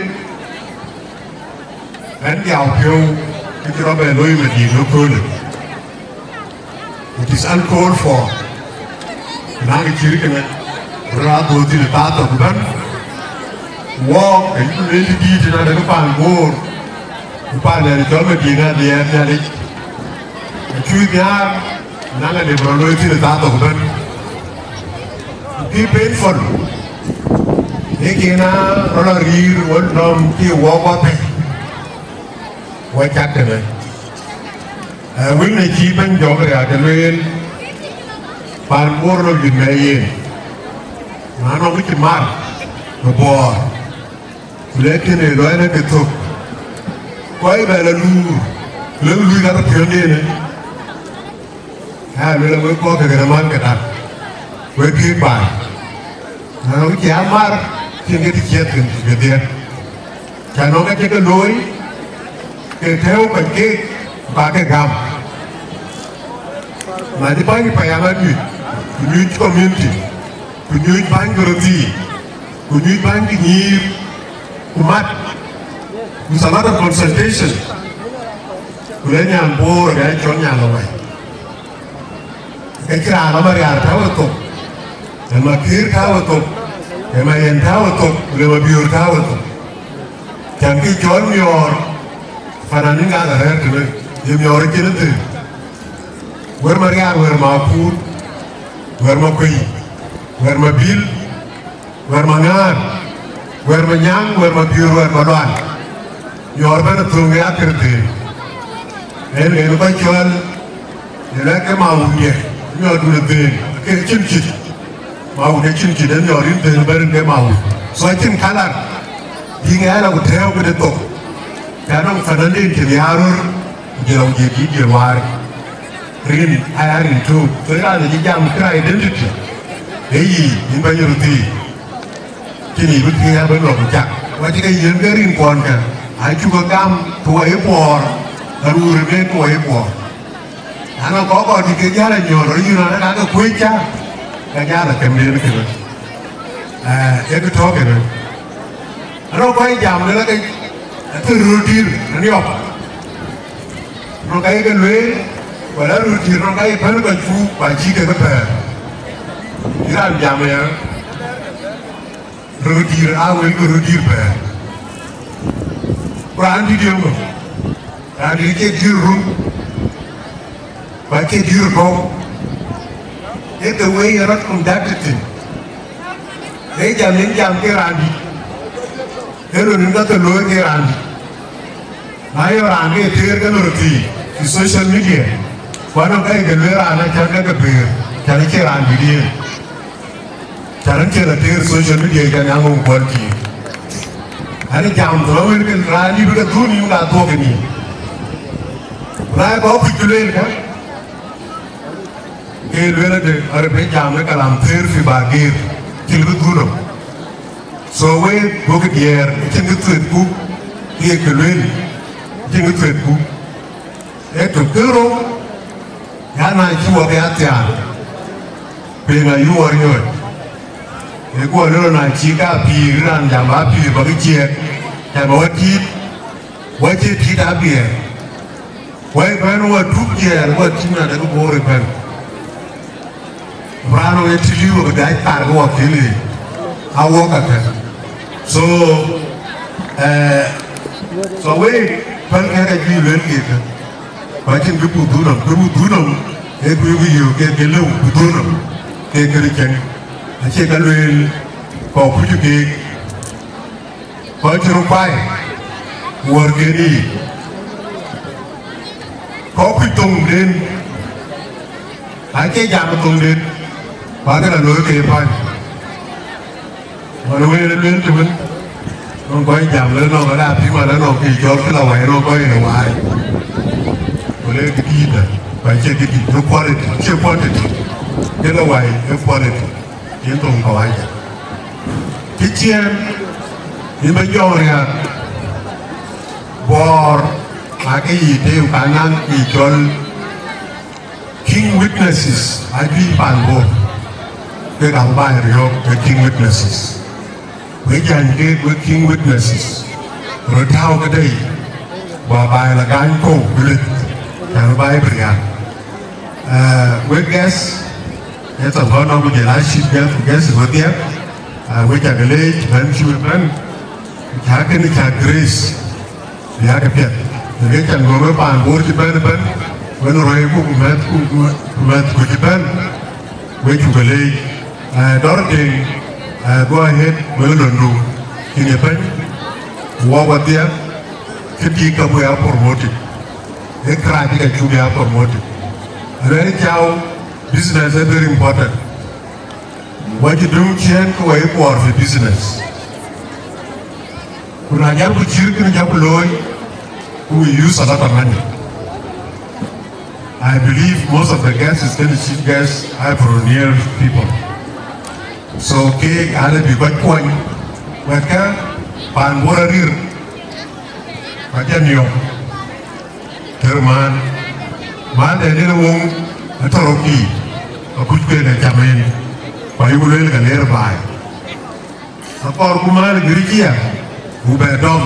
bɛ̈n dhiau piɔ̈u, kë cï rɔt bɛ looi Madina ëköölë. It is uncalled for. Naŋ cït kënë, rɔt aa dhööth thïn ë thaa thok bɛ̈n. Wɔɔk, ayï lueel të dïït ënɔɔnë, adekë paan Bor, ku paan ë cɔl Madina diɛɛr Nhialic. Acuk nhiaar, naŋ adï bï rɔt looi thïn ë thaa thok ëbɛ̈n. Bï painful, ee kën aa rɔt lɔ rïïr wɔ nɔm kï wɔ guɔ pɛ̈i, wɔ cak tënë. Ee, wël në cï bɛ̈ny jɔk riääk ë lueel, paan Bor rɔt yïn mɛ̈i yen, na nɔm cï mar ë Bor. Ku lɛ̈k kënë lɔ ɛn ke thök, kɔc bɛ lɔ luur, lëk luui ka ke piɔ̈ndenë, aa luel wek kɔc ke gɛ̈t aman ke tak, wek kek baai. Na nɔŋ cï amar, cïn ke të ciɛth kën cï ke dhiɛl. Ca nɔŋ ka cï ke looi, ke tɛ̈ɛ̈u kɔc keek, ku ka ke gam. Na cï bäny payam anyuc, ku nyuc community, ku nyuc bäny ke röt thii, ku nyuc bäny ke nyïïr, ku mat, with a lot of consultation, ku le nyan Bor, ke cɔl nyan lɔ wai. Ke cï raan lɔ Marial tääu ë thok, ë Makir tääu ë thok, ë Mayɛn tääu ë thok, ku le Mabiöör tääu ë thok. Can kë cɔl miɔɔr, fananin ka ke rɛ̈ɛ̈r tënë, ye miɔɔr ë cïn ë thëën. Wër Marial, wër Makuut, wër Makuei, wër Mabil, wër Maŋäär, wër Manyaŋ, wër Mabiöör, wër Malual. Miɔɔr bɛ̈n ë thöŋ ë akër dhëëŋ. En, en kɔc cɔl, në lɛ̈k ke Mawut ye, miɔɔrdun ë dhëëŋ, ke cïn cït. Mawut ë cïn cït, en miɔɔr yïn dhëëŋ bɛ̈n ke Mawut. So acïn kalar, bï ŋɛɛr la ku tɛ̈ɛ̈u këde thok. Ca nɔŋ fananin cïn ya röör, ku jël awujiëk dït jël waar. Rin aya rin tök. So raan cï jam kë identity, ee yï, yïn bɛ̈ny röt thii. Cïn yï bï thiëëc abï lɔ ku cak. Ku acï ke yiën ke rin kuɔn kë, acuk ke gam tuɔɔc ë Bor, aruur ëbën tuɔɔc ë Bor. An, akɔk kɔn dï ke jäl anyɔɔr rɔt yïn rɔt, ka ke kuëc cä, ka jäl akëmden kënë. Ee, ee kë tɔ̈ kënë. Anɔŋ kɔc jam lëlë ke, athïn röt dïïr, aniɔp. Nɔŋ ka ye ke lueel, wala röt dïïr nɔŋ ka ye pɛ̈l kɔc puk, ku acï ke ke pɛ̈ɛ̈r. Yïn raan jam aya, röt dïïr aa wël ke röt dïïr pɛ̈ɛ̈r. Ku raan dït yöŋö, raan dït cie dïïr run, ku acie dïïr kɔ̈u. Ee the way ye rɔt conducted thïn. Ee jam yen jam ke raan dït. Ee lon yen ka ke looi ke raan dït. Na ye raan ke teer ke lor thii, fi social media, ku anɔŋ ka ye ke lueel raan acan ke ke peer, can acie raan dït yen. Can acie la teer social media, can aŋö kuɔl thii. Ani jam dhɔ̈l wën ke raan dït bï ke dhun yïn ka dhuɔ̈k ë nïïm. Na ye kɔc kuc cï lueel ka, ke lueel ade, arë bï jam ë kalam theer fi bagir, cïn bï dhun nɔm. So wek, duɔ̈kï diɛɛr, acïn kë thuëëthku, ke ye ke lueel, acïn kë thuëëthku. Ee tök kë rou, ya na cï wɔ ke ya thiaan, piŋ ayï wɔ riɔ̈ɔ̈c. Ee guɔ lëlɔ na cï ka pïïr, raan jam ba pïïr, ba ke ciɛɛk, jam ba wä tiit, wä cie tiit abiɛɛr. Wɛ̈i bɛ̈n wä tuk jiɛɛr wä tïŋ adekï Bor ëbɛ̈n. Raan wë tï liu bï dac thar ke wä kën ë, a wok akë. So, eh, so wek päl kɛ̈k ajuëc luel kek kë, ku acïn kë buk dhun nɔm, kë buk dhun nɔm, ee kë bï yök ke, ke lëu bï dhun nɔm, ke kënë cäŋ. Acie ka lueel, kɔk kuc keek. Kɔc cï röt kuai, wärken yiic. Kɔc kuc thoŋden, acie jam ë thoŋden, ku akënë looi ke ye päl. Ɣɔn wël ë lueel të wën, nɔŋ kɔc jam lë nɔŋ ëla piŋ wala nɔŋ kë cɔl kë la wai nɔŋ kɔc ë waai. Ku le këdïïtë, ku acie këdïït, ë quality, acie quantity. Kënë wai ë quality, yen thoŋ kawaja. Kë ciëën, yïn ba jɔŋ riääk, Bor, ake yï tëëu ka naŋ kë cɔl King Witnesses, ajuëc paan Bor. Kek abï baai riɔ̈ɔ̈k ke King Witnesses. Wek jäny keek wek King Witnesses. Röt tääu këdë yic, ku abï baai la gany kɔ̈u bï lec, cän bï baai bï riääk. Eh, wek guest, ë thaŋ kɔn nɔm ku jɔl aa chief guest, ku guest ë wedhie, eh, wek cä ke leec bɛ̈n cï wek bɛ̈n, cä kënë cä grace. Bï aa ke piɛth, në ke cän gɔ̈k ë paan Bor cï bɛ̈n ëbɛ̈n, wën rööiku ku mɛ̈thku, ku mɛ̈thku cï bɛ̈n, wek cuk ke leec. Eh, Dorothy, eh, go ahead, wek lɔ̈ndu, cïn ye bɛ̈ny, wɔ wadhia, kë tik ka bï aa promoted, ë kërac ka cuk bï aa promoted. Aluɛɛl cau, business is very important. Wacï döŋ ciëën ke wɔ ye kuɔɔr fi business. Ku na jal ku cït kënë jal ku looi, ku we use a lot of money. I believe most of the guests is gonna chief guests are Pioneer people. So kek alë bï kɔc kuɔny, wɛ̈tkë paan Bor arir, kɔc jɔ niɔp. Tër man, man de lil woŋ atɔrɔki, akuc kuën ë cam en, ku ayuk lueel ka leer baai. Akɔɔrku man Giricia, ku bɛ dɔm,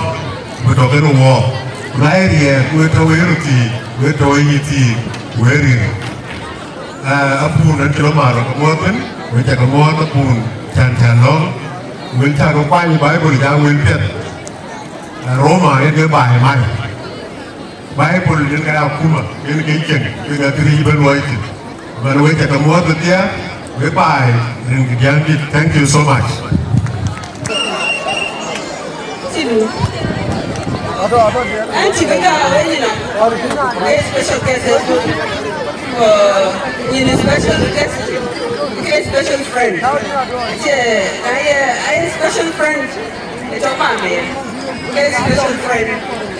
ku bɛ tɔ kën wɔɔk. Ku na ye riɛɛk, ku ë tɔ wëër thii, ku ë tɔ wëë nyin thii, ku wëër rin. Ah, apun an cï lɔ maar ka muɔɔth thïn, wek cä ke muɔɔth apun cän cän lɔ̈ŋ, wël cä ke kuany Baibul ja wël piɛth. Ah, Roma yen ke baai mac. Baibul yen ka ya akuma, yen ke cieŋ, yen ka këriëëc bɛ̈n luɔi thïn. Man wek cä ke muɔɔth ë thiaak, wek baai rin kë diäŋdït. Thank you so much. Tinu. An cï bï gam wëny ënɔɔnë, ee special guest, uh, yïn special guest, ee special friend. Acie, na ye, aye special friend. Ë tɔ̈ Mamer, ke special friend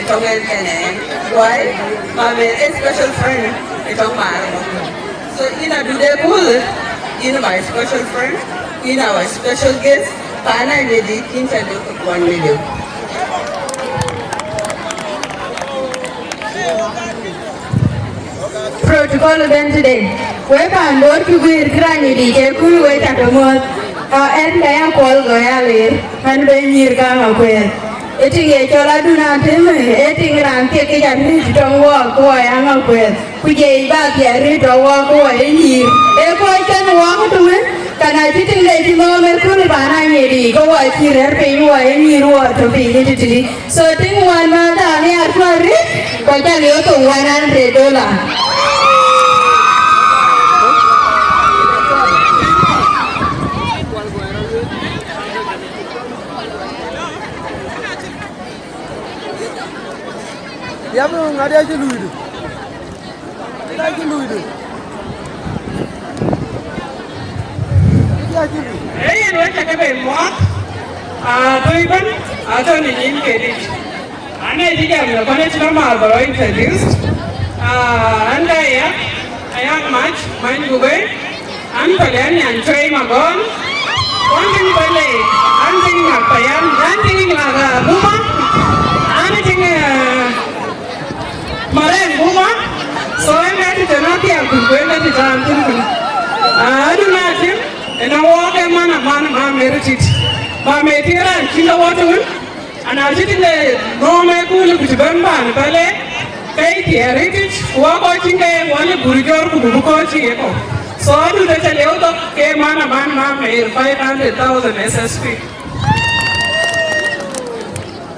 ë tɔ̈ ŋɛn kënë. Why? Mamer ë special friend ë tɔ̈ Mamer. So yïn Adut Ekul, yïn my special friend, yïn our special guest, paan Anyidi, yïn cä dök ke kuɔny Anyidi. Protocol event today. Wek paan Bor cï guiir kërany ë dït ëkul, wek cä ke muɔ̈th. Aa, ɛn ka ya Kuɔl Gɔ̈i Alir, an, bɛ̈ny nyïïr ka Aŋakuɛɛth. Ë tiŋ ye cɔl Adun Atem, ë tiŋ raan thiekic arëët tɔŋ wɔɔk, ku wɔ ya Aŋakuɛɛth. Ku jiɛc bä thiɛɛr rëët tɔŋ wɔɔk, ku wɔ ye nyïïr. Ee kɔc kɛn wɔɔk tëwën, ka na cï tiŋde cï nhɔ̈ɔ̈m ëkul paan Anyidi, ke wɔ cï rɛ̈ɛ̈r piny, wɔ ye nyïïr, wɔ tɔ̈ piny ë tëtï. So tiŋ wään mäthda nhiaar tuɔ̈ɔ̈r rit, ku jɔl lieu thok one hundred dollar. Yam ŋadï acï luiidu. Ŋadï acï luiidu. Ŋadï acï luiidu. Ee yen wek cä ke bei muɔɔth, aa, dhöi bɛ̈n, aa, tɔ̈ në nyin kedït. An, ee cï jam në kɔn ë cï bä määr bä rɔ introduce. Ah, an, da ya, a young match, many ku bei. An, pale an, nyan cuei magɔn. Wan tiŋ pale, an, tiŋ ŋak payam, an, tiŋ ŋak, ah, buma. An, tiŋ, ah, maren buma. So, an, da ti tena tiang kun, ku an, da ti tan kun kun. Ah, adu na tim, ena wɔ ke man a man ma meri tit. Ma me ti ran, kinda wɔ tun. Ana cï tïŋ de nɔɔm ë kuul ku cï bɛ̈n bän pale, ke thiɛɛr ë tïc, ku wä kɔc cïn ke wä lë bur jɔ̈ɔ̈r ku bï kɔc cï ye kɔ̈u. So Adut acä lieu thok ke man aman Mamer five hundred thousand S S P.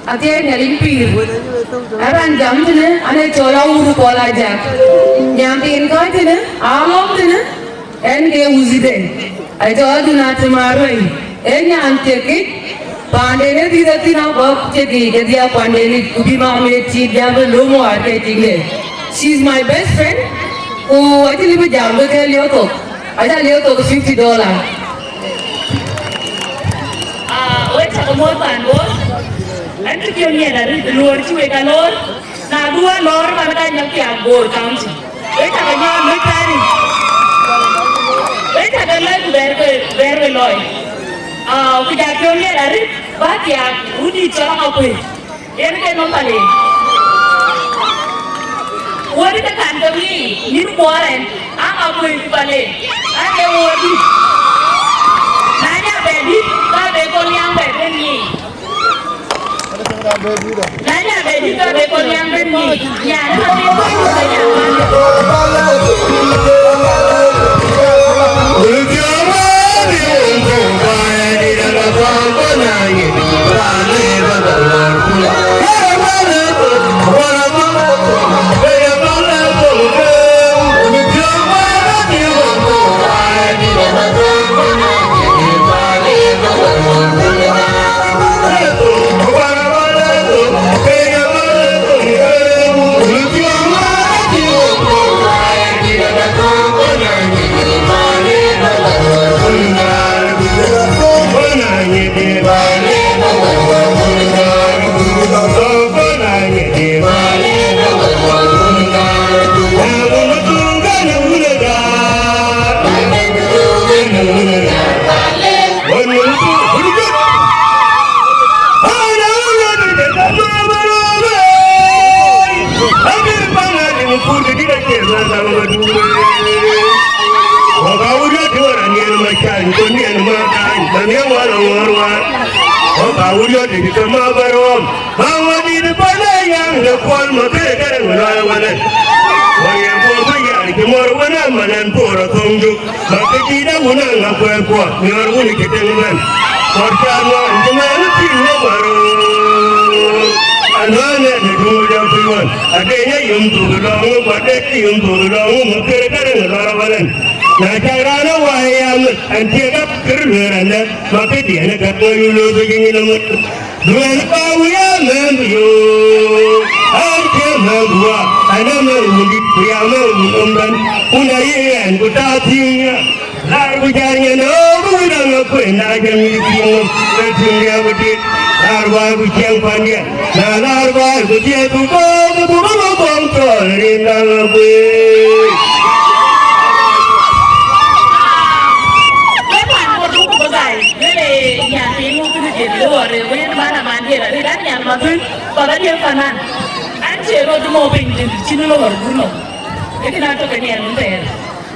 Athiɛɛi Nhialic pïïr. Aran jam tënë, an, ee cɔl Awur Kuɔl Ajak. Nyan thiin kɔc tënë, alɔ̈m tënë, ɛn ke wuzide, acɔl Adun Atem Aruɛny, ee nyan thiekic, paanden ë dhil ë thïn abɔ̈ thiekic kedhie akuandenic, ku bï Mamer cït jam ë löm wäär ke tiŋde. She is my best friend, ku acï lëu bï jam ke ke lieu thok, acä lieu thok fifty dollar. Ah, wek cä ke muɔ̈th paan Bor, ɛn cï piɔ̈u nyiɛɛn arëët luɔɔr cï wek a loor. Aduɔ lɔɔr man ka nyɔk thiaak Bor County. Wek cakë nyɔɔt lɔc tani. Wek cakë lɔc ku bɛɛr ke, bɛɛr ke lɔi. Ah, ku ja piɔ̈u miɛt arëët, ba thiaak wudït cɔl Aŋakuei. Yen ke nɔm Palek. Wudït ke kan ke ŋic, nyïn Bor ɛn, Aŋakuei ku Palek. Ade wudït. Na nya bɛ dït, ka be kɔn yaŋ bɛ ben ŋic. Na nya bɛ dït ka be kɔn yaŋ ben ŋic. Nyan ka be kɔn yaŋ ben ŋic. Ba ke dït awun aŋa kuɛɛrkuɔ, miɔɔr wun cï tëŋ ëbɛ̈n. Kɔc cä nuan cï mɛn pïïr në wäär. Anuan ë në duööc apïïr ɣɔn, ade nya yom thok lɔŋ, ku ade yom thok lɔŋ, ma kërë kërë në lɔr awalɛn. Na cak raan ë waai ya meth, ɛn thiëëk akër luëër ɛn dɛ, ma ke diɛn ë kat wä yu loth ë nyin ëmën. Duel ba wiya mɛn yo, an ke mɛn wa, an mɛn wundit, wiya mɛn wundit ëmën. Kun aye ɛn ku ta thiëëŋ. Lar ku jär nyen ë ku wut aŋa kuën na jam yï piŋ nɔm, ke tïŋ riɛk ku tit. Lar baai ku ciɛŋ pandiɛn, na lar baai ku diɛɛr ku kɔɔr ku buk aŋa kɔŋ thɔɔl rin aŋa kuën. Wek pan Bor duk ku bï gäi, lële nyan piny ŋö kënë diɛt lë ɣɔr ë wëët man aman diɛt arëët an nyan madhun, baba diɛt panan. An cie rot mɔ piny dït cïn lɔ ɣɔr gun nɔm. Ë kënë atɔ̈ ke nyan thɛɛr.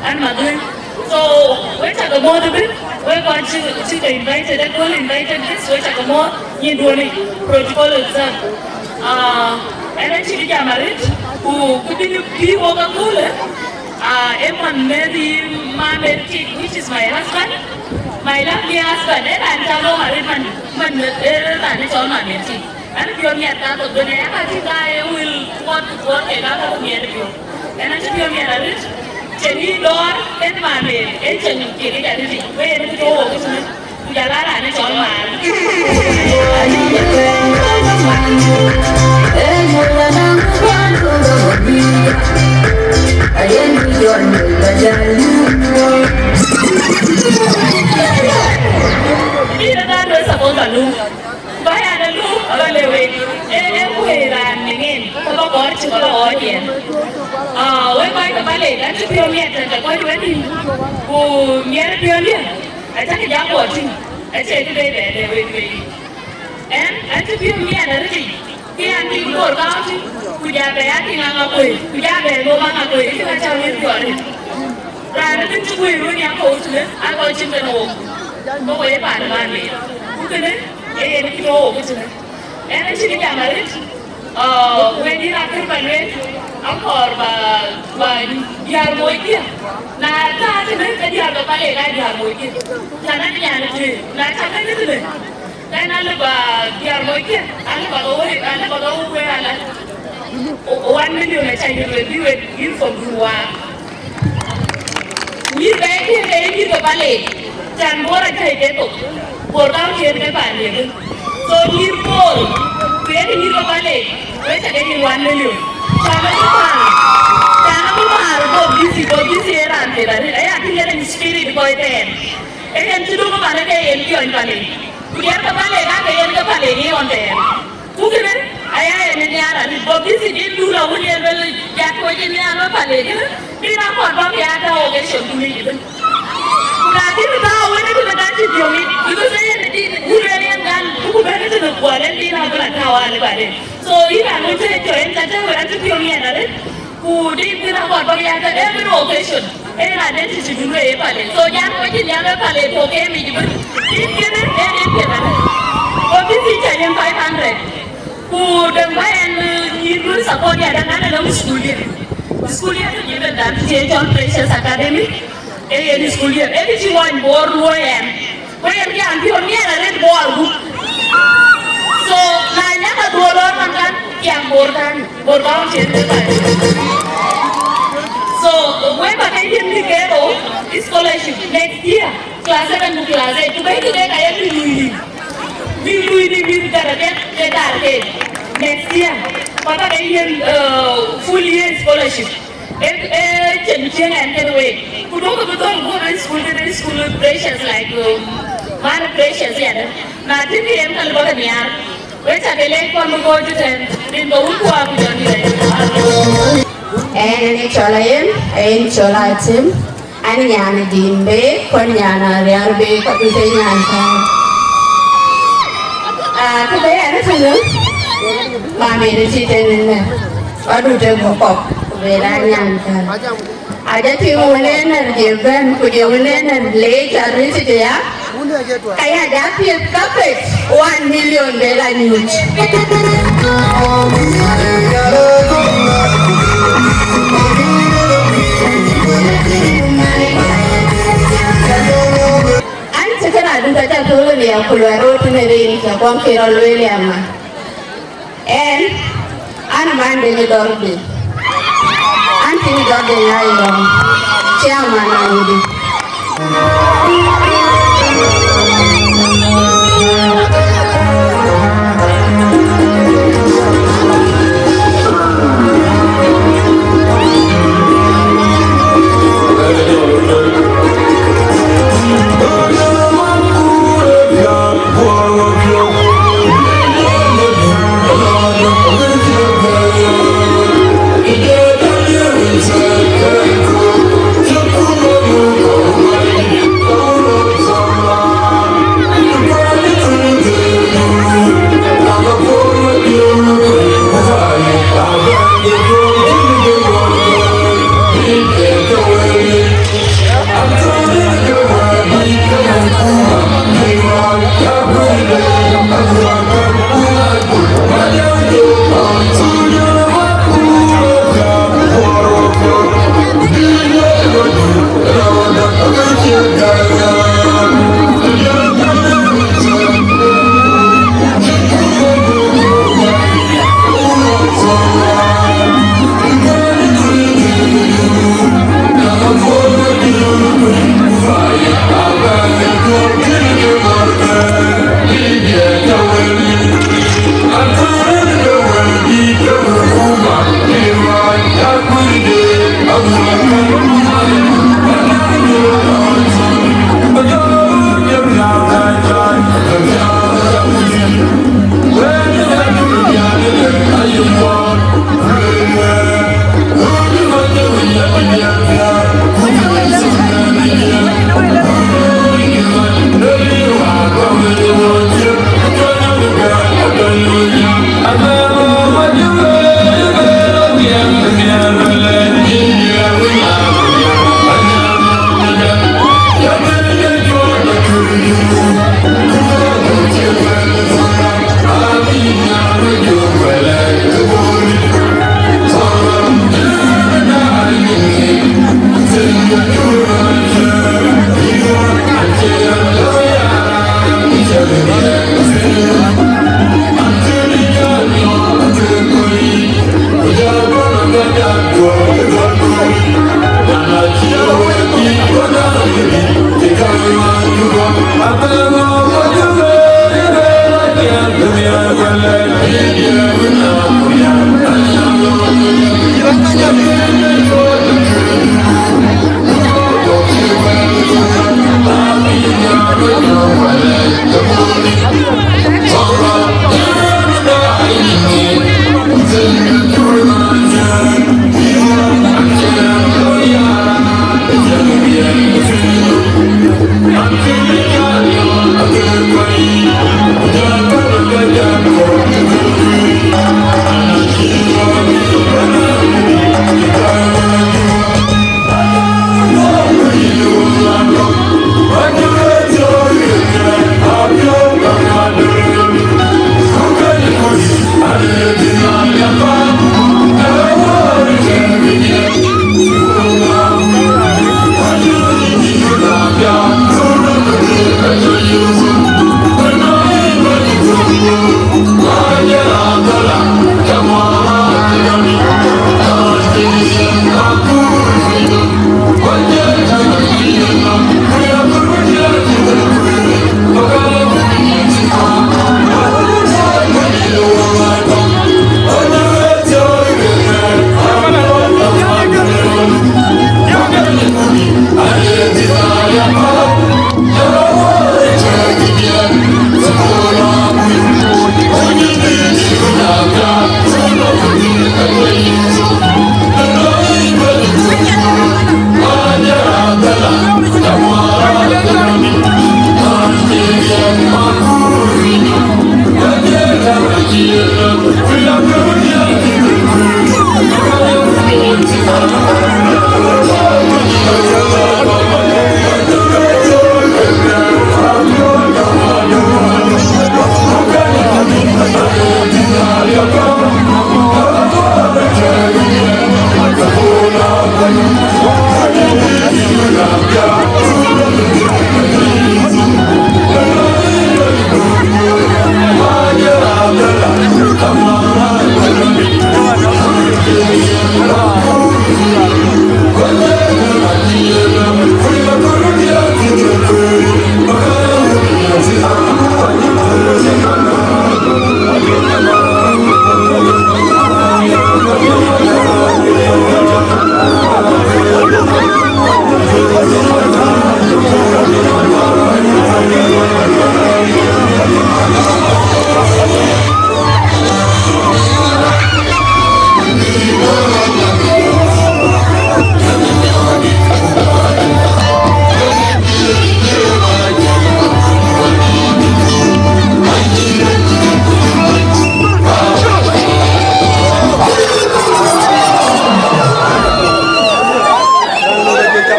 An madhun. So, we cakë mɔ̈ɔ̈th ëbën, we kɔc cï, cï ke invited, ë kööl invited guest, we cakë mɔ̈ɔ̈th, nyin duɔ̈në, protocol itself. Ah, ɛn acï bï jam arëët, ku, ku bï, bï wok aköölë, ah, ë man mɛ̈th yï ma mɛ̈th tik, which is my husband, my lovely husband, ë raan cä lɔ̈ŋ arëët man, man, ë raan ë cɔl ma mɛ̈th tik. An piɔ̈u miɛt ka thok bene, aka tïŋ ka ë wël tuɔɔt ku tuɔɔt kek aka ku miɛt piɔ̈u. Ɛn acï piɔ̈u miɛt arëët, cïn yï dɔɔr, ken ma mɛ̈th, ë cïn kek arëët, we en ku tɔ̈u wok ëtënë, ku jɔl a raan ë cɔl maar. Bï raan ë support ba lum. Ba ya de luk, aba le wek, e, e kuëë raan në ŋen, ke ba kɔɔr cï ba ɣɔɔc yɛn. Ah, wek kɔc ke Palek, an cï piɔ̈u miɛt tɛ̈n ke kɔc wɛ̈tdï, ku miɛt piɔ̈ndiɛ̈, acäkï jak guɔ tïŋ, acie kë bɛ̈ɛ̈i bɛ le wek wei. Ɛn, an cï piɔ̈u miɛt arëtic, ke an tïŋ Bor County, ku ja bɛ ya tïŋ Aŋakuei, ku ja bɛ lom Aŋakuei, acïn acä wek piɔ̈ɔ̈r. Raan ëbën cï guëër wën ya kɔ̈u tënë, aa kɔc cïn tënë wok. Bä woi paan ëbɛ̈n ëmën. Ku kënë, ee yen kï tɔ̈ wok tënë. Ɛn acïn jam arëët, aa, wëdït akër ba lueel, akɔɔr ba, ba diäär moc kiɛ̈. Na tɔ̈ tënë, ke diäär ke Palek aa diäär moc kiɛ̈. Tɛ̈n an nyan tëë, na cä ke tënë. Then alë ba diäär moc kiɛ̈, alë ba ke woi, alë ba ke woi ala. O, o one million acä yï lueel bï wek uniform dun waar. Nyïïr bɛ̈ɛ̈i kiɛ̈ ke ye nyïïr ke Palek, can Bor acä ye ke thok. Bor County yen ke paandiɛ̈ bï. So nyïïr Bor, ku yen nyïïr ke Palek, wek cä ke yïn one million. Can abï määr, can abï määr, go busy, go busy ë raan thiëëth arëët. Aya tïŋ yen spirit kɔc tɛɛr. Ee yen cï duk ë Palek ke yen piɔ̈ny Palek. Ku diɛɛr ke Palek aa ke yen ke Palek ye ɣɔn thɛɛr. Ku kënë, Aya yen ë nhiaar arëët, go busy dït dun awën yen luel jat kuɔc ë nhiaar wek pal ë kënë, bï raan kɔɔr bäk ya tääu occasion dun yic ëbën. Ku na kï tääu wën ë kënë ka cï piɔ̈u yic, because ë yen ë dït wun luel yen gan, ku bɛ̈n ë kënë guɔ lɛ̈k dït raan bï raan tääu alë baden. So yïn raan wën cï rɔt cɔl yen ka tääu wën acï piɔ̈u yen arëët, ku dït bï raan kɔɔr bäk ya tääu every occasion. Ë yen identity dun wek ë pal ë. So jat kuɔc ë nhiaar wek pal ë tuɔɔk ke mic ëbën. Dït kënë ë dït piɛth arëët. Go busy cä yen five hundred. Ku dɛ̈ŋ bä ɛn, eh, nyïïn luel support ya dɛ̈ŋ an, ënɔŋ school year. School year tɔ̈ jiël dhan cï ye cɔl Precious Academy. Ee yen school year. Ee kë cï ŋuany Bor luɔi ɛn. Ku yen jam piɔ̈u miɛt arëët Bor gup. So, na nyak aduɔ̈ɔ̈r lɔ̈ɔ̈r man kan, tiam Bor kan. Bor kan cïn të kan. So, wek ba ke yiën kë ke rou, scholarship next year. Class seven to class eight. Ku bɛ̈ny kë ke ka ye bï lui. Bï lui në mïth daraja ke dar ke next year. Ku aba ke yiën, uh, full year scholarship. Ë, ë, cïn cïn ɛn kënë wek. Ku duɔ̈kkë bï dhɔ̈l guɔ̈p ë school, kënë school Precious, like, um, man Precious, yeah. Na tïŋ kë yen ka lëu bä ke nhiaar. Wek ca ke lɛc kɔn bï gööc ëtɛ̈ɛ̈n. Rin ke wun kuaar ku jɔn dït. Ɛn, ɛn ë cɔl Ayen, Ayen cɔl Atem. An nyan Diŋ Bek, ku an nyan Arial Bek, ku adut ë nyan kääc. Ah, kë bɛ̈ɛ̈i ɛn ë tënë, mamë ë cï tënë nɛ̈, ku adut ë guɔ̈p kɔ̈k, ku bɛ̈ɛ̈i an nyan kääc. Ajɔ tïŋ wën ë nɛ̈r jɔ bɛ̈n, ku jɔ wën ë nɛ̈r leec arëët tëde ya, ka ya jɔ piɛth cabbage one million bɛ la nyuc. An cï kënë adut acä thöl ë nhiäk ku luɛɛl röt tënë rin, cä guɔm cï rɔt lueel ya ŋa. Ɛn, an man de Dɔ̈r Deŋ. An tïŋ Dɔ̈r Deŋ Ayɔ̈ɔ̈m, chairman Anyidi.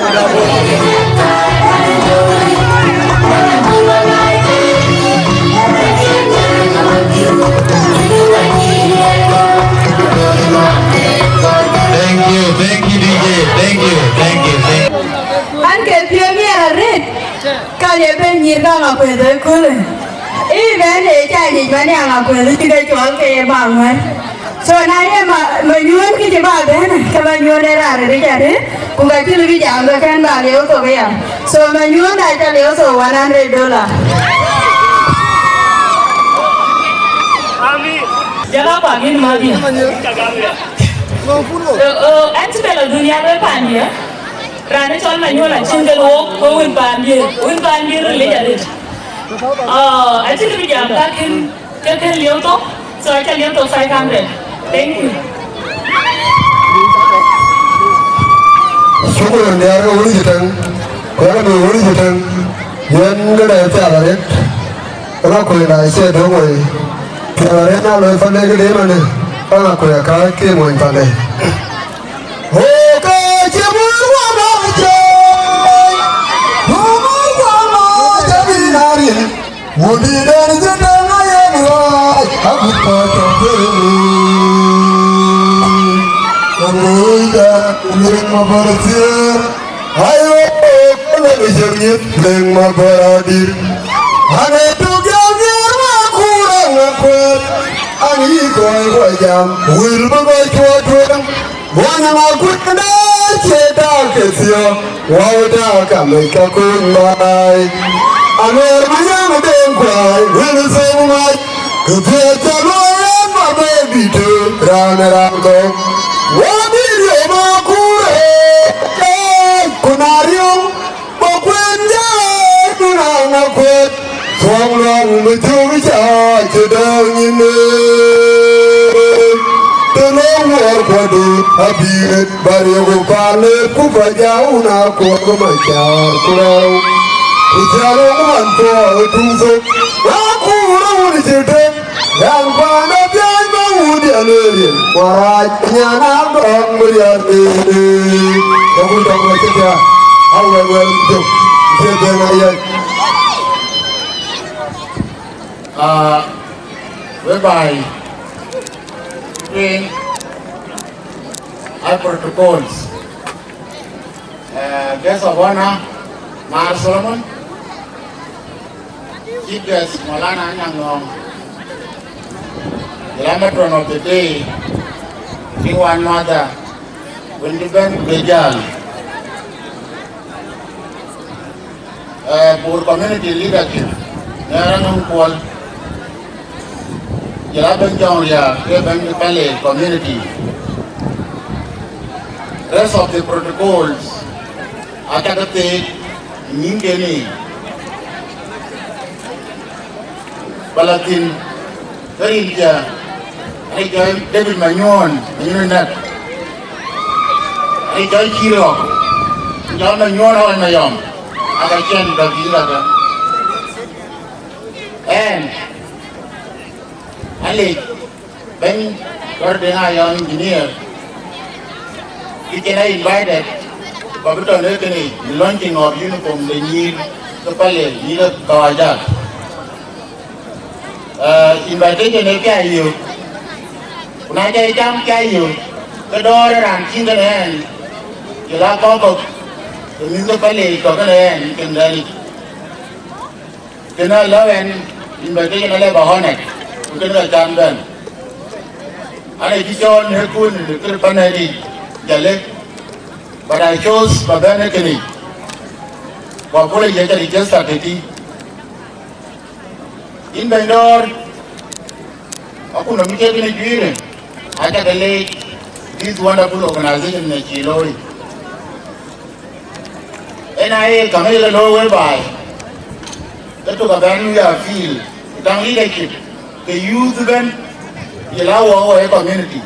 Thank you, thank you, D J. Thank you, thank you, thank you. An ke piööc miɛt arëët, ka ye bɛ̈ny nyïïr ka ŋa kuɛth ë köölë. Ë bɛ̈n ë ca nyic man ya ŋa kuɛth cï ke cɔl ke ye bä ŋuɛ̈r. So na ye ma, Manyuɔ̈n kë cï bä bɛ̈n, ke Manyuɔ̈n ë raan rëëc arëët, ku ka cï lë bï jam ke kɛ̈n bä lieu thok aya. So Manyuɔ̈n aca lieu thok one hundred dollar. Jala kwa gin madi. Ë, ë, ɛn cï bɛ lɔ dunia bɛ paandiɛ. Raan ë cɔl Manyuɔ̈n acïn ke luɔk, ke wën paandiɛ, wën paandiɛ ril lec arëët. Ë, acï lë bï jam ka kën, ke kën lieu thok, so aca lieu thok five hundred. Thank you. Shukran, diäär ke wun cï tɛ̈ŋ, ku yak ke wun cï tɛ̈ŋ, yen ke dɛ pial arëët, ëna kuëë na cie döŋ wei, pial arëët na loi pande ke dee manë, ëna kuëë ka ke mony pande. Oke, cï mur wä ma jai, mur wä ma jai na rin. Wudït en cï tëŋ ayen ɣɔɔc, agut kɔc tɔ thëëni. Aŋuucda, lëŋ ma bär thiëër, ayo, lëŋ cï ŋiëth, lëŋ ma bär adïr. Aŋë tök jam nhiaar ma kuur aŋë kuɛɛt, aŋë yï kɔc kua jam, wël bï kɔc cuɔ tueŋ. Wanyama kuënde cie dak ke thiɔ̈k, wau dak ka mec ka kun baai. Aluɛɛr Manyang Deŋ Kuai, wën thok mac, ke piɛth ca luɔi en ma bɛ bï tëë raan ë raan kɔ̈u. Wä bï riɔ̈m akurë, ee, ku na riɔ̈m, bä kuën jai, ku na ŋa kuët, thuɔŋ luɔŋ bï thök ca cï däŋ nyin ee. Të lɔ wuɔɔr kuɔdu abï ɣet, bä riëëku paan lëëpku bä jau na kuɔk ma cäär ku rɛɛu. Ku cä röök man tuɔɔk ë tuŋ thok, na kuur awun cï tëk, Ɣɛn kuan ë piac bä wut diɛn ë riël, Warac nyan a gɔ̈k bï riɛl ëëdë. Yökun tɔŋ ë cï thiaak, a wɛl wɛl jök, cï dhëŋ a yɛc. Ah, whereby doing our protocols. Eh, guest of honor, Mar Solomon, chief guest, Maulana Anyang Ngong, the matron of the day, King One Mother, Wendy Ben Bejal, eh, Bor community leadership, Nyarang Paul, jɔl a bɛ̈ny Jɔŋ Riaar, ke bɛ̈ny de Pale community. Rest of the protocols, aca ke theek, nyïn keni. Balatin, Këril cä, ade jɔl David Manyuɔn, Manyuɔn nɛ̈k. Ade jɔl Cirɔk, jɔl Manyuɔn Awɛn Mayɔm. Aka cɛn bä bï aka. Ɛn, alec, bɛ̈ny, Kɔr Deŋ Ayɔm engineer. Kï cïn a invited, bä bï tɔ̈ në kënë, the launching of uniform de nyïïr ke Pale, nyïïr ke Kawajak. Eh, invitation ë piac yök. Ku na cä ye cam piac yök, ke dɔɔr ë raan cïn kënë ɛn, jɔl a kɔ̈k kɔ̈k, ke mïth ke Pale tɔ̈ kënë ɛn, kënë dɛ̈ lic. Kënë alëu ɛn invitation alë bä honored, ku kënë ka can bɛ̈n. An, acï cɔɔl në kun në kër pan ë dic, jale, but I chose bä bɛ̈n ë kënë. Ku apology acä register tëtï. Yïn bɛ̈ny dɔ̈ɔ̈r, akun nɔm cï kek në juëërë, aca ke leec this wonderful organization në cï looi. Ëna ye käŋ ye ke looi whereby ke tök abɛ̈n we are feel, taŋ leadership, ke youth ëbɛ̈n, jɔl a wɔ wɔ ë community.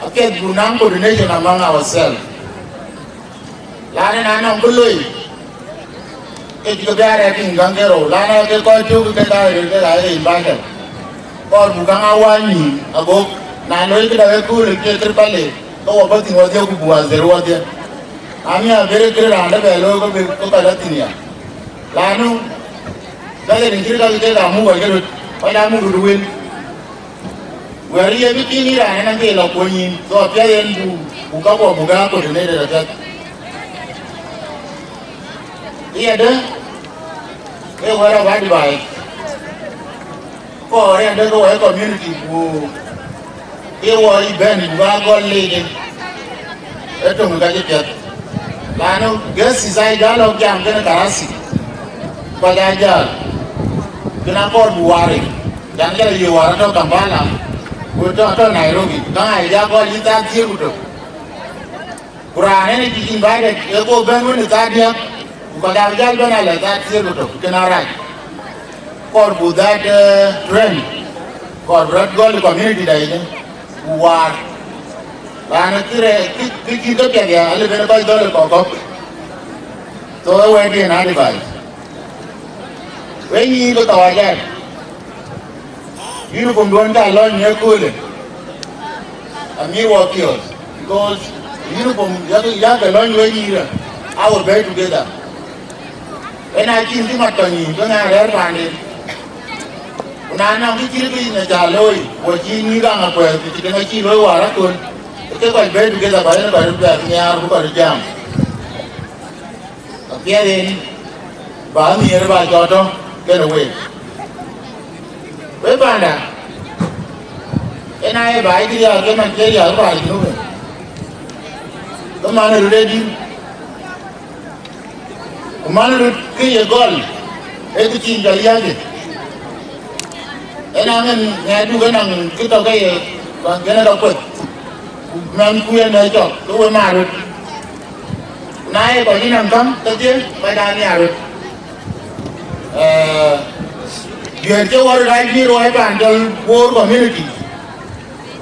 Apiɛth buk naŋ coordination among ourselves. Lanë na nɔŋ kë loi, ke cï ke bï a rɛ̈k piny gäŋ ke rou, lanë ke kɔc tök ke ka rëër ke ka ye invited. Kɔɔr buk käŋ a wääc nïïm agok, na loi këdä ë kööl ë ke kër Pale, ke wɔ bɔ̈ thïn wɔdhiɛ ku buk a dhël wɔdhiɛ. Ami abëre kërë raan dë bɛ looi ke bï ke kɔc la thïn ya. Lanu, bɛ̈ɛ̈i rin cït ka ke kek amuk kɔc ke röt, kɔc amuk röt wël. Wɛ̈ɛ̈r ye bï piŋ yïn raan ënɔŋ ke lɔ kuɔny yïn, so apiɛth yen bu, bu kakuɔ buk aa coordinated apiɛth. Yadë, ke wɛ̈ɛ̈r of advice. Kɔɔr yadë ke wɔ community ku ke wɔ yï bɛ̈n ku ka gɔl leec ë töŋ ka cï piɛth. Lanu guest is ai jal lɔ jam kënë karasi. Kɔc aa jäl. Kënë akɔɔr bu waar yic. Can jal yï waar tɔ̈ Kampala. Ku tɔ̈ tɔ̈ Nairobi. Ka ŋa yï ja gɔl yï thaa thiëër ku tök. Ku raan ënë cï invited, ë go bɛ̈n wën ë thaa diäk, ku kɔc abï jäl bɛ̈n alɛ thaa thiëër ku tök, kën arac. Kɔɔr bu that, eh, trend, kɔɔr bï rɔt gɔl ë community da yic, ku waar. Raan ë kërɛ, kë, kë cït ke piɛth ya, alë bɛ̈n kɔc dhɔl ë kɔk kɔ̈k. So, ë wɛ̈ɛ̈t yen advice. Wek nyïïr ke kawaja. Uniform duɔ̈n ca lɔny në ëköölë, amï wɔ piɔ̈ɔ̈th, because uniform yak, yak ke lɔny wek nyïïrë, a wɔ bɛ̈ɛ̈i together. Ëna cïn cï mat tɔ̈ nyïïn, ke ŋa rɛ̈ɛ̈r paanden. Ku na nɔŋ kë cït kë yïn aca looi, wɔ cï nyïïr kaŋ akuɛth, ku cï kën acï looi wäär aköl, ke kɔc bɛ̈ɛ̈i together, kɔc yen kɔc röt bɛ̈ɛ̈r nhiaar, ku kɔc röt jam. Apiɛth en, ba nhiëër ba cɔɔt tɔ̈ kenë week. Wek panda, en aye ba cï riääk ke man cï riääk ba Junub. Ke man röt ë dït, ku man röt ke ye gɔl, ee kë cïn jɔl yäc. Ëna ŋën ŋɛ̈ɛ̈tdu ke naŋ kë tɔ̈ ke ye, kɔn kënë ka kueth, ku mɛnhku yen ë cɔk, ke we maa röt. Ku na ye kɔc yï naŋ käŋ kedhie, kɔc aa nhiaar röt. Eh, duëër cï wɔ röt aa juiir wɔ ë paan cɔl Bor community.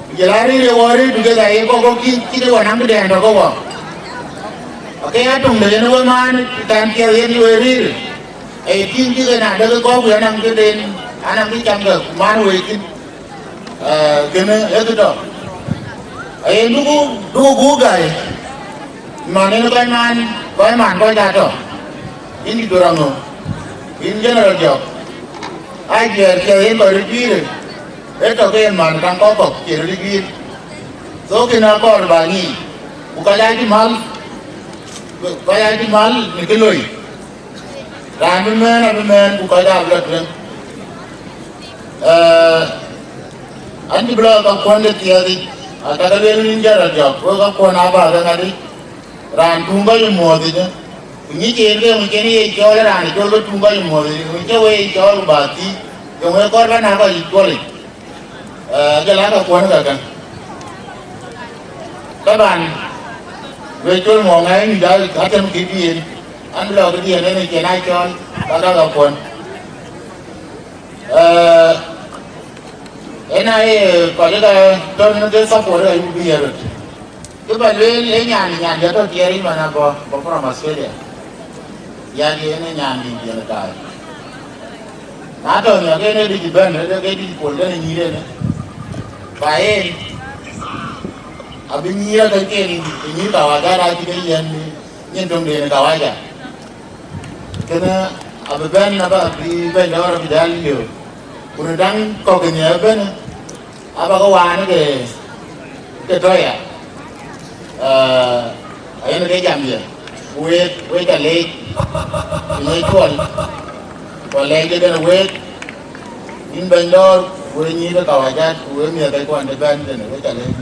Ku jɔl aa rëër ye wɔ rëër together ye kɔk kɔ̈k cï, cï ke wɔ naŋ këdɛn tɔ̈ ke wɔ. Ake ya töŋ de yen we maan, kan piɛth yen we rëër. Ee tïŋ cï ke na dek kɔ̈k, ku anaŋ këden, anaŋ kë cam ke, ku man wëi thïn. Eh, kënë ee kë tɔ̈. Ayen duku, duku guuk gäi. Man en kɔc man, kɔc man kɔc aa tɔ̈. Yïn dït Dor Aŋö, yïn General Jɔk. Aa jiɛɛr ciɛth yen kɔc röt juiir. Ee tɔ̈ ke yen man kaŋ kɔ̈k kɔ̈k cï röt juiir. So kënë akɔɔr ba nyic. Ku kɔc aa cï mal, kɔc aa cï mal në kë loi. Raan bï mɛɛn abï mɛɛn, ku kɔc aa bï lɔ tueŋ. Eh, an cï bï lɔ ka kuɔn de thiɛɛth yic, aka ke lueel yïn General Jɔk, wek ka kuɔn aa bä ke ŋadï. Raan tuŋ kɔc ë muɔ̈ɔ̈th yic, ku nyic en ke ŋö cïn ye cɔɔl raan ë cɔl ke tuŋ kɔc ë muɔ̈ɔ̈th yic, ŋö cï we ye cɔɔl ku bä thiëc, ke ŋö kɔɔr bä na kɔc yic cuɔl yic. Eh, jɔl aa ka kuɔn ka kën. Taban, we cɔl mɔ̈ɔ̈ŋ ŋa en nyuc aa, atëm kë diën, an bï lɔ kë diën en ë cïn aa cɔɔl, ka ka ka kuɔn. Eh, en aye kɔc ë ka tɔ̈ në ke support ayuk bï ye röt. Kë ba lueel ee nyan, nyan jɔ tɔ̈ tiɛɛr yï man abɔ̈, bɔ̈ from Australia. Yak yen ee nyan dït yen ë taai. Na tɔ̈ nhiäk en ee dït bɛ̈n, ee ke dït pol den ë nyïïr en. Ba en, abï nyïïr atɔ̈ ke dït, ë nyïïr kawaja da cï ke yɛn nyin töŋ den ë kawaja. Kënë abï bɛ̈n aba bï bɛ̈ny dɔ̈ɔ̈r abï jäl liöök. Ku në daŋ kɔ̈k ë nhiɛɛr ëbɛ̈n, aba ke waan ke, ke tɔ̈ ya. Eh, ayen ke jam ye. Ku wek, wek ca leec, ku ŋic cuɔl. Ku alɛɛc ëdɛn wek, yïn bɛ̈ny dɔ̈ɔ̈r, ku wek nyïïr ke kawajat, ku wek miɛ̈thkuɔn të bɛ̈n tënë, wek ca leec.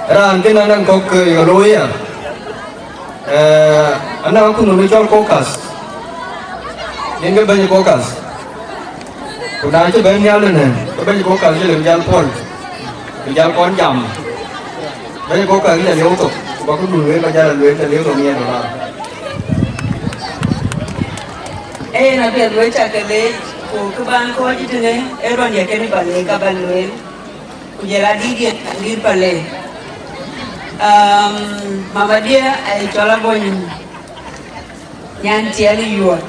Raan kën anɔŋ kɔ̈k ke ye looi ya. Eh, anɔŋ akun wën cɔl caucus. Yen ke bɛ̈ny caucus. Ku na cï bɛ̈n nhial ënë, ke bɛ̈ny caucus cï lëu jal pɔ̈l. Ku jal kɔn jam. Bɛ̈ny caucus cï lieu thok. Ku ba këdun wek ba jal lueel, cï lieu thok miɛt dolar. Ee, na piɛth wek ca ke leec, ku kë ban kɔc tënë, ee rɔn ye kën ba leec ka ban lueel. Ku jɔl a dït, dït Palek. Um, mama diɛ, ai cɔl Abony nyan tiɛɛl yuɔɔt.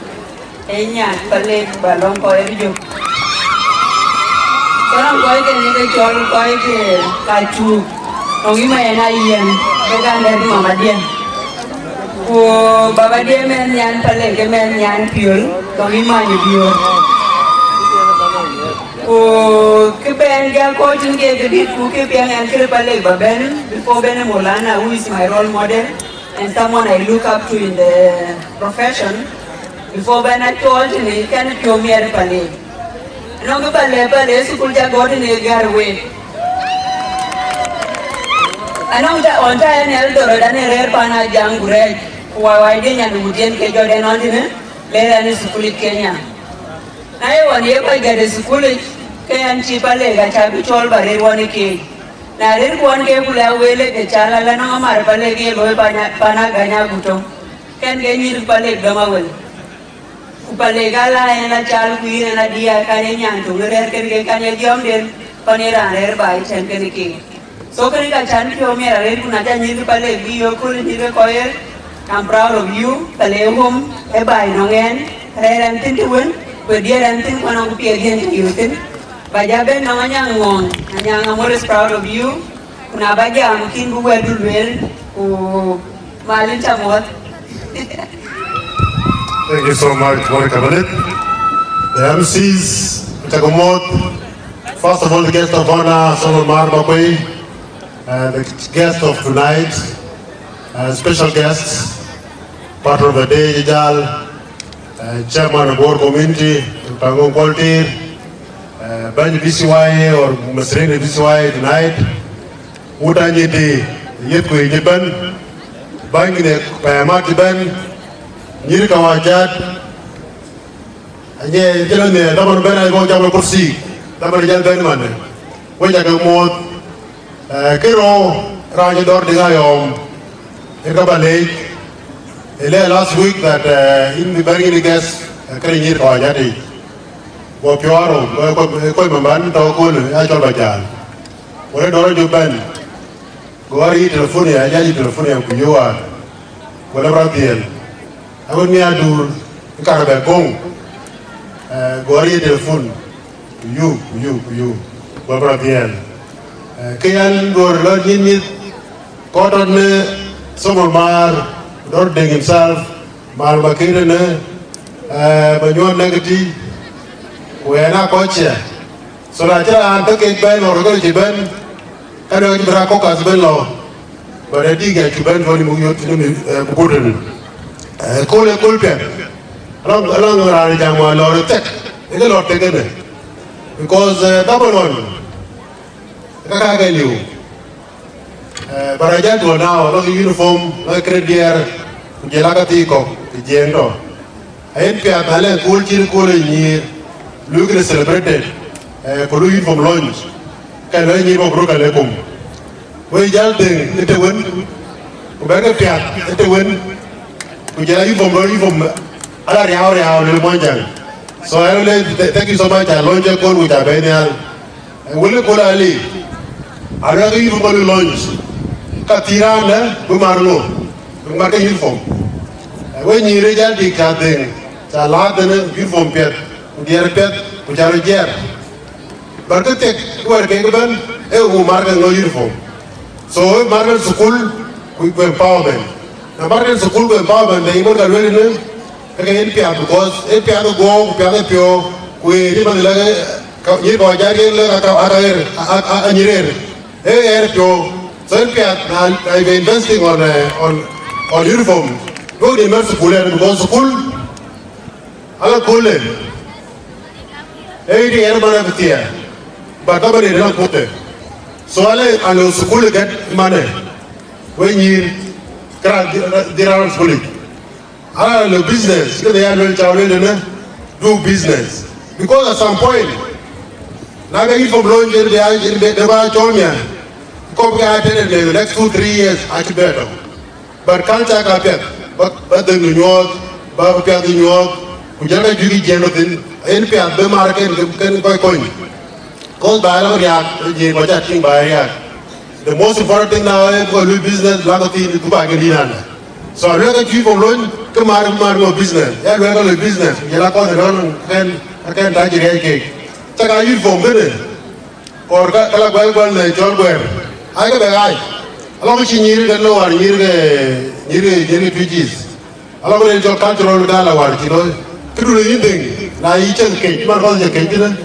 Ee nyan Palek ba lɔŋ kɔc ë jök. Cɔl kɔc ke ne ke cɔl kɔc ke ka cuk. Nɔŋ yï mɛn a yɛn, ke kan dɛ̈t mama diɛ. Ku baba diɛ mɛn nyan Palek, ke mɛn nyan piöl, nɔŋ yï many biöör. Ku kë bɛ̈n jal kɔc tïŋ ke këdït, ku kë piɛŋ ɛn kërë Palek ba bɛ̈n, before bɛ̈n ë Maulana, who is my role model and someone I look up to in the profession. Before bɛ̈n a cɔl tënë, kɛn piɔ̈u miɛt ë Palek. Anɔŋ kë Palek, Palek thukul ca gɔ̈t tënë gär week. Anɔŋ ta, ɣɔn ta ɛn Eldoret, an ë rɛ̈ɛ̈r pan a jam ku rɛɛc, ku wawai de nyan wut yen ke jɔt ɛn ɣɔn tënë, le ɛn ë thukul ë Kenya. Na ye ɣɔn ye kɔc gɛ̈t ë thukul yic, ke yɛn cï Palek aca bï cɔl ba rëër ɣɔn ë keek. Na rëërku ɣɔn keek, ku lɛ̈k wël ë ke cal ala nɔŋ amär Palek ye looi pan a, pan a gäny aguto. Kɛn ke nyïïr Palek dɔm awël. Ku Palek ala en la cal, ku yïn en adï, a kan ye nyan töŋ ë rɛ̈ɛ̈r kën ke kan ye dhiɔmden, pan ye raan rɛ̈ɛ̈r ba ëtɛ̈n kën keek. So kënë ka can piɔ̈u miɛt arëët, ku na ca nyïïr Palek bï yök kööl nyïïr ke kɔc ë, I'm proud of you, Palek home, ë baai nɔŋ ɛn, rɛɛr ɛn thïn të wën, ku ë diɛɛr ɛn thïn, ku anɔŋ ku piɛth diɛn të yök thïn. Ba ja ben nɔŋ Anyaŋ Ŋɔɔŋ, Anyaŋ, I'm always proud of you, ku na ba jam kïn bï wɛ̈tdu lueel, ku mal yïn ca muɔ̈th. Thank you so much, Monica Balit. The M Cs, Chagamot, first of all, the guest of honor, Solomon Mar Bakwei, and the guest of tonight, uh, special guests, patron of the day, Jijal, uh, chairman of Bor community, Pango Kwaltir, uh, Bany B C Y A or Masrin B C Y A tonight, Wuta Nyiti, yet ku yit bɛ̈n, bäny ne pɛɛmat cï bɛ̈n, nyïïr kawajat, anye jël ne dhaman bɛ̈n ai go jam kursi, dhaman jal bɛ̈n man. Wek aca ke muɔ̈th, eh, kë rou, raan cï dɔ̈ɔ̈r diŋ ayɔ̈ɔ̈m, ë ka ba leec, ë lɛ last week that, eh, in the very guest, eh, kërë nyïïr kawajat yic. Go piɔ̈ɔ̈r rou, go, go, go man ban tɔ̈ kööl, acɔl ba jal. Go rɛ̈t dɔ̈ɔ̈r jɔ bɛ̈n, go wär yï telephone ya, ya yï telephone ya ku yöör. Go lɔ rɔt dhiɛl. Agut mi adur, ë karë bɛ goŋ. Eh, go wär yï telephone. Ku yöör, ku yöör, ku yöör. Go lɔ rɔt dhiɛl. Eh, ke yan duɔ̈r lɔ nyith nyith. Kɔc tɔ̈ në Solomon Maar, dɔ̈ɔ̈r Deŋ himself, Maar Makëër në, eh, ba nyuɔɔn negative, ku ɣɛn a kɔc cɛ. So na cï raan tök kek bɛ̈n, or kɔc cï bɛ̈n, ka dɔ̈ɔ̈r cï bï raan kɔ̈k kath bɛ̈n lɔ, ba dɛ dïïk ya cï bɛ̈n tɔ̈ në muk yöt në mi, eh, bï gut tënë. Eh, kööl ë kööl piɛth. Alɔŋ, alɔŋ raan jam wa lɔ rɔt thek, ë ke lɔ thek ënë. Because, eh, dhaman ɣɔn, ka ka ke liu. Eh, ba rɔt jal tuɔ̈ now, lɔ ke uniform, lɔ ke kërë diɛɛr, ku jël aka thii kɔ̈k, ke jiëën tɔ̈. Ayen piath na lɛŋ kööl cït kööl ë nyïïr, luui këde celebrated, eh, ku luui uniform launch, ka lɔ nyïïr mabruk alaikum. Wek jal dheŋ ë të wën, ku bɛ̈n ke piath ë të wën, ku jël uniform lɔ uniform ala riau riau në Muɔnyjäŋ. So, I really th-, thank you so much, a launch ë kööl, ku ca bɛ̈n nhial. Wël ë kööl ali, aluɛɛk yï bï kɔn launch, ka thii raan dɛ̈ bï mar ŋö, bï mar ke uniform. We nyïïr ë jal dik ca dheŋ, ca laat dhënë uniform piɛth, ku diɛɛr piɛth, ku ca rɔt jiɛɛr. Bär ke thek, ku wɛ̈ɛ̈r kek ëbɛ̈n, ee ku mar ke ŋö uniform. So, ee mar ke thukul, ku, ku empowerment. Na mar ke thukul ku empowerment, dɛ yï bɔ̈ ka lueel ënë, ke ke yen piath, because ee piath ë guɔ̈ɔ̈r, ku piath ë piɔ̈u, ku ë cï man lɛ̈k, ka, nyïïr kɔc jat yen lɛ̈k aka, aka ɣer, a, a, a, a nyïïr ɣer. Ee ɣer piɔ̈u. So yen piath, na, na, if you're investing on, uh, on, on uniform, duɔ̈k de mɛ̈t thukul ɛn, because thukul, ala kööl ë, ee yï ɣer man abï thiɛɛr, but ka bä de raan kuth ë. So ale, ale thukul ë gɛ̈t man ë, we nyïïr, kë raan dhil, dhil raan thukul yic. Ala lɔ business, ke de ya luel ca luel ënë, do business. Because at some point, na ke uniform launch, yen bï ya, yen bï, bï ba cɔl mia, kɔp ke a tënë në the next two, three years, acï bɛ tɔ̈. But culture ka piɛth, ba, ba dhëŋ nyuɔɔth, ba piath nyuɔɔth, ku jël ka juëc jiɛɛn rɔt thïn, yen piath bï mar ken, ken kɔc kony. Cause ba lɔ riak, ye kɔc ca tïŋ ba riak. The most important thing now, eh, kɔc lui business, bï lɔ ke thïn, ku ba ke dït ënë. So, luɛɛk ke cuï kɔm lony, ke mar, mar ŋö business. Ya luɛɛk ke lui business, ye la kɔc rɔn, kɛn, kɛn ta jï riɛc kek. Cak a uniform kënë, or ka, ka la guɛl guɛl në cɔl guɛɛr. Ai ke bɛ ɣaac. Alɔ ke cï nyïïr ke lɔ war nyïïr ke, nyïïr ke, nyïïr ke Twic East. Ala bï rɛn cɔl cultural gala war cï looi. Këdu në yïn dheŋ, na yï cɛn kec, man kɔn cɛ kec tënë.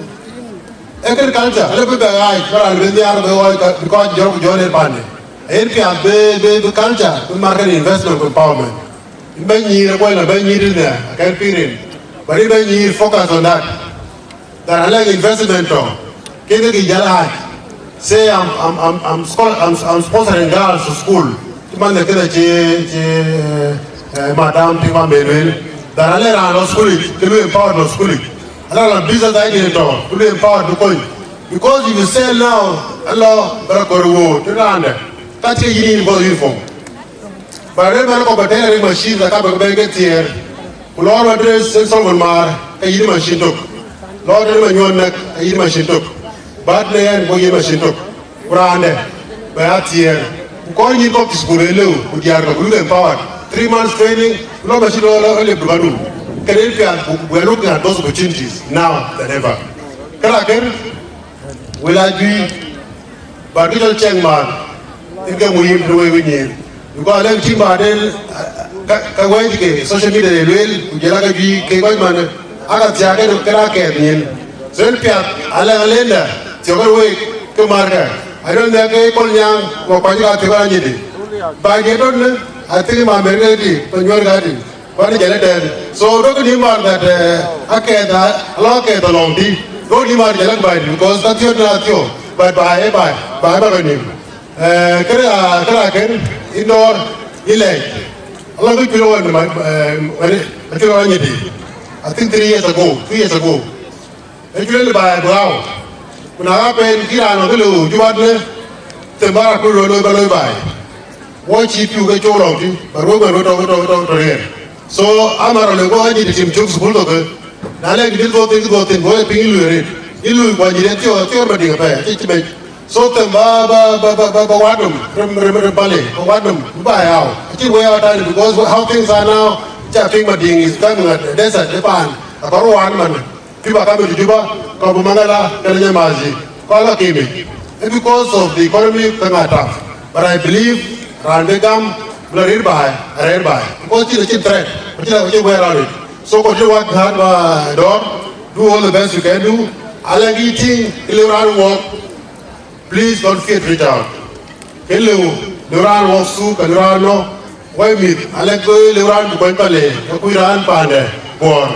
Ee kën culture, ala bï bɛ ɣaac, bï raan bï nhiaar bï ɣɔɔc ka, bï kɔc jɔl ku jɔl en pande. Yen piath bï, bï, bï culture, bï market investment ku empowerment. Yïn bɛ̈ny nyïïr, akuɔc la bɛ̈ny nyïïr tënë, akɛn piŋ rin. But yïn bɛ̈ny nyïïr, focus on that. That alɛ̈k investment tɔ̈, ke ke kï jäl ɣaac. Say I'm, I'm, I'm, I'm, spo-, I'm, I'm sponsoring girls to school. Cï man de kënë cï, cï, eh, madam tïŋ man ben lueel. That alɛ̈k raan lɔ school yic, ke lu empowered lɔ school yic. Alɛ̈k raan business idea tɔ̈, ke lu empowered bï kony. Because if you say now, alɔ, bä rɔ kɔɔr woor, të raan dɛ̈, ka cï yïn yïn bɔ̈ uniform. Ba rëër man kɔ̈k ba tɛɛr ë machine, ka bɛ ke bɛ̈n ke thiëër. Ku lɔɔr ba dress ë Solomon Maar, ke yïn machine tök. Lɔɔr tënë Manyuɔn Nɛk, ke yïn machine tök. Bat në ɛn, bɔ̈ yïn machine tök. Ku raan dɛ̈, bɛ ya thiëër. Ku kɔc nyïïr kɔ̈k cï school ë lëu, ku diäär kɔ̈k, ku luk empowered. Three months training, ku lɔ machine lɔ, lɔ, lɔ lip Dubandu. Kënë piath, we are looking at those opportunities now than ever. Kërac kën, wël aa juëc, but kë cɔl cɛŋ maan, yen ke muhiim të wek ë nyïïr. Because alɛ̈ŋ cï baden, Ka, ka wɛ̈ɛ̈c ke social media ye lueel, ku jɔl aa ka juëc ke kɔc man, aa ka thiääk ke, ke raan kɛɛth nyin. So yen piath, alɛ̈k alenda, thiɔ̈k ë week, ke märkë. I don't think ke Kolnyaŋ, ku kuany ka thiɔ̈k raan nyindi. Baai ke tɔ̈ në, I think ma America di, pa nyuɔ̈r ka di, kuan jɛl ëtɛ̈ɛ̈n. So duɔ̈kkë nïïm man that, eh, akɛɛth, a, alɔ akɛɛth alɔŋ di. Duɔ̈kkë nïïm man jɛl ë baai di, because ka thiɔ̈k na thiɔ̈k, but baai ë baai, baai ba ke nïïm. Eh, këda, këda kën, in dɔɔr, in lɛɛc. Alɔ kë cuël ɣɔn, ma, eh, wɛ̈t, wɛ̈t cuël ɣɔn nyindi. I think three years ago, two years ago. Ë cuël baai bï ɣau. Ku na ɣa pen kï raan ɣɔn kë lëu Juba në, them ba raan kë loi, loi ba loi baai. Wɔ cï piu ke cɔl rɔt tï, ba ruɔ̈k bɛ ruɔ̈k tɔ̈, tɔ̈, tɔ̈, tɔ̈ rëër. So, amar alë guɔ ka jï tim cök thukul thok. Na lɛ̈k dït guɔ thïn, guɔ thïn, guɔ piŋ lui rëët. Yï lui guɔ jï rëët thiɔ̈k, thiɔ̈k ba diŋ apɛi, acï cï mec. So them ba, ba, ba, ba, ba, ba wadom, rem, rem, rem pale, ba wadom, ba yau. Acïn way out tani because how things are now, ca piŋ Madiŋ is coming at the desert, the pan. Akɔr wan man. People are coming to Juba, kɔr bu Mangala, kɛn Nyamazi, kɔr la kimi. And because of the economy, things are tough. But I believe, raan bï gam, bï la rëër baai, arëër baai. Because cïn, cïn threat, cïn, cïn way around it. So continue work hard, ba dɔɔr, do all the best you can do. Alɛ̈k yï tïŋ, kë lëu raan wɔk, please don't fear to reach out. Kë lëu, lëu raan wɔk thuk, lëu raan nɔ̈k, wai mïth, alɛ̈k lëu raan bï kuany pale, ke kuc raan paande, Bor.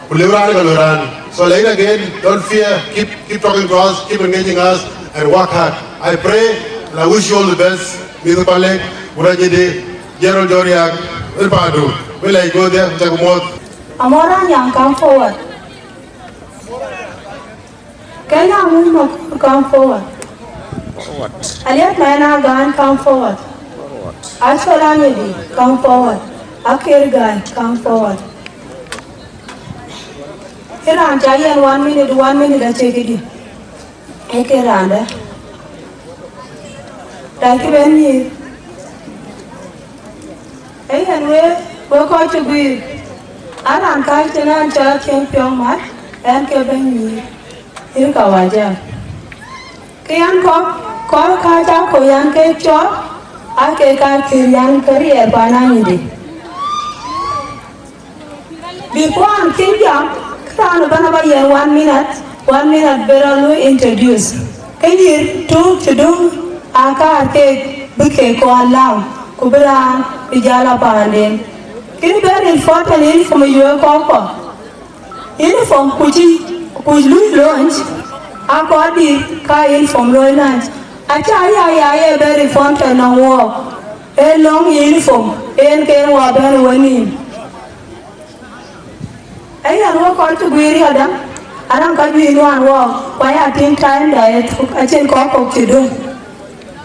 Ku lëu raan ka lëu raan. So, like again, don't fear, keep, keep talking to us, keep engaging us, and work hard. I pray, and I wish you all the best, mïth pale, ku rɛɛc de, General Joriak, wën paandu, wën lɛc go there, cak muɔ̈th. Amor Anyang, come forward. Kenya Mum Makur, come forward. Forward. Aliat Mayen Agan, come forward. Forward. Achol Anyidi, come forward. Akir Gai, come forward. Iran ca yen one minute, one minute acie kidi. Eke rande. Dai ki ben nyir. Ee yen we, we kɔc cï guiir, an raan kääc tënë an cɔl Athiëŋ Piɔ̈ŋ Mat, ɛn ke bɛ̈ny nyïïr, yïn ka waja. Ke yan kɔ̈k, kɔc kääc aa kɔ̈k yan ke cɔɔl, aa ke ka kër yan ke riɛɛr paan Anyidi. Before an kïn jam, ke raan ëbɛ̈n aba yen one minute, one minute bï rɔt lui introduce. Ke nyïïr tuuk cï döŋ aa kaar keek bï keek kɔn läu, ku bï raan bï jäl a paanden. Kën very important uniform ë yuöök kɔ̈k kɔ̈k. Uniform ku cï, ku lui launch, aa kɔɔr dït ka uniform looi launch. Acä ya ya ye very important nɔŋ wɔɔk. Ee lɔ̈ŋ uniform, en ke en wa bɛ̈n ë wenïïm. Ee yen wek kɔc cï guiir riɔ̈ɔ̈tda, anɔŋ ka juëc nuan wɔɔk, ku aya tïŋ time da ye thök, acïn kɔc kɔ̈k cï döŋ.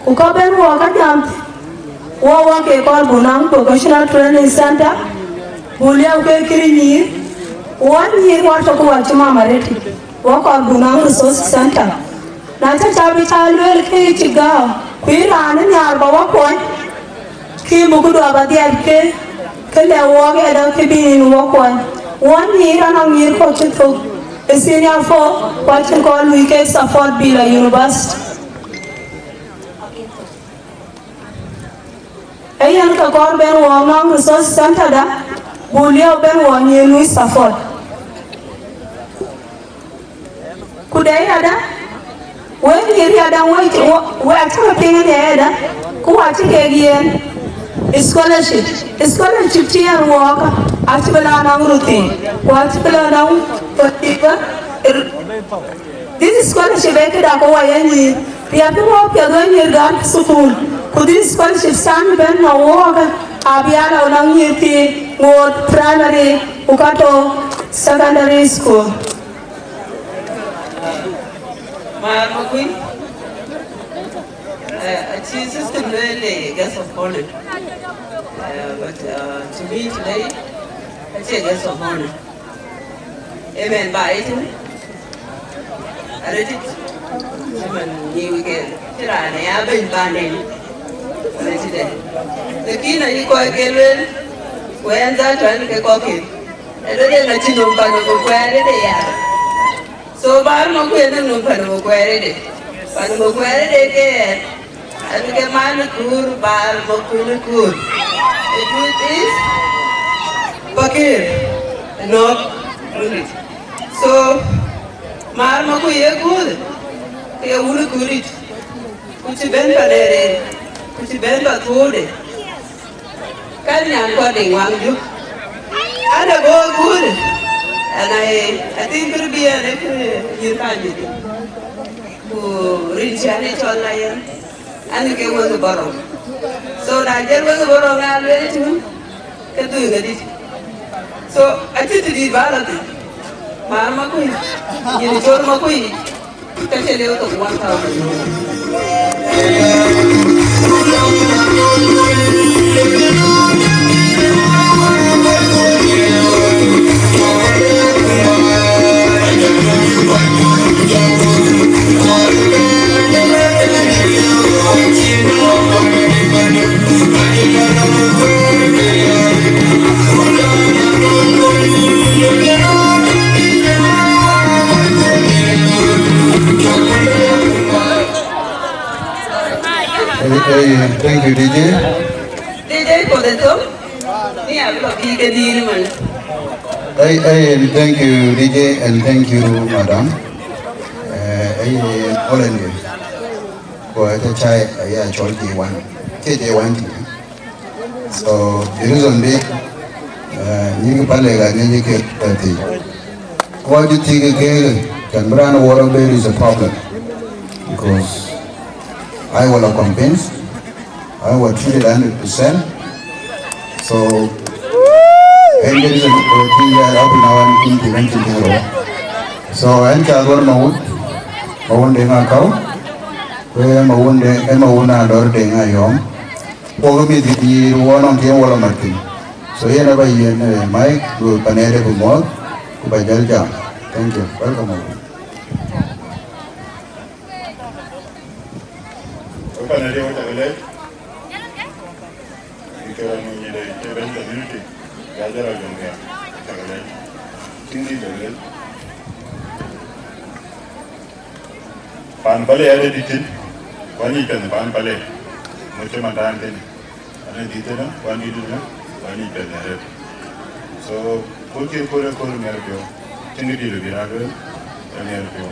Ku ka bɛ̈n wɔɔk ka jam thïn, wɔɔk wɔ ke kɔɔr buk naŋ Vocational Training Center, buk liɛu ke kërë nyïïr, ku wɔ nyïïr wɔ tök ku wɔ cï mama ready, wɔ kɔɔr buk naŋ resource center. Na cä ca bï ca lueel ke cï gääu, ku yïn raan ë nhiaar ba wɔ kuɔny, ke buk këdu aba dhiɛl ke, ke lɛ wɔɔk ëda ke bï yïn wɔ kuɔny. Wɔ nyïïr anɔŋ nyïïr kɔ̈k cï thök ë senior four, ku acïn kɔn luui kek support bï lɔ university. Ee yen ke kɔɔr ben wɔɔk nɔŋ resource center da, buk liɛu ben wɔɔk nyïïr luui support. Ku de yada, wek nyïïr yada, wek, wek acï ke piŋ ënë yada, ku wa cï kek yen scholarship. Scholarship cï yen wɔɔk, acï bï la nɔŋ ruthin, ku acï bï la nɔŋ, this scholarship ee këda ku wa ye nyïïr. Riɛk kë wɔɔk piɛth wek nyïïr gäär thukul, ku this scholarship can bɛ̈n nɔŋ wɔɔk, abï ya la nɔŋ nyïïr thii ŋoot primary, ku ka tɔ̈ secondary school. Maar Makuei, uh, acie system lueel le guest of honor. Uh, but, uh, to me today, acie guest of honor. Amen. Ba it. Arëtic. Cïmën nyiic weekend, cï raan ë ya bɛ̈ny paanden, arëtic dɛ. Lakin ayï kɔc ke lueel, ku ɛn dhatu ɛn ke kɔ̈k ke. Ë lueel yen acï nöm pan ë kuɛɛrde ya. So, bär Makuei ë nöm pan ë kuɛɛrde. Pan ë kuɛɛrde ke ɛn. An ke man kur bar ma kun kur. It is Pakir, North Wunit. So, mar ma ku ye kur, ke wun kurit. Ku ci ben pa dere, ku ci ben pa tude. Kan nyan kɔn de ŋuan juk. An a go kur. And I, I think could be an yir kan jiti. Ku rin ci ane cɔl na yen. An ke wëŋ bɔrɔ. So na jɛl wëŋ bɔrɔ ŋa luel tun, ke dui ŋa dit. So a ci ti dit ba la ti. Mar ma kui. Yin cɔl ma kui. Ka ce leu to one thousand. Hey, hey, thank you, D J. D J for the song. Ni a lo bi ke di ni man. Hey, hey, and thank you, D J, and thank you, madam. Eh, hey, Olenge. Ko ata chai, ya chol J one. Ke J one ti. So the reason being, uh, nyingi pale ga nyingi ke pati. Kwa ju tigi ke, can brand water bill is a problem because I was convinced, I was treated hundred percent. So and there is a thing that up now and in the mention. So and ka dor ma wun, ma wun de nga kau, we ma wun de, and ma wun na dor de nga yom. Wok mïth nyïïr wɔ nɔŋ tiɛɛm wɔ lɔ mat piny. So yen aba yiɛn, eh, mic, ku panɛɛde bï muɔɔth, ku ba jäl jam. Thank you. Welcome, welcome. Ku panɛɛde wɔ cak lɛc. Bï ke rɔt nu nyinde ke bɛ̈ny community, ya jɔl rɔt jɔŋ rial, cak lɛc. Tiŋ dït lɔ lɛc. Pan Pale ade dït tïn, ku anyic piɛth pan Pale, mut cï man daan tënë, ane dït tënë, ku an dït tënë, ku anyic piɛth arëët. So, kul cï kul ë kul miɛr piɔ̈u, cïn kë dït bï raan lueel, ë miɛr piɔ̈u.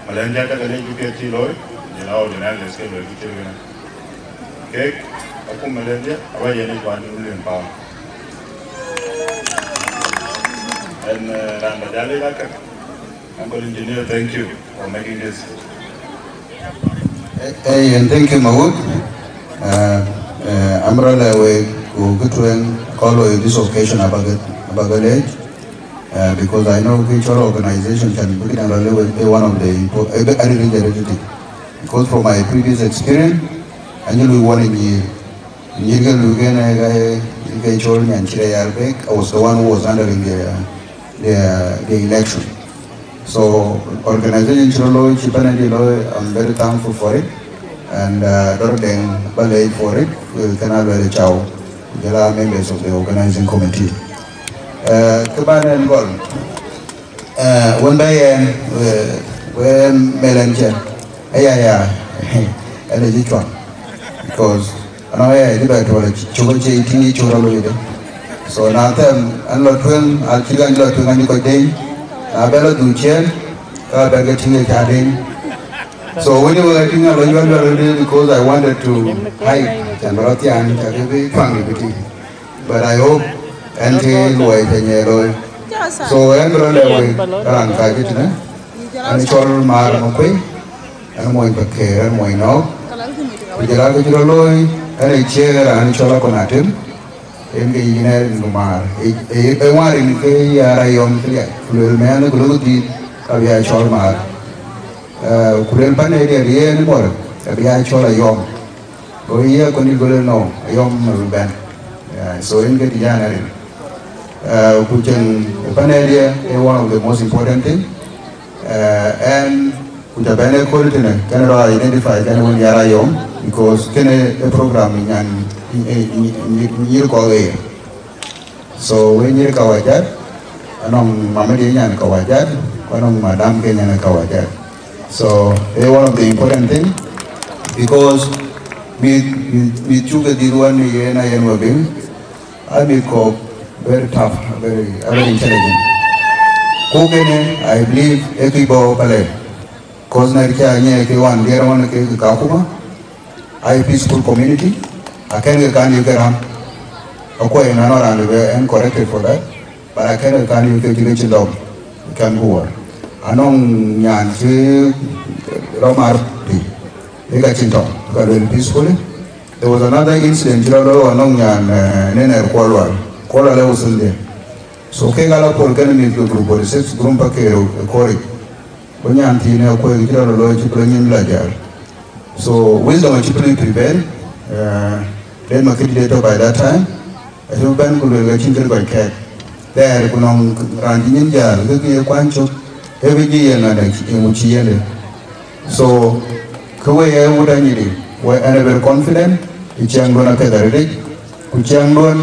Malɛn jat ka lec bï piɛth cï looi, jël a organizers ke looi bï cït kënë. Kek, akum malɛn jë, awa yen ic wan dun len paun. Ɛn, eh, raan ba jal lec akek. Uncle Engineer, thank you for making this. Hey, hey, and thank you, Mawut. Uh, uh, I'm really awake. Ku kë tueŋ kɔl looi this occasion abaga, abaga lec. Uh, because I know kë cɔl organization can be done really well, eh, one of the impo-, eh, very, very, very, because from my previous experience, I knew one in year. Nyirke luken, eh, ke, ke cɔl Nyan Chira Yarbek, I was the one who was handling the, the, the election. So organization cï rɔt looi, cï panel dï looi, I'm very thankful for it. And, uh, dɔr dɛŋ ba lɛc for it, uh, kena luɛl cau, jɔl a members of the organizing committee. Uh, kë ban en gɔl, uh, wën bɛ yɛn, uh, wën mɛl ɛn cɛ, aya, ya, ɛn ë cï cuaŋ, because anɔŋ aya cï bɛ tuɔl cök ë cï tïŋ ë cök rɔt looi de. So na thɛm an lɔ tueŋ, a cï kan lɔ tueŋ an cï kɔc deny. Na bɛ lɔ dhuk ciɛɛn, ka bɛ ke tïŋ ë ca deny. So wënë wek a tïŋ a lɔ yual yual de because I wanted to hide, can bɛ rɔt thiaan, ca ke bï cuaŋ de bï tïŋ. But I hope ɛn ke luɔi piny ë looi. So ɛn bï rɔt lɛ wek raan ka cï tënë, an cɔl Maar Makuei. Ɛn mony Pakëër, ɛn mony nɔɔk. Ku jɔl a kë cï rɔt looi, ɛn ë ciëër raan cɔl Akon Atem, en ke yïn ë rin ku Maar. Ë, ë, ë ŋuan rin ke ya Rayɔm këliac, ku lueel mɛɛn ku lok dhil, ka bï ya cɔl Maar. Eh, ku lueel pan ë diɛt yen mɔl, ka bï ya cɔl Ayɔm. Go ye kɔn dït go lueel no, Ayɔm abï bɛ̈n. Yeah, so en ke dï yan arin. Eh, ku cïn pan ë diɛt, ë one of the most important thing. Eh, ɛn ku ca bɛn ë kööl tënë, kɛn rɔ identify kɛn wën yar Ayɔm, because kënë ë program nyan, ë, ë, nyï-, nyï-, nyïïr kɔ̈k ë ye. So we nyïïr Kawajat, anɔŋ mamadi nyan Kawajat, ku anɔŋ madam ke nyan Kawajat. So ë one of the important thing, because Mïth, mïth, mïth cuk ë dhil wän në yen ayen we bil, a mïth kɔ̈k very tough, very, very intelligent. Ku kënë, I believe, ë kë bɔ̈ Pale. Cause na cä nyiɛɛi ke wan diɛɛr wan ke, ke Kakuma, a peaceful community, akën ke kan yök ke ram. Akuɔ̈c ë na nɔŋ raan de bï en corrected for that. But akën ke kan yök ke cï ke cï dɔm, kɛm ku wär. Anɔŋ nyan cï rɔt mar piny, ë ka cïn tɔŋ, ka luel peacefully. There was another incident cï rɔt looi anɔŋ nyan, eh, në nɛr Kuɔl Lual. Kuɔl Lual ë wusëlde. So kek ala pol kënë mïth ke group forty six, group pa ke ë kɔric. Ku nyan thiin ë kuɔ̈c cï rɔt looi cï bï nyin la jäl. So wisdom acï bï prevail, eh, den ma këdït ë tɔ̈ by that time, acï bï bɛ̈n ku luel ka cïn kërë kɔc kɛ̈ɛ̈k. Thɛɛr ku nɔŋ raan cï nyin jäl, ke ke ye kuany cök, ee bï jï ye ŋadë, ye ŋu cï yende. So, kë we ye wut anyïdï, we ɛn ë very confident, ë ciɛɛŋduön apiɛth arëëtic, ku ciɛɛŋduön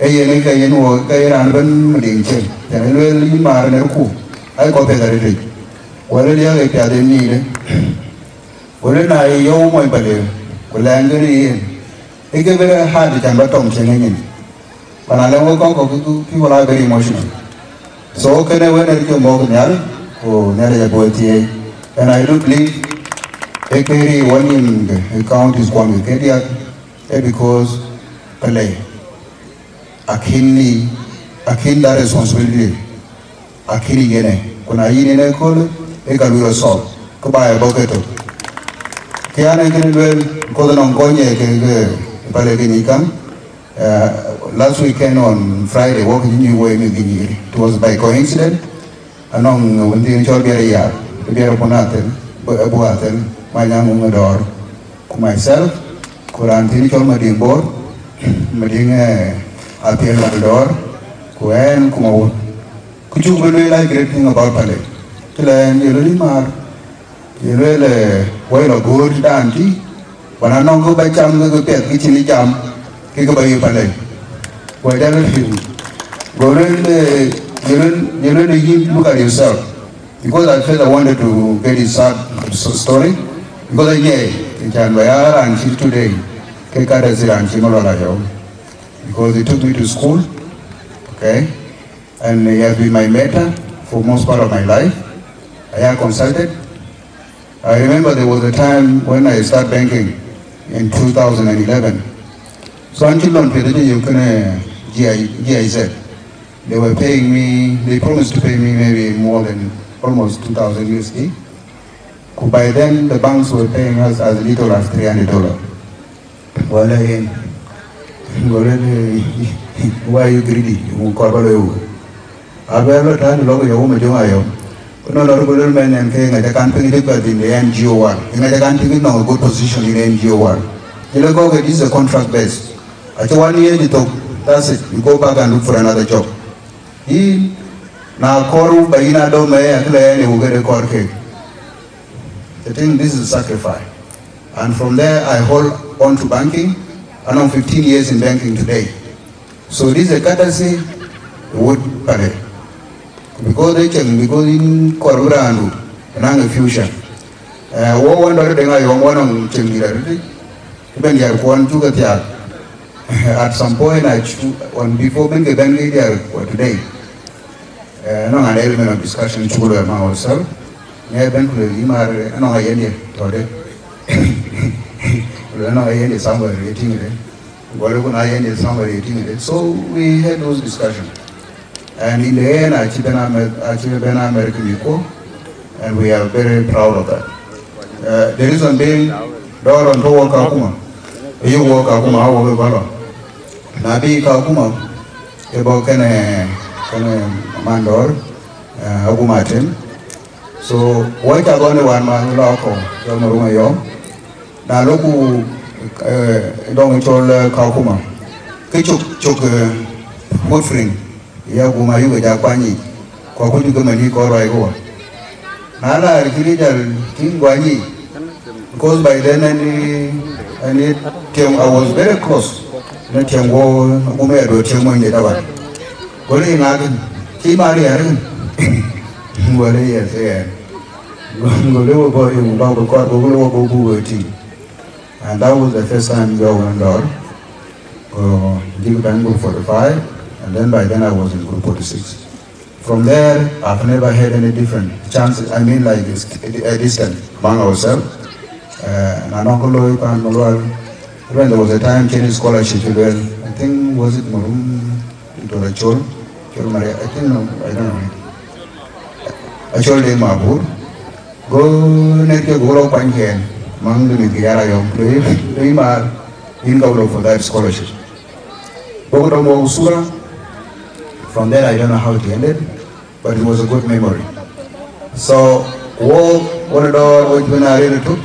ee yen ë ke yen wok ke ye raan ëbɛ̈n Madiŋ cieŋ. Cän ë lueel yïn maar ënërku, ai kɔ̈k piɛth arëëtic. Wël ë liääk ë piath en nïïdë. Wël ë na ye yɔu mony Pale, ku lɛɛŋ kënë yen, ë ke very hard cän ba tɔŋ cieŋ ë nyin. But na lɛ̈ŋ wek kɔc kɔ̈k, people are very emotional. So kënë wën ë cï mɔ̈k nhial, ku Nhialic abï we thiëëc. And I do believe ë ke ri wɔ nïm ke counties kuɔn ke diäk, ë because Pale akïn ni, akïn that responsibility, akïn yen ë. Ku na yïn yen ë köölë, ë ka lui rɔt solve, kë ba ë bɔ̈ ke tök. Kë an, ë kënë lueel, because nɔŋ kɔc nyiɛɛi ke, ke Pale ke nyic käŋ, Uh, last weekend on Friday, wok in you way me gini. It was by coincidence. Anɔŋ wëndiɛn cɔl Biɛr Yar, Biɛr Kun Athel, Abu Athel, Manyang Ŋun Dɔɔr, ku myself, ku raan thiin cɔl Madiŋ Bor, Madiŋ, eh, Apiɛl Mal Dɔɔr, ku ɛn ku Mawun. Ku cuk bï lueel a great thing about Pale. Cï lɛ ɛn ye lueel maar. Ye lueel, eh, wɛ̈i lɔ gööt dan tï, wën anɔŋ kë ba cam ke ke piɛth ke cïn jam, ke ke ba ye Pale. Wɛ̈i dan ril. Go lueel, eh, ye lueel, ye lueel, eh, yïn, look at yourself. Because at first I wanted to get his sad s-, story. Because I, yeah, in Chan Bayar and she today, ke ka da zira and she malala yo. Because he took me to school, okay? And he has been my mentor for most part of my life. I have consulted. I remember there was a time when I started banking in two thousand eleven. So until long period, you can, uh, G I, G I Z. They were paying me, they promised to pay me maybe more than almost two thousand U S D. Ku by then, the banks were paying us as little as three hundred dollars. Wala yen. Go lueel, why you greedy? Ŋu kɔɔr ba looi wun? Abɛ lɔ tääu lɔ ku yɔu Majöŋ Ayɔm. Ku nɔn lɔ ku lueel mɛn ɛn ke ŋaca kan piŋ difficult in the N G O world. Ŋaca kan piŋ nɔŋ a good position in the N G O world. Jëlë kɔ̈k, it is a contract base. Acï one year di thok, that's it. You go back and look for another job. Yïn, na kɔɔr ba yïn a dɔm ë, akëlɛ ɛn ë ku këde kɔɔr kek. I think this is a sacrifice. And from there, I hold on to banking. Anɔŋ fifteen years in banking today. So this is a courtesy wut Pale. Because they check, because in Korbrandu, anang a future. Uh, wo wan dɔr deng ayɔm wan ɔŋ cheŋ dït arëëtic. Bɛn diäär kuɔn cuk a thiaak. At some point, I chu-, on before bɛn ke bɛn ke diäär kuɔn today. Eh, anɔŋ an element of discussion cuk luel among ourselves. Ŋɛk bɛn ku luel yï maar, eh, anɔŋ ayen ye tɔ̈ de. Ku luel anɔŋ ayen ye somewhere ye tïŋ de. Ku luel ku na ayen ye somewhere ye tïŋ de. So we had those discussions. And in the end, acï bɛn Amer-, acï bɛn America mïth kuɔ, and we are very proud of that. Uh, the reason being, dɔɔr ɣɔn tɔ̈ wɔ Kakuma, ayï wɔ Kakuma, a wɔ ke bä lɔ. Na bï Kakuma, ke bɔ̈ kënë, kënë man dɔɔr, uh, Aguma Atem. So, wɔ ca gɔn ë wan man lɔ kɔ̈u, jɔl Marum Ayɔm. Na loku, eh, dɔŋ cɔl, eh, Kakuma, ke cök, cök, eh, footprint, ya Aguma ayuk ja kuany yic, ku akuc ke mani kɔɔr ruai ke wɔ. Na laar cï ri jal tïŋ guany yic, because by then, ɛn, ɛn tiɛm, I was very close. Në tiɛm wɔ Aguma ya duɔ̈t tiɛm mony de taban. Go le ŋakin, cï mari arëkin. Go le yes, yeah. Go le wɔ bɔ̈ yum bä bï kɔɔr, go le wɔ bɔ̈ buk wɔ tïŋ. And that was the first time we went door. Uh, Jig Bang group forty-five, and then by then I was in group forty-six. From there, I've never had any different chances, I mean, like, it's a distance among ourselves. Uh, and I know Koloi Pan Malwal, when there was a time change scholarship, well, I think, was it Marum? It was a Chol? Chol Maria, I think, no, I don't know. A Chol de Mabur. Go net ke go kuany ken, mang de mit ke yara yom, lui, lui mar, in go look for that scholarship. Go to Mosura. From there, I don't know how it ended, but it was a good memory. So, wo, wo dɔ, wo jibin a ril tuk.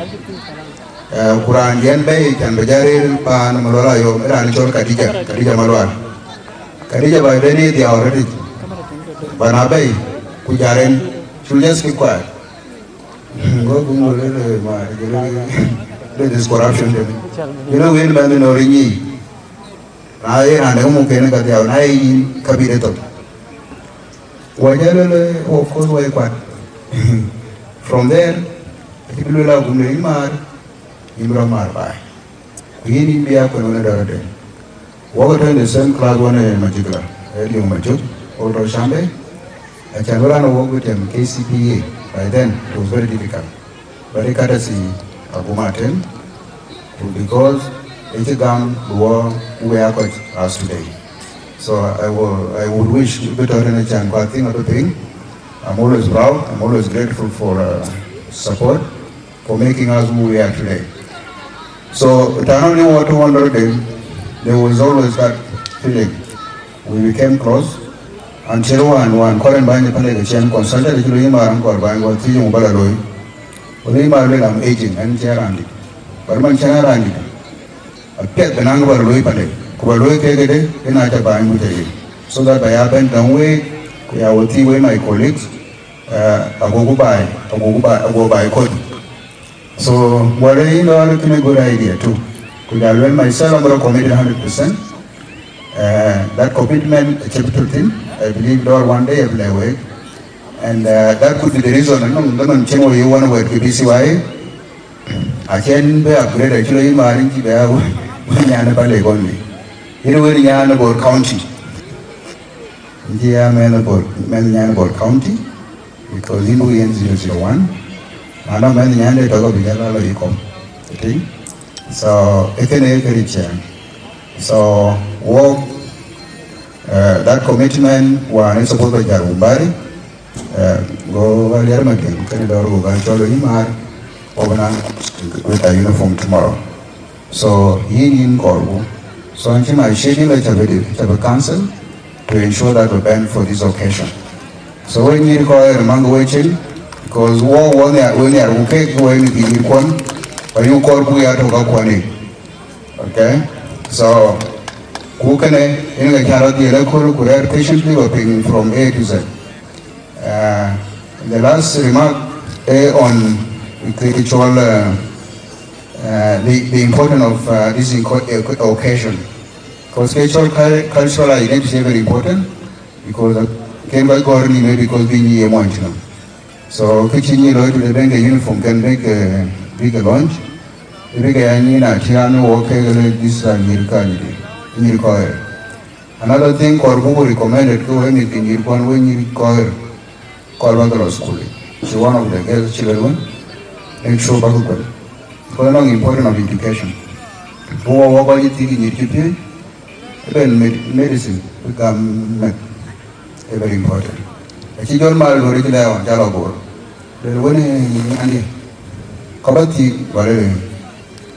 Eh, Quran yen bei, can be jaril, pan Malwal yom, ran chol Khadija, Khadija Malwal. Khadija by then is there already. But na bei, kujaren, she'll just keep quiet. Go, go, go, le, le, ma, le, le, le, this corruption thing. You know, when man no ringi. Na ye ran de mu ken ka dia, na ye ka bi de to. Wa jalo le, of course, wa kwat. From there, ati bi la gum le mar, imra mar bai. Ku yin in bia kuen wene dɔrɔde. Wɔk tɔ in the same class wene Majikla, eh, Liu Majuk, wɔk tɔ Shambe. Achan wala no wɔk with them K C P A. By then, it was very difficult. But it courtesy Aguma ten, because it's a gam who were, who were as today. So I will, I would wish better than a chan, but I think of the thing. I'm always proud, I'm always grateful for, uh, support, for making us who we are today. So, it not only what to wonder them, there was always that feeling. We became close until one, one, Koren Bany, the Pande, the Chen consulted, the Chulu Yimar, and Kor Bany, what Tijum Balaloi. Well, Yimar, I'm aging, and Cherandi. But man Cherandi, a pet the Nanga Balaloi Pande, Kubaloi Kegede, in Acha Bany, so that by happen down way, we are with you, my colleagues, uh, I go by, I go by, I go by code. So, what I know, it's a good idea too. Could I learn myself, I'm committed hundred percent. Uh, that commitment, a chapter thing, I believe, Lord, one day I will awake. And, uh, that could be the reason, I know, the man, you want to work with B C Y. I can be upgraded, actually, in my ring, when you're on a ballet only. You know, when you're on a board county. Ndia mɛnh Bor, mɛnh nyan Bor County, because in we in zero zero one, ana mɛnh nyan de tɔgɔ bi jala lo ikom. Ti. So, ekene ekeri chen. So, wo, uh, that commitment wa ni support ba jaru bari, uh, go ba liar makin, kene dor go ga cholo imar, obana with a uniform tomorrow. So, yin yin Kor ku. So, an cï my schedule aca bï, aca bï cancel to ensure that we band for this occasion. So, we nyïïr kɔc ë röt maŋ wecin, because wo, wo nhiar, we nhiar ku kek, we ni dhil kuɔn, ba yuk kɔɔr ku ya tök akuɔn yic. Okay? So, ku kënë, yen ka cä rɔt dhiël ëköl ku rɛɛr patiently ba piŋ from A to Z. Uh, the last remark, eh, on cultural, uh, uh, the, the importance of, uh, this inco- uh, occasion. Because cultural, cul- cultural identity is very important because, uh, can by God, maybe because being here, you know. So, kitchen, you know, to the bank uniform can make a big launch. Big, I mean, I can't walk, uh, this, uh, America, America. Another thing, Kor buku recommended ku we mit nyïïr kuɔn, we nyïïr kɔɔr, kɔɔr ba ke lɔ school. She one of the girls children, make sure ba ke kuel. Because anɔŋ important of education. Ku wɔ wɔ kɔc thik nyïïr cï piööc, even med- medicine, we gam med, is very important. Acï jɔl mal lori cï lɛɛr ɣɔn ca lɔ Bor. Lel wënë nyandië, kɔc ba thik, wala lel,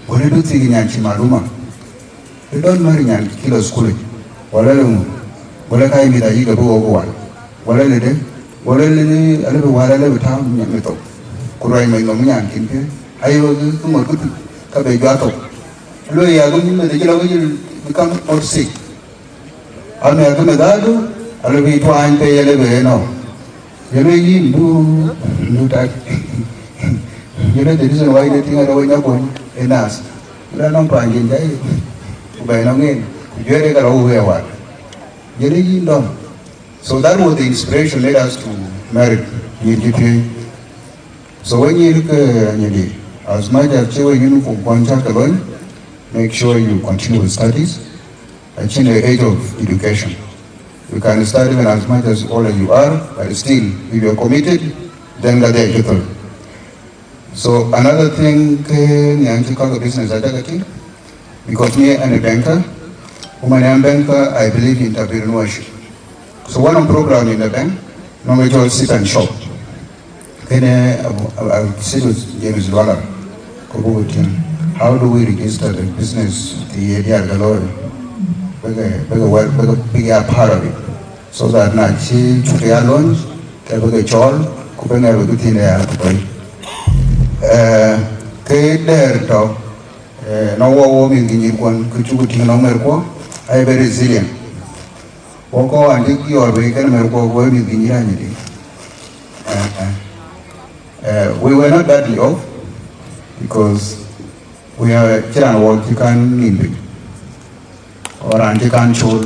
wënë du thik nyan cï maluma. Ë dɔ̈n mär nyan kï lɔ school yic, wala lë ŋö? Wala ka yï mïth ayï ke bï wok wal, wala lë dë, wala lë, alë bï wal, alë bï tääu nyan mïth thok, ku ruɛny mɔc nɔm nyan kïn piööc, aye wek kë ŋot kë tïc, ka be juak thok. Luɔi ya, ku mïth acï lɔ wec, become out sick. Amɛ̈r kë mïth adu, alë bï tuany pe, alë bï ënɔɔk. Yɛn ë yïn du, du tak. Yɛn ë the reason why they think I don't know enough. Yɛn nɔŋ tuany jin jai. Ku bɛ̈ɛ̈i nɔŋ en. Ku juɛ̈ɛ̈r ë ka rɔt wek ë wat. Yɛn ë yïn dɔm. So that was the inspiration led us to marry. Yïn cï piööc. So we nyïïr ke nyïïr, as much as cï we uniform kuɔn cä ke lony, Make sure you continue with studies. Acïn age of education. You can study even as much as old as you are, but still, if you are committed, then ka dhil cï thöl. So another thing, ke nyan cï kɔc ke business aca ke tïŋ, because me, I'm a banker. Ku man I'm banker, I believe in entrepreneurship. So one of program in the bank, nɔŋ ë cɔl Sip and Shop. Kënë, I, I, I sit with James Dwala, ku buk tïŋ, how do we register the business të ye diäär ke looi? Bïk, bïk, bïk, bïk a part of it. So that na cï cuk ya launch, ke bïk cɔɔl, ku bï ŋɛk bï thïn ya kɔc. Eh, ke dɛɛr tɔ̈, eh, nɔŋ wɔ, wɔ mïth ke nyïïr kuɔn, ke cuk tïŋ nɔŋ mɛr kuɔ, aye very resilient. Wɔ kɔc an cï yɔɔr wei kën mɛr kuɔ, wɔ mïth ke nyïïr anyï dï. Eh, eh, eh, we were not badly off, because we are, cï raan wɔ cï kan nim piny, or raan cï kan cool.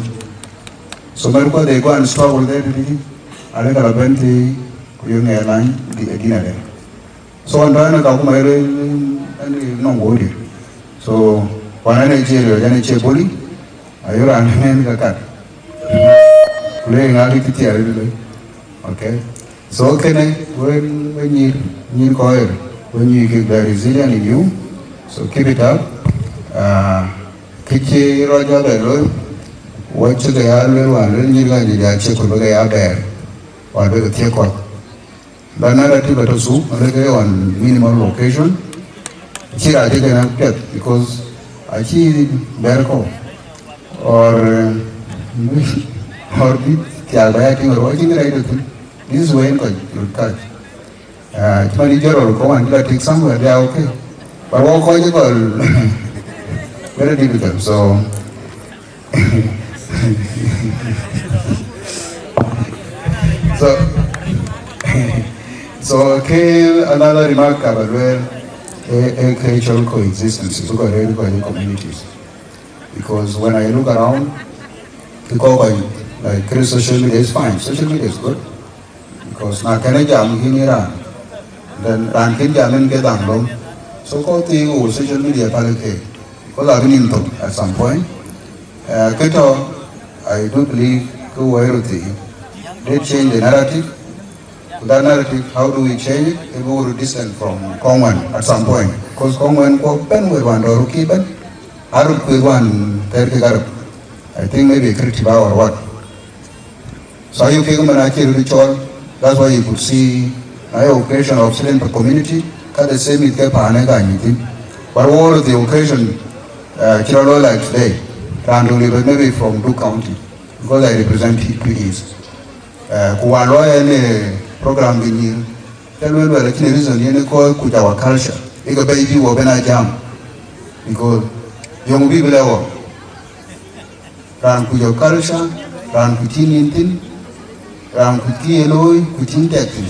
So mɛr kuɔ, they go and struggle there, dï, ale ka la bɛ̈n thii, ku yök ŋɛɛr lany, dï, dïn adɛ̈. So ɣɔn tɔ̈ ɛn ë ka kuma ë rëër, ɛn ë nɔŋ wöördï. So wan ɛn ë cie riɔ̈c, ɛn ë cie boli, ayök raan ëmën ka kat. Ku le ŋa kë cï thiɛɛr ë loi. Okay. So kënë, wën, wën nyïïr, nyïïr kɔc, wën nyïïr kek the resilient in you. So keep it up. Ah, kë cï rɔt jɔ bɛ looi, wɔ cï ke ya lueel wan, lueel nyïïr ka jɔ ja cï ku bï ke ya bɛɛr, wan bï ke thiëk kɔc. Ba narrative atɔ̈ thuk, arëk ë on minimal occasion. Cï rac ëkën apiɛth, because acï bɛ̈ɛ̈r kɔ̈u, or, eh, or bï thiaak ba ya tïŋ rou, acïn kërɛɛc tɔ̈ thïn. This is when kɔc röt kac. Ah, cï man ë jɔt rɔt kɔ̈u, and la tik somewhere, they are okay. But wɔ kɔc ë gɔl, very difficult. So, so, so, ke another remark ka ba lueel, eh, eh, cultural coexistence, because really, really communities. Because when I look around, people, like, like, social media is fine. Social media is good. Because na kënë jam yïn ë raan, then raan kën jam yïn ke dhaŋ lom. So kɔc thii ɣöö social media päl ke, because abï nim thok at some point. Uh, kë tɔ̈, I do believe ke wɔ ë röt thii, they change the narrative. Ku that narrative, how do we change it? If we were distant from kɔc wën at some point. Because kɔc wën kuɔ bɛ̈n wëët wan dɔ̈ɔ̈r kï bɛ̈n, aröt kuëth wan thɛɛr kek Arab. I think maybe a creative hour or what. So ayök kek man acï röt cɔɔl, that's why you could see na ye occasion of Chilean community, ka the same with ke paan ë ka nyï thïn. But all of the occasion, uh, cï rɔt looi like today, raan döŋ rït maybe from Duk County, because I represent Twic East. Uh, ku wan looi ɛn ë program kë nyïïr, ke lueel lueel acïn reason yen ë kɔc kuc our culture, ë ke bɛ̈i bï wɔ ben a jam, because yöŋ bï bï lɛ wɔ. Raan kuc ë culture, raan kuc cïn nyin thïn, raan kuc kë ye looi, kuc cïn tɛk thïn.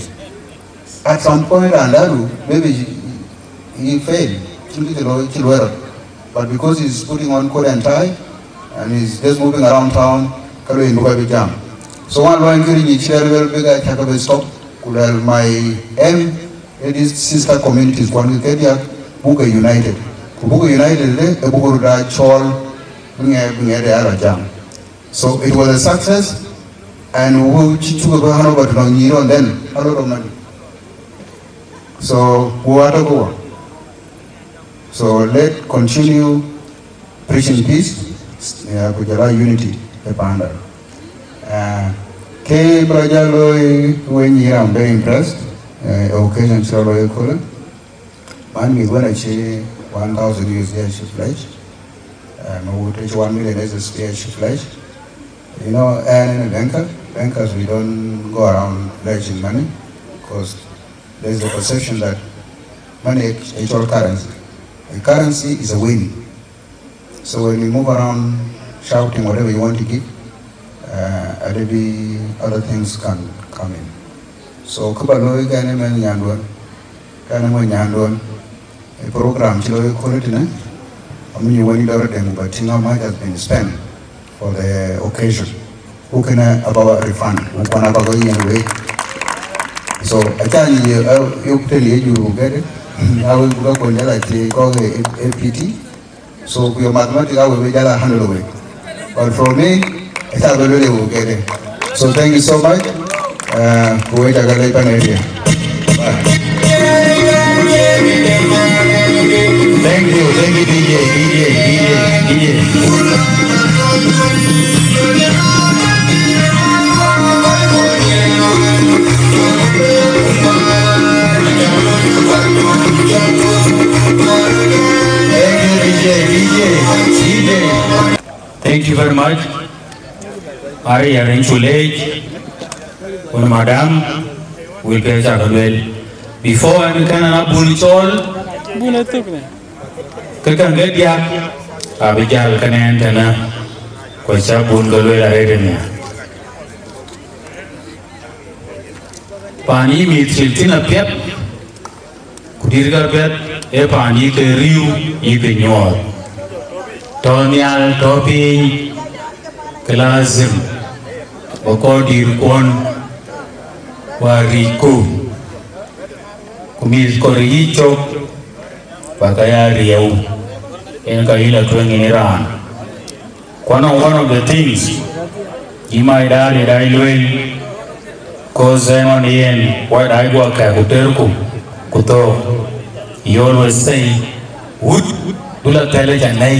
At some point, raan dädu, maybe he, he fail. Cïn kë cï looi, cï luɔi rɔt. But because he's putting on coat and tie, and he's just moving around town, ka lueel bï kɔc bï jam. So wan luɔi kë rinyic cï lueel bï ka cä ke bï stop, ku lueel my aim ë these sister communities kuan ke ke diäk, buk ke united. Ku buk ke united ë, ë buk röt aa cɔɔl, bï ŋɛk, bï ŋɛk de ara jam. So it was a success, and we cï cuk bï hand over to nɔŋ nyïïr on then, a lot of money. So we were to go. So let continue preaching peace, yeah, ku jɔl a unity ë panda. Uh, ke bï rɔt jal looi, we nyïïr, I'm very impressed. Uh, occasion cï rɔt looi ëköölë. Man mïth wën acï one thousand U S D acï pledge. Uh, ma wut acï one million U S D acï pledge. You know, and in a banker, bankers, we don't go around pledging money, 'cause there's a perception that money is all currency. A currency is a win. So when you move around shouting whatever you want to give, uh, maybe other things can come in. So kë ba looi kɛn ë mɛnh nyanduɔn, kɛn ë mony nyanduɔn, a program cï looi ëköölë tënë, amï wën dɔ̈ɔ̈r dɛm, but think how much has been spent for the occasion. Ku kënë aba refund, ku kuan aba ke yen wek. So acan ye, uh, yök tënë ye jur ku gɛ̈t, awek bï ke kuɔny jɔl a cï kɔ̈k ë, ë, A P T. So, ku your mathematics, I will be jala handle away. But for me, it's a very good. So, thank you so much. Uh, ku wek aca ke leec pan area. Bye. Thank you, thank you, D J, D J, D J, D J. Thank you, D J, D J, D J. Thank you very much. Ari ya rin chulej. Kun madam, will pay sa kadwel. Before an kan ana bun chol. Bun atuk ne. Ke kan ke diak, abi jal kanen tana. Ko cha bun kadwel are ne. Pani mi tiltina piat. Ku dït ka piɛth ee paan yï ke riëëu yï ke nyuɔɔth. Tɔ̈ nhial tɔ̈ piny, ke lazim bä kɔc dït kuɔn wäär ric ku, ku mïth kɔ̈r yic cök bä ke ya riëëu, yen ka yïn la tueŋ ë raan. Ku anɔŋ one of the things yï mac daal ë dac lueel, cause ënɔn yen wä dac guɔ kɛ̈k ku tërku ku thok. He always say, wut, du la thɛl ë ca nɛ̈i.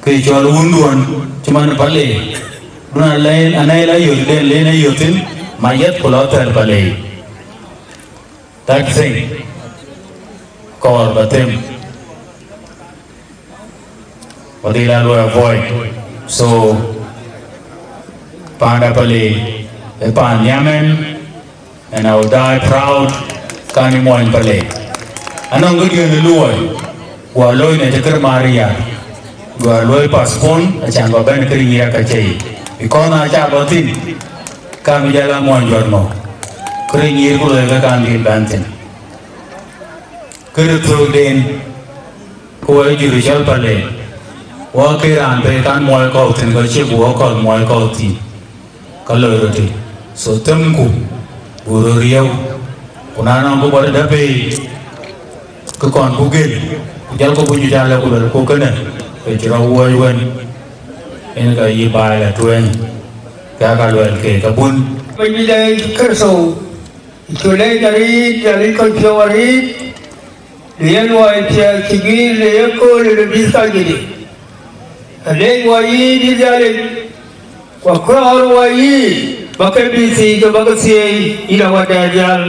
Ke cɔl wunduɔn cï man Palek, du na lɛn anɛ̈i la yöth den len ë yöth thïn, ma yeth ku la thɛl Palek. That thing, kɔɔr bä them. Wadhil a luɔi avoid. So, panda Palek, e pan Nyamen, and I will die proud, kan i muɔny Palek. Anɔŋ kë diën luɔi, gua looi ne cï kër Maria, gua looi postpone, acan bä bɛn kër nyia ka cei. Because na ca bä thin, kan mi jala muɔny jɔt mɔ. Kër nyir ku looi ka kan dhil bɛn thin. Kërë thökden, ku wɔ jur cɔl Palek, wɔ ke raan pei kan muɔɔi kɔ̈u thïn, kɔ cï ku wɔ kɔ̈th muɔɔi kɔ̈u thïn, ka loi röt tï. So themku, ku röt riëëu, ku na nɔŋ ku bɔt dä pei, ke kɔn ku gel, ku jɔl ku buny jal ku luel ku kënë, ke cï rɔt wuɔɔc wën, en ka yï baai la tueŋ, ka ka luɛl ke ka bun. Bɛ̈nydït Yecu Kërtho, cu leec arït, ya leec kɔc piɔ̈u arït, në ye luɔi piɛth cï guiir në ye kööl ë bïth ka jëdï. Alec wɔ yïn yï Nhialic, ku akɔɔr wɔ yïn, bä ke bï thii ke bä ke thieei, yïn Awäda Nhial.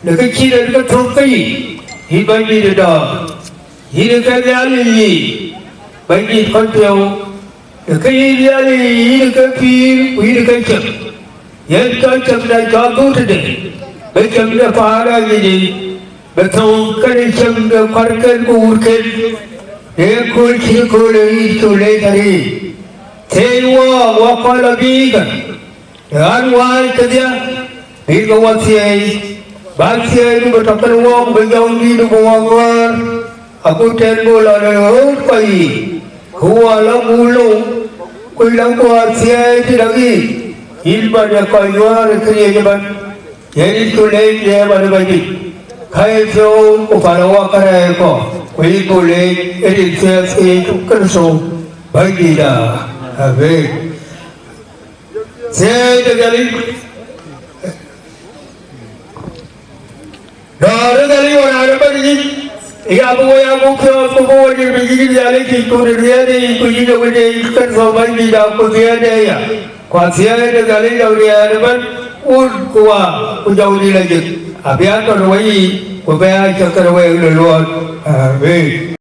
Në kë cït en ke thök ke yic, yïn Bɛ̈nydït ë dɔ̈ɔ̈r, yïn ke Nhialic yic, Bɛ̈nydït kɔc piɔ̈u, ë ke yïn Nhialic yïn ke pïïr ku yïn ke cem. Yen cɔl cem da cɔl dhuk tëde, bï cem de paan aa yic, bï thou kënë cem de kuarken ku wurken, në ye kööl cït kööl ë yic cu leec arëët. Thieei wɔɔk, wɔk kɔc lɔ biikä, në ɣän wääc kedhie, bï ke wɔ thieei, bä thieei bï tɔ kën wɔɔk, bï jɔŋdït bï wɔ ŋɔ̈ɔ̈r, agut tɛ̈n bï lɔ në ɣööt kɔc yiic, ku wɔ lɔ guur lou, ku lɔ guɔ thieei tëdäŋ yiic, yïn bä de kɔc ŋɔ̈ɔ̈r ë këriëëc ëbɛ̈n. Yen yïn cu leec në ëmën ë Bɛ̈nydït, ka ye piɔ̈u ku pälë wɔ kärɛɛc kɔ̈k, ku yïn ku leec ë rin thiëëth ke Yecu Kërtho Bɛ̈nydïtda. Amen. Thiëëc de Nhialic, dɔ̈ɔ̈r de Nhialic wɔ raan ëbɛ̈n yic, ya bï wɔ ya buk piɔ̈ɔ̈th ku bï wɔ dït bï yïn Nhialic yic, ku në riɛɛnde yic, ku yïn ë wënde yic Kërtho Bɛ̈nydïtda, ku thiëëcde aya. Ku athiɛɛi de Nhialic lɔ riɛɛr ëbɛ̈n, wun ku wäär ku jɔŋdït lɔ jik, abï a tɔ̈ në weyiic, ku bï a cäk kënë week lɔ luɔɔt. Amen.